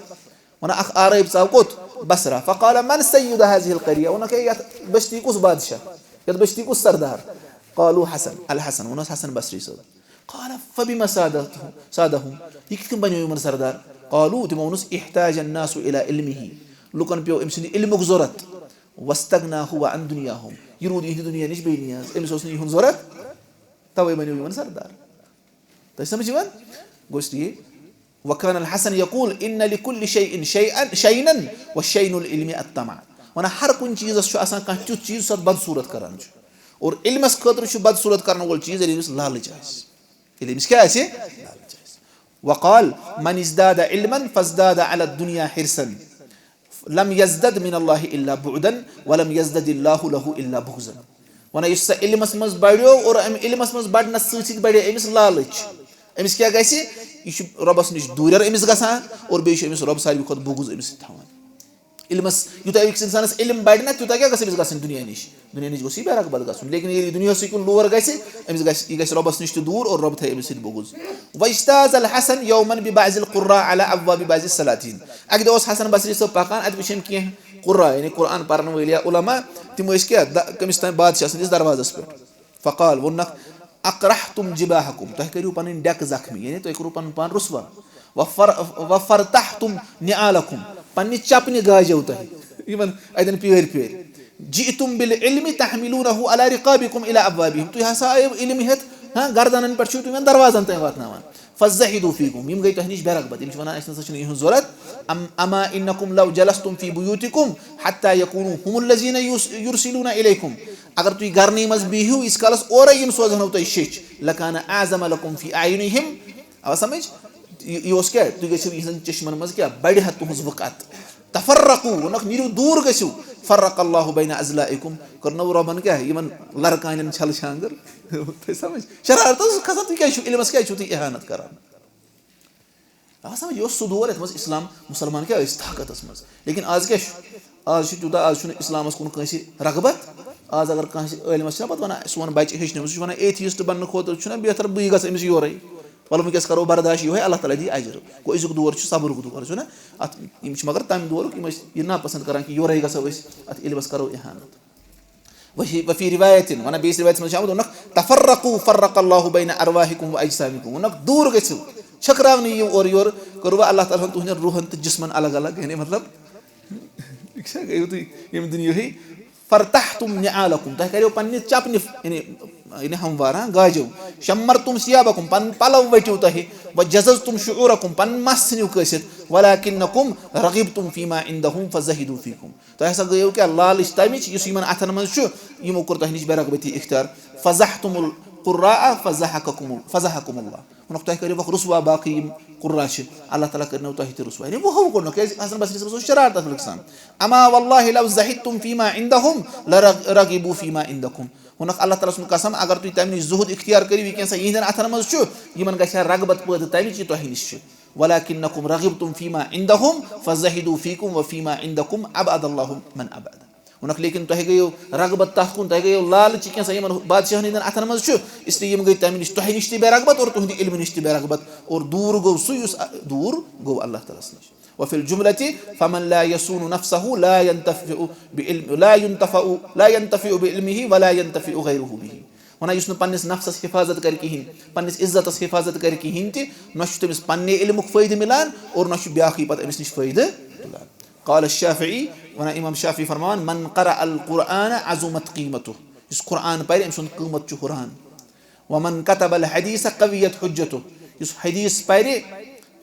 ونان اکھ عرب ژاو کوٚت؟ بصرہ۔ فقال من سید هذه القریہ، ووٚنُکھ، ہے، یتھ بستی کُس بادشاہ، یتھ بستی کُس سردار؟ قالوا حسن، الحسن، ووٚنُس حسن بصری صٲب۔ قال فبما سادته-، سادهم، یہِ کِتھ کٔنۍ بنیو یِمن سردار؟ قالوا، تِمو ووٚنُس، احتاج الناس الی علمہ، لُکن پیوٚو أمۍ سٕنٛدِ علمُک ضوٚرتھ، واستغناہ عن دنیاہم، یہِ روٗد یِہنٛدِ دُنیا نِش بے نیاز، أمِس اوس نہٕ یِہُنٛد ضوٚرتھ، توے بنیو یِمن سردار۔ تۄہہِ سمجھ یِوان؟ گوٚو اس لیے، وکان الحسن یقول ان لکل شیء شیئا، شینا وشین العلم الطمع۔ ونان ہر کُنہِ چیٖزس چھُ آسان کانٛہہ تیُتھ چیٖز یُس اتھ بدصوٗرت کران چھُ، اور علمس خٲطرٕ چھُ بدصوٗرت کرن وول چیٖز ییٚلہِ أمِس لالٕچ آسہِ، ییٚلہِ أمِس کیٛاہ آسہِ؟ لالٕچ آسہِ۔ وقال من ازداد علما فازداد علی الدنیا حرصا لم یزدد من اللہ الا بعدا ولم یزدد اللہ لہ الا بغضا۔ وَنان یُس سا علمس منٛز بڑیو اور امہِ علمس منٛز بڑنس سۭتۍ سۭتۍ بڑیو أمِس لالٕچ۔ أمِس کیٛاہ گژھِ؟ یہِ چھُ رۄبس نِش دوٗرٮ۪ر أمِس گژھان اور بیٚیہِ چھُ أمِس رۄب ساروی کھۄتہٕ بُغض أمِس سۭتۍ تھاوان۔ علمس، یوٗتاہ أکِس اِنسانس علم بڑِ نا، تیوٗتاہ کیٛاہ گژھِ أمِس گژھٕنۍ دُنیا نِش؟ دُنیا نِش گوٚژھ یہِ بے رغبت گژھُن۔ لیکن ییٚلہِ یہِ دُنیاہسٕے کُن لور گژھِ، أمِس گژھِ، یہِ گژھِ رۄبس نِش تہِ دوٗر اور رۄب تھایہِ أمِس سۭتۍ بُغض۔ واجتاز الحسن یوماً ببعض القراء علی ابواب بعض السلاطین۔ اکہِ دۄہ اوس حسن بصری صٲب پکان، اتہِ وٕچھ أمۍ کینٛہہ قراء، یعنی قرآن پرن وٲلۍ یا علماء، تِم ٲسۍ کیٛاہ، دَ-، کٔمِس تام بادشاہ سٕنٛدِس دروازس پٮ۪ٹھ۔ فقال، ووٚننکھ، اقرحتم جباحکم، تۄہہِ کٔرِو پنٕنۍ ڈیکہٕ زخمی، یعنی تۄہہِ کوٚروٕ پنُن پان رسوا۔ وفر-، وفرتحتم نعالکم، پننہِ چپنہِ گاجیو تۄہہِ یِمن اتٮ۪ن پیٲرۍ پیٲرۍ۔ جئتم بالعلم تحملونه علی رقابکم الی ابوابہم، تُہۍ ہسا آیو علم ہٮ۪تھ، ہاں، گردنن پٮ۪ٹھ چھِو تُہۍ یِمن دروازن تام واتناوان۔ فزہدوا فیکم، یِم گٔے تۄہہِ نِش بے رغبت، یِم چھِ ونان، اسہِ نسا چھُنہٕ یِہُنٛد ضوٚرتھ۔ ام، اما انکم لو جلستم فی بیوتکم حتی یکونوا ہم الذین یس-، یرسلون الیکم، اگر تُہۍ گرنٕے منٛز بِہِو ییٖتِس کالس اورے یِم سوزہنو تۄہہِ شیٚچھ، لکان اعظم لکم فی اعینہم۔ آوا سمجھ؟ یہِ، یہِ اوس کیٛاہ؟ تُہۍ گٔژھِو یِہنٛزن چشمن منٛز کیٛاہ؟ بڑِ ہا تُہنٛز وقعت۔ تفرقوا، ووٚنُکھ، نیٖرِو دوٗر گٔژھِو۔ فرق اللہ بین اضلعکم، کٔرنو رۄبن کیٛاہ؟ یِمن لرکانٮ۪ن چھلہٕ شانٛگٕر۔ تُہۍ سمجھ؟ شرارت اوس کھسان، تُہۍ کیٛازِ چھِو علمس، کیٛازِ چھِو تُہۍ اہانت کران؟ آ سمجھ، یہِ اوس سُہ دور یتھ منٛز اسلام، مسلمان کیٛاہ ٲسۍ طاقتس منٛز۔ لیکن آز کیٛاہ چھُ؟ آز چھُ تیوٗتاہ، آز چھُنہٕ اسلامس کُن کٲنٛسہِ رغبت۔ آز اگر کٲنٛسہِ عٲلمس چھِنہ پتہٕ ونان، سون بچہِ ہیٚچھنٲومٕژ، سُہ چھُ ونان، ایتھیسٹ بننہٕ خٲطرٕ چھُنہ بہتر بٕے گژھٕ أمِس یورے۔ وَلہٕ وٕنکیٚس کرو برداش، یِہوٚے اللہ تعالیٰ دی اجر۔ گوٚو أزیُک دور چھُ صبرُک دور، چھُنہ؟ اتھ، یِم چھِ مگر تمہِ دورُک، یِم ٲسۍ یہِ ناپسند کران کہِ یورے گژھو أسۍ، اتھ علمس کرو اہانت۔ وفی، وفی روایت، ونان بیٚیِس روایتس منٛز چھِ آمُت، ووٚنُکھ، تفرقوا فرق اللہ بین ارواحکم و اجسامکم، ووٚنُکھ، دوٗر گٔژھِو، چھٔکراونہٕ یِیِو اورٕ یورٕ، کوٚروٕ اللہ تعالیٰ ہن تُہنٛدٮ۪ن روحن تہٕ جسمن الگ الگ، یعنی مطلب، یہِ چھا گٔیوٕ تُہۍ ییٚمہِ دُنیاہٕے؟ فرتحتم نعالکم، تۄہہِ کریو پننہِ چپنہِ، یعنی، یعنی ہموار، ہاں، گاجو۔ شمرتم ثیابکم، پنٕنۍ پلو ؤٹِو تۄہہِ۔ وجززتم شعورکم، پنٕنۍ مس ژھٕنِو کٲسِتھ۔ ولکنکم رغبتم فیما عندہم فزہدوا فیکم۔ تۄہہِ ہسا گٔیو کیٛاہ؟ لالٕچ تمِچ، یُس یِمن اتھن منٛز چھُ، یِمو کوٚر تۄہہِ نِش بے رغبتی اختیار۔ فزحتم القراء فزحککم، فزحکم اللہ۔ ووٚنُکھ، تۄہہِ کٔرِو وقت رسوا، باقٕے یِم قرا چھِ، اللہ تعالیٰ کٔرنو تۄہہِ تہِ رسوا۔ یعنی وۄنۍ ہو کوٚرنکھ، کیٛازِ حسن بصری صٲبس اوس شرارت اتھ مُلکس تام۔ اما واللہ لو زہدتم فیما عندہم لرغبوا فیما عندکم۔ ووٚنُکھ، اللہ تعالیٰ سُنٛد قسم، اگر تُہۍ تمہِ نِش زُہد اختیار کٔرِو، یہِ کینٛژھا یِہنٛدٮ۪ن اتھن منٛز چھُ، یِمن گژھِ ہا رغبت پٲدٕ تمِچ، یہِ تۄہہِ نِش چھُ۔ ولکنکم رغبتم فیما عندہم فزہدوا فیکم وفیما عندکم ابعد اللہ من ابعد۔ ووٚنُکھ، لیکن تۄہہِ گٔیو رغبت تَتھ کُن، تۄہہِ گٔیو لالچ کینٛژھا یِمن بادشاہن ہٕنٛدٮ۪ن اَتھن منٛز چھُ، اس لیے یِم گٔے تَمہِ نِش، تۄہہِ نِش تہِ بے رغبت اور تُہٕنٛدِ علمہٕ نِش تہِ بے رغبت، اور دوٗر گوٚو سُہ یُس، دوٗر گوٚو اللہ تعالیٰ ہَس نِش۔ وفی الجملة فمن لا یصون نفسه لا ينتفع بعلم، لا ينتفع، لا ينتفع بعلمه ولا ينتفع غيره به۔ وَنان، یُس نہٕ پننِس نفسَس حفاظت کرِ کِہیٖنۍ، پننِس عزتَس حفاظت کرِ کِہیٖنۍ تہِ، نہ چھُ تٔمِس پننہِ علمُک فٲیدٕ مِلان اور نہ چھُ بیٛاکھٕے پتہٕ أمِس نِش فٲیدٕ تُلان۔ قال الشافعی، ونان امام شافعی فرماوان، من قرأ القرآن عظمت قیمتہ، یُس قرآن پرِ، أمۍ سُنٛد قۭمت چھُ ہُران۔ ومن کتب الحدیث قویت حجتہ، یُس حدیث پرِ،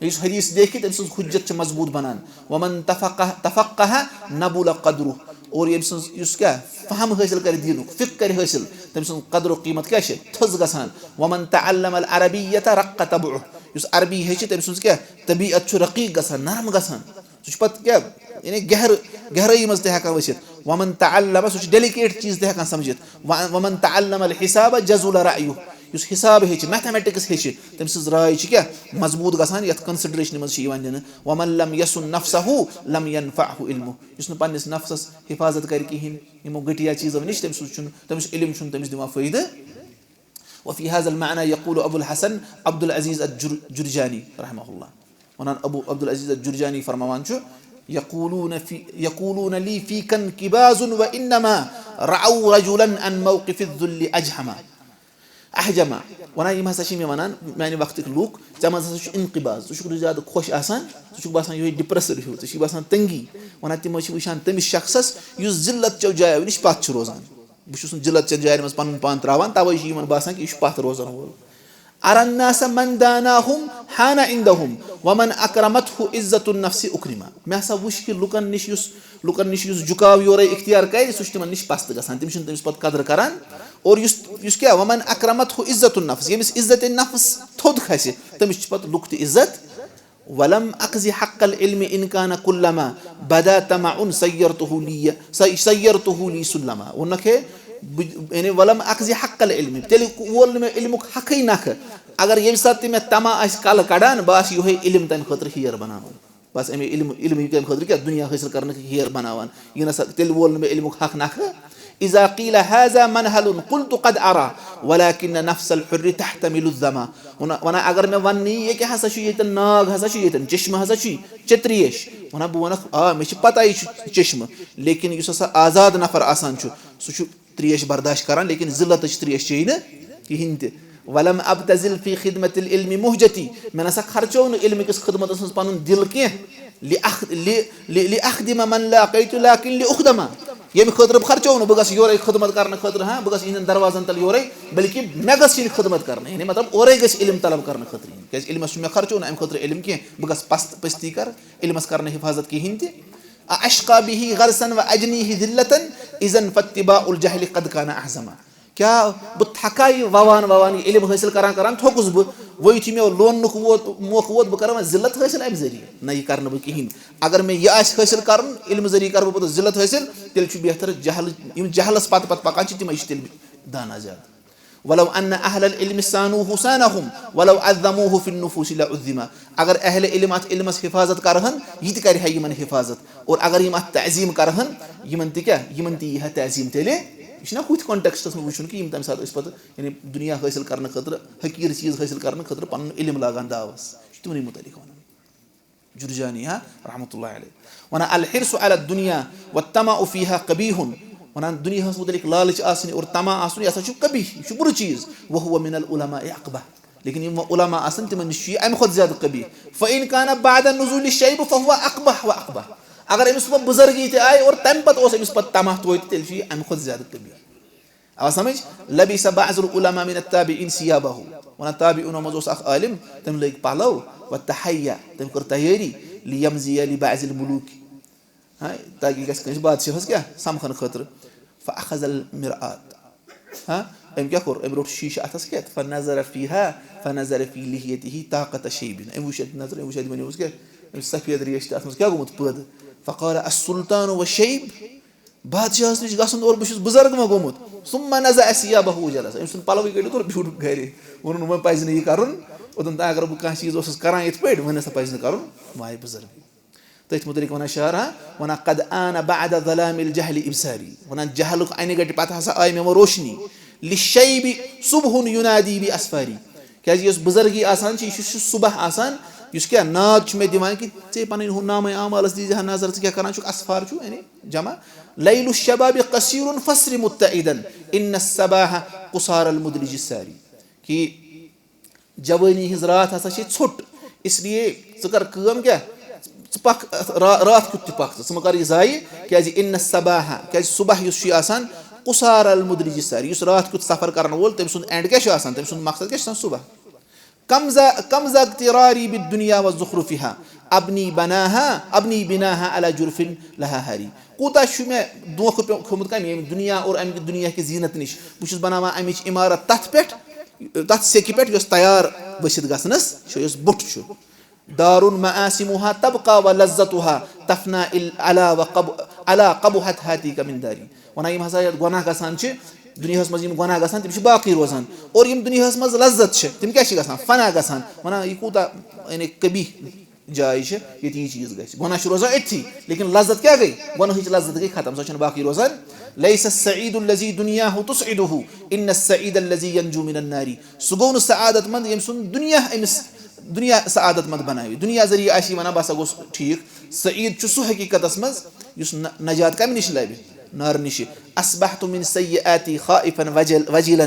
یُس حدیث لیکھِ، تٔمۍ سٕنٛز حجت چھِ مضبوٗط بنان۔ ومن تفقہ، تفقہ نبل قدرہ، اور ییٚمۍ سٕنٛز یُس کیٛاہ فہم حٲصِل کرِ دیٖنُک، فقہ کرِ حٲصِل، تٔمۍ سٕنٛز قدر و قیمت کیٛاہ چھِ؟ تھٔز گژھان۔ ومن تعلم العربیۃ رق طبعہ، یُس عربی ہیٚچھِ، تٔمۍ سٕنٛز کیٛاہ طبیعت چھُ رقیق گژھان، نرم گژھان۔ سُہ چھُ پتہٕ کیٛاہ، یعنی گہر، گہرٲیی منٛز تہِ ہٮ۪کان ؤسِتھ۔ ومن تعلم، سُہ چھُ ڈیلیکیٹ چیٖز تہِ ہٮ۪کان سمجھِتھ۔ و-، ومن تعلم الحساب جزل رأیہ، یُس حساب ہیٚچھِ، میتھمیٹکس ہیٚچھِ، تٔمۍ سٕنٛز راے چھِ کیٛاہ مضبوٗط گژھان، یَتھ کنسیڈریشنہِ منٛز چھِ یِوان دِنہٕ۔ ومن لم یصن نفسہ لم ینفعہ علمہ، یُس نہٕ پننِس نفسس حفاظت کرِ کِہیٖنۍ یِمو گٔٹیا چیٖزو نِش، تٔمۍ سٕنٛز چھُنہٕ، تٔمِس علم چھُنہٕ تٔمِس دِوان فٲیدٕ۔ وفی هذا المعنى یقول ابو الحسن عبد العزیز الجر-، جرجانی رحمہ اللہ۔ ونان ابو عبد العزیز الجرجانی فرماوان چھُ، یقولون فی، یقولون لی فیک انقباض وانما رعوا رجلا عن موقف الذل اجحما، احجما۔ ونان، یِم ہسا چھِ مےٚ ونان، میانہِ وقتٕکۍ لوٗکھ، ژےٚ منٛز ہسا چھُ انقباض، ژٕ چھُکھ نہٕ زیادٕ خۄش آسان، ژٕ چھُکھ باسان یِہوٚے ڈپریسڈ ہیوٗ، ژےٚ چھِ باسان تنگی۔ ونان، تِمو چھِ وٕچھان تٔمِس شخصس یُس ذلت چیو جایو نِش پتھ چھُ روزان۔ بہٕ چھُس نہٕ ذلت چٮ۪ن جاین منٛز پنُن پان تراوان، توے چھُ یِمن باسان کہِ یہِ چھُ پتھ روزن وول۔ ارى الناس من داناهم حان عندهم ومن اکرمته عزة النفس اکرما۔ مےٚ ہسا وُچھ کہِ لُکن نِش یُس، لُکن نِش یُس جُکاو یورے اختیار کرِ، سُہ چھُ تِمن نِش پست گژھان، تِم چھِنہٕ تٔمِس پتہٕ قدر کران۔ اور یُس، یُس کیٛاہ، ومن اکرمته عزة النفس، ییٚمِس عزت نفس تھوٚد کھسہِ، تٔمِس چھِ پتہٕ لُکھ تہِ عزت۔ ولم اقض حق العلم ان كان كلما بدا طمع سيرته لي، سي-، سيرته لي سلما۔ ووٚنُکھ، ہے، بہٕ، یعنی ولم اقضِ حق العلم، تیٚلہِ وول نہٕ مےٚ علمُک حقٕے نکھٕ۔ اگر ییٚمہِ ساتہٕ تہِ مےٚ طمع آسہِ کلہٕ کڑان، بہٕ آسہٕ یِہوٚے علم تَمہِ خٲطرٕ ہیر بناوان۔ بس اَمے علم، علم یہِ کَمہِ خٲطرٕ کیٛاہ؟ دُنیا حٲصِل کرنہٕ خٲطرٕ ہیر بناوان۔ یہِ نہ سا، تیٚلہِ وول نہٕ مےٚ علمُک حق نکھٕ۔ اذا قیل هذا منہل قلت قد ارى ولكن نفس الحر تحتمل الظما۔ وَنان، وَنان اگر مےٚ وَننہٕ یی، ییٚکیٛاہ ہسا چھُ ییٚتٮ۪ن ناگ ہسا چھُ ییٚتٮ۪ن، چشمہٕ ہسا چھُ یہِ، چےٚ ترٛیش۔ وَنان بہٕ وَنکھ، آ، مےٚ چھِ پَتہ یہِ چھُ چشمہٕ، لیکن یُس ہسا آزاد نفر آسان چھُ، سُہ چھُ ترٛیش برداشت کران، لیکن ذلتٕچ ترٛیش چیٚیہِ نہٕ کِہیٖنۍ تہِ۔ ولم ابتذل في خدمة العلم مهجتي، مےٚ نہ سا خرچوو نہٕ علمہٕ کِس خدمتس منٛز پنُن دِل کینٛہہ۔ لأخ-، ل-، ل-، لأخدم من لاقيت لكن لأخدم۔ ییٚمہِ خٲطرٕ بہٕ خرچوو نہٕ، بہٕ گژھٕ یورے خدمت کرنہٕ خٲطرٕ، ہاں، بہٕ گژھٕ یِہنٛدٮ۪ن دروازن تل یورے، بلکہِ مےٚ گژھِ یِہنٛدِ خدمت کرنہٕ، یعنی مطلب اورے گژھِ علم طلب کرنہٕ خٲطرٕ یُن۔ کیازِ علمس چھُ مےٚ خرچوو نہٕ امہِ خٲطرٕ علم کینٛہہ، بہٕ گژھٕ پست پستی کرٕ، علمس کرٕ نہٕ حفاظت کِہیٖنۍ تہِ۔ أأشقى به غرسا وأجنيه ذلة، إذا فاتباع الجهل قد كان أعظم۔ کیٛاہ بہٕ تھکا یہِ ووان ووان، یہِ علم حٲصِل کران کران تھوٚکُس بہٕ، وۄنۍ یُتھُے مےٚ لوننُک ووت، موقعہٕ ووت، بہٕ کرٕ وۄنۍ ذلت حٲصِل اَمہِ ذٔریعہٕ؟ نہ، یہِ کرٕ نہٕ بہٕ کِہیٖنۍ۔ اگر مےٚ یہِ آسہِ حٲصِل کرُن، علمہٕ ذٔریعہٕ کرٕ بہٕ پتہٕ ذلت حٲصِل، تیٚلہِ چھُ بہتر جہل، یِم جہلس پتہٕ پتہٕ پکان چھِ، تِمے چھِ تیٚلہِ دانا زیادٕ۔ ولو أن أهل العلم صانوه صانهم ولو عظموه في النفوس لعظم۔ اگر اہل علم اتھ علمس حفاظت کرہن، یہِ تہِ کرِ ہا یِمن حفاظت، اور اگر یِم اتھ تعظیم کرہن، یِمن تہِ کیٛاہ، یِمن تہِ یی ہا تعظیم تیٚلہِ۔ یہِ چھُنہ ہُتھ context-س منٛز وٕچھُن کہِ یِم تمہِ ساتہٕ ٲسۍ پتہٕ، یعنی، دُنیا حٲصِل کرنہٕ خٲطرٕ، حقیٖر چیٖز حٲصِل کرنہٕ خٲطرٕ پنُن علم لاگان داوس۔ یہِ چھُ تِمنٕے مُتعلق ونان۔ جرجانی، ہاں، رحمتہ اللہ علیہ۔ ونان، الحرص على الدنيا والطمع فيها قبيح۔ ونان، دُنیاہس مُتعلق لالچ آسٕنۍ اور طمع آسُن، یہِ ہسا چھُ قبیح، یہِ چھُ بُرٕ چیٖز۔ وهو من العلماء أقبح۔ لیکن یِم وۄنۍ علماء آسن، تِمن نِش چھُ یہِ اَمہِ کھۄتہٕ زیادٕ قبیح۔ فإن كان بعد نزول الشيب فهو أقبح وأقبح۔ اگر أمِس وۄنۍ بُزرگی تہِ آیہِ اور تَمہِ پَتہٕ اوس أمِس پَتہٕ طمع توتہِ، تیٚلہِ چھُ یہِ اَمہِ کھۄتہٕ زیادٕ قبیح۔ آو سمجھ؟ لبس بعض العلماء من التابعين ثيابه۔ وَنان، تابعینو منٛز اوس اکھ عالم، تٔمۍ لٲگۍ پَلو، وتحيا، تٔمۍ کٔر تیٲری، ليمضي لبعض الملوك۔ ہاں، تاکہِ یہِ گژھِ کٲنٛسہِ بادشاہس کیٛاہ سمکھنہٕ خٲطرٕ۔ فأخذ المرآة۔ ہاں، أمۍ کیٛاہ کوٚر؟ أمۍ روٚٹ شیٖشہٕ اَتھس کٮ۪تھ۔ فنظر فيها، فنظر في لحيته طاقة شيب۔ أمۍ وٕچھ اَتہِ نظر، أمۍ وٕچھ اَتہِ بَنیومُت کیٛاہ؟ أمۍ سفید ریش تہِ اَتھ منٛز کیٛاہ گوٚمُت پٲدٕ؟ فقال، السلطان والشيب؟ بادشاہس نِش گژھُن اور بہٕ چھُس بُزرگ ما گوٚمُت؟ ثم نزع ثيابه وجلس۔ أمۍ سُنٛد پَلوٕے کٔڑِتھ اور بیوٗٹھ گرِ۔ ووٚنُن، وۄنۍ پَزِ نہٕ یہِ کَرُن۔ اوٚتَن تام اگر بہٕ کانٛہہ چیٖز اوسُس کَران یِتھ پٲٹھۍ، وۄنۍ ہسا پَزِ نہٕ کَرُن، وایہِ بُزرگٕے۔ تٔتھۍ مُتعلِق وَنان شاعر، ہاں، وَنان، قد آن بعد ظلام الجهل إبصاري۔ وَنان، جہلُک اَنہِ گَٹہِ پَتہٕ ہسا آیہِ مےٚ وۄنۍ روشنی۔ للشيب صبح ينادي بأسفاري۔ کیٛازِ یۄس بُزرگی آسان چھِ، یہِ چھُ، چھُ صُبح آسان، یُس کیٛاہ ناد چھُ مےٚ دِوان کہِ ژے پَنٕنۍ ہُہ نامَے اعمالَس دیٖزِ ہا نظر، ژٕ کیٛاہ کَران چھُکھ؟ اسفار چھُ، یعنی جمع۔ ليل الشباب قصير فاسر متعدا، إن الصباح قصارى المدلج الساري۔ کہِ جوٲنی ہٕنٛز راتھ ہسا چھے ژھوٚٹ، اس لیے ژٕ کر کٲم کیٛاہ، ژٕ پکھ را-، راتھ کیُتھ تہِ پکھ ژٕ، ژٕ مہ کر یہِ ضایع، کیٛازِ ان الصباح، کیٛازِ صبح یُس چھُ یہِ آسان، قصارى المدلج الساري، یُس راتھ کیُتھ سفر کرن وول، تٔمۍ سُنٛد end کیٛاہ چھُ آسان، تٔمۍ سُنٛد مقصد کیٛاہ چھُ آسان؟ صبح۔ كم ذا، كم ذا اغتراري بالدنيا وزخرفها، أبني بناها، أبني بناها على جرف لها هاري۔ کوٗتاہ چھُ مےٚ دھوکہٕ پیوٚو-، کھیوٚمُت کَمہِ، ییٚمہِ دُنیا اور اَمہِ کہِ دُنیا کہِ زیٖنت نِش۔ بہٕ چھُس بَناوان اَمِچ عمارت تَتھ پٮ۪ٹھ، تَتھ سیٚکہِ پٮ۪ٹھ یۄس تیار ؤسِتھ گژھنَس چھِ، یۄس بوٚٹھ چھُ۔ دار مآسمها تبقى ولذتها تفنى إل-، ألا وقب-، ألا قبحت هاتيك من داري۔ وَنان، یِم ہسا یَتھ گۄناہ گژھان چھِ، دُنیاہَس منٛز یِم گۄناہ گژھان، تِم چھِ باقٕے روزان۔ اور یِم دُنیاہَس منٛز لذت چھِ، تِم کیٛاہ چھِ گژھان؟ فنا گژھان۔ وَنان، یہِ کوٗتاہ، یعنی، قبیح جاے چھِ، ییٚتہِ یہِ چیٖز گژھِ۔ گۄناہ چھُ روزان أتھی، لیکن لذت کیٛاہ گٔے؟ گۄناہٕچ لذت گٔے ختم، سۄ چھَنہٕ باقٕے روزان۔ ليس السعيد الذي دنياه تسعده، إن السعيد الذي ينجو من النار۔ سُہ گوٚو نہٕ سعادت مند، ییٚمۍ سُنٛد دُنیا أمِس دُنیا سعادت مند بناوِ۔ دُنیا ذٔریعہٕ آسہِ یہِ وَنان، بہٕ ہسا گوٚوس ٹھیٖک۔ سعید چھُ سُہ حقیٖقتس منٛز یُس ن-، نجات کَمہِ نِش لَبہِ؟ نارٕ نِشہِ۔ أصبحت من سيئاتي خائفا وجل-، وجلا۔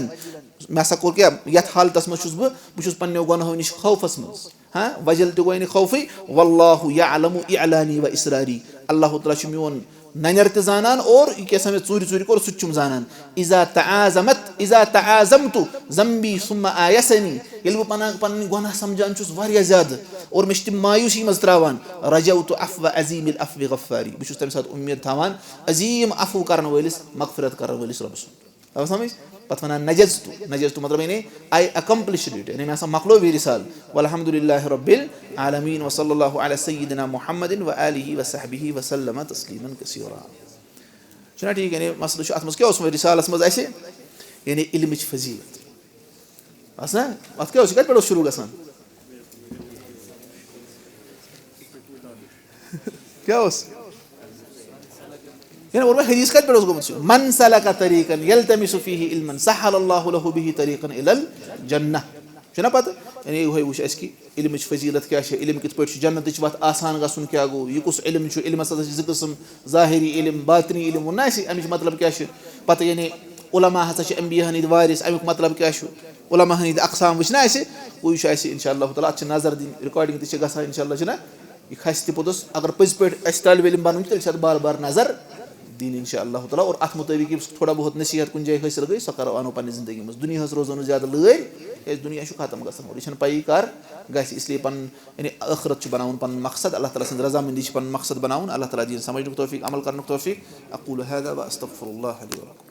مےٚ ہسا کوٚر کیٛاہ؟ یَتھ حالتس منٛز چھُس بہٕ، بہٕ چھُس پننیو گۄناہو نِش خوفس منٛز۔ ہاں، وجل تہِ گوٚو یعنی خوفٕے۔ والله يعلم إعلاني وإسراري۔ اللہ تعالیٰ چھُ میون ننٮ۪ر تہِ زانان اور یہِ کیٛاہ سا مےٚ ژوٗرِ ژوٗرِ کوٚر، سُہ تہِ چھُم زانان۔ إذا تعاظمت، إذا تعاظمت ذنبي ثم آيسني۔ ییٚلہِ بہٕ پنن-، پنٕنۍ گۄناہ سمجھان چھُس واریاہ زیادٕ اور مےٚ چھِ تِم مایوٗسی منٛز ترٛاوان، رجوت عفو عظيم العفو غفاري۔ بہٕ چھُس تَمہِ ساتہٕ اُمید تھاوان عظیٖم عفو کرن وٲلِس، مغفرت کرن وٲلِس رۄبہٕ سُنٛد۔ تَوَے سَمٕجھ؟ پَتہٕ وَنان نجزت، نجزت مطلب یعنی I accomplished it، یعنی مےٚ ہسا مۄکلو یہِ رسالہٕ۔ والحمد لله رب العالمين، وصلى الله على سيدنا محمد وآله وصحبه وسلم تسليما كثيرا۔ چھُنہ ٹھیٖک؟ یعنی مسلہٕ چھُ اَتھ منٛز کیٛاہ اوس وۄنۍ رسالس منٛز اَسہِ؟ یعنی علمٕچ فضیلت۔ بس نا؟ اَتھ کیٛاہ اوس؟ یہِ کَتہِ پٮ۪ٹھ اوس شروٗع گژھان؟ کیٛاہ اوس؟ یعنی ووٚن مےٚ، حدیث کَتہِ پٮ۪ٹھ اوس گوٚمُت؟ چھُ، "من سلک طریقا یلتمس فیہ علما سہل اللہ لہ بہ طریقا الی الجنہ۔" چھُنہ پتہ؟ یعنی یِہوٚے وٕچھ اَسہِ کہِ علمٕچ فضیلت کیٛاہ چھےٚ، علم کِتھ پٲٹھۍ چھُ، جنتٕچ وَتھ آسان گژھُن کیٛاہ گوٚو، یہِ کُس علم چھُ؟ علمَس ہسا چھِ زٕ قٕسٕم، ظٲہری علم، باطنی علم ووٚن نہ اَسہِ، اَمِچ مطلب کیٛاہ چھِ؟ پَتہٕ یعنی علماء ہسا چھِ انبیاہَن ہٕنٛدۍ وارث، اَمیُک مطلب کیٛاہ چھُ؟ علماء ہٕنٛدۍ اقسام وٕچھ نہ اَسہِ، وۄنۍ چھُ اَسہِ اِنشاء اللہ تعالیٰ، اَتھ چھِ نظر دِنۍ، recording تہِ چھِ گژھان اِنشاء اللہ، چھِنہ؟ یہِ کھسہِ تہِ پوٚتُس، اگر پٔزۍ پٲٹھۍ اَسہِ طٲلبِ علم بَنُن چھُ، تیٚلہِ چھِ اَتھ بار بار نظر دِنۍ اِنشاء اللہ تعالیٰ۔ اور اَتھ مُطٲبِق یُس تھوڑا بہت نصیٖحت کُنہِ جایہِ حٲصِل گٔے، سۄ کَرو، اَنو پنٛنہِ زندگی منٛز۔ دُنیاہَس روزو نہٕ زیادٕ لٲرۍ، کیٛازِ دُنیا چھُ ختم گژھان اور یہِ چھَنہٕ پَیی کَر گژھِ، اس لیے پَنُن یعنی ٲخرت چھُ بناوُن پَنُن مقصد، اللہ تعالیٰ سٕنٛز رضامندی چھِ پَنُن مقصد بناوُن۔ اللہ تعالیٰ دِیِن سمجھنُک توفیٖق، عمل کَرنُک توفیٖق۔ أقول هذا وأستغفر الله لي ولكم۔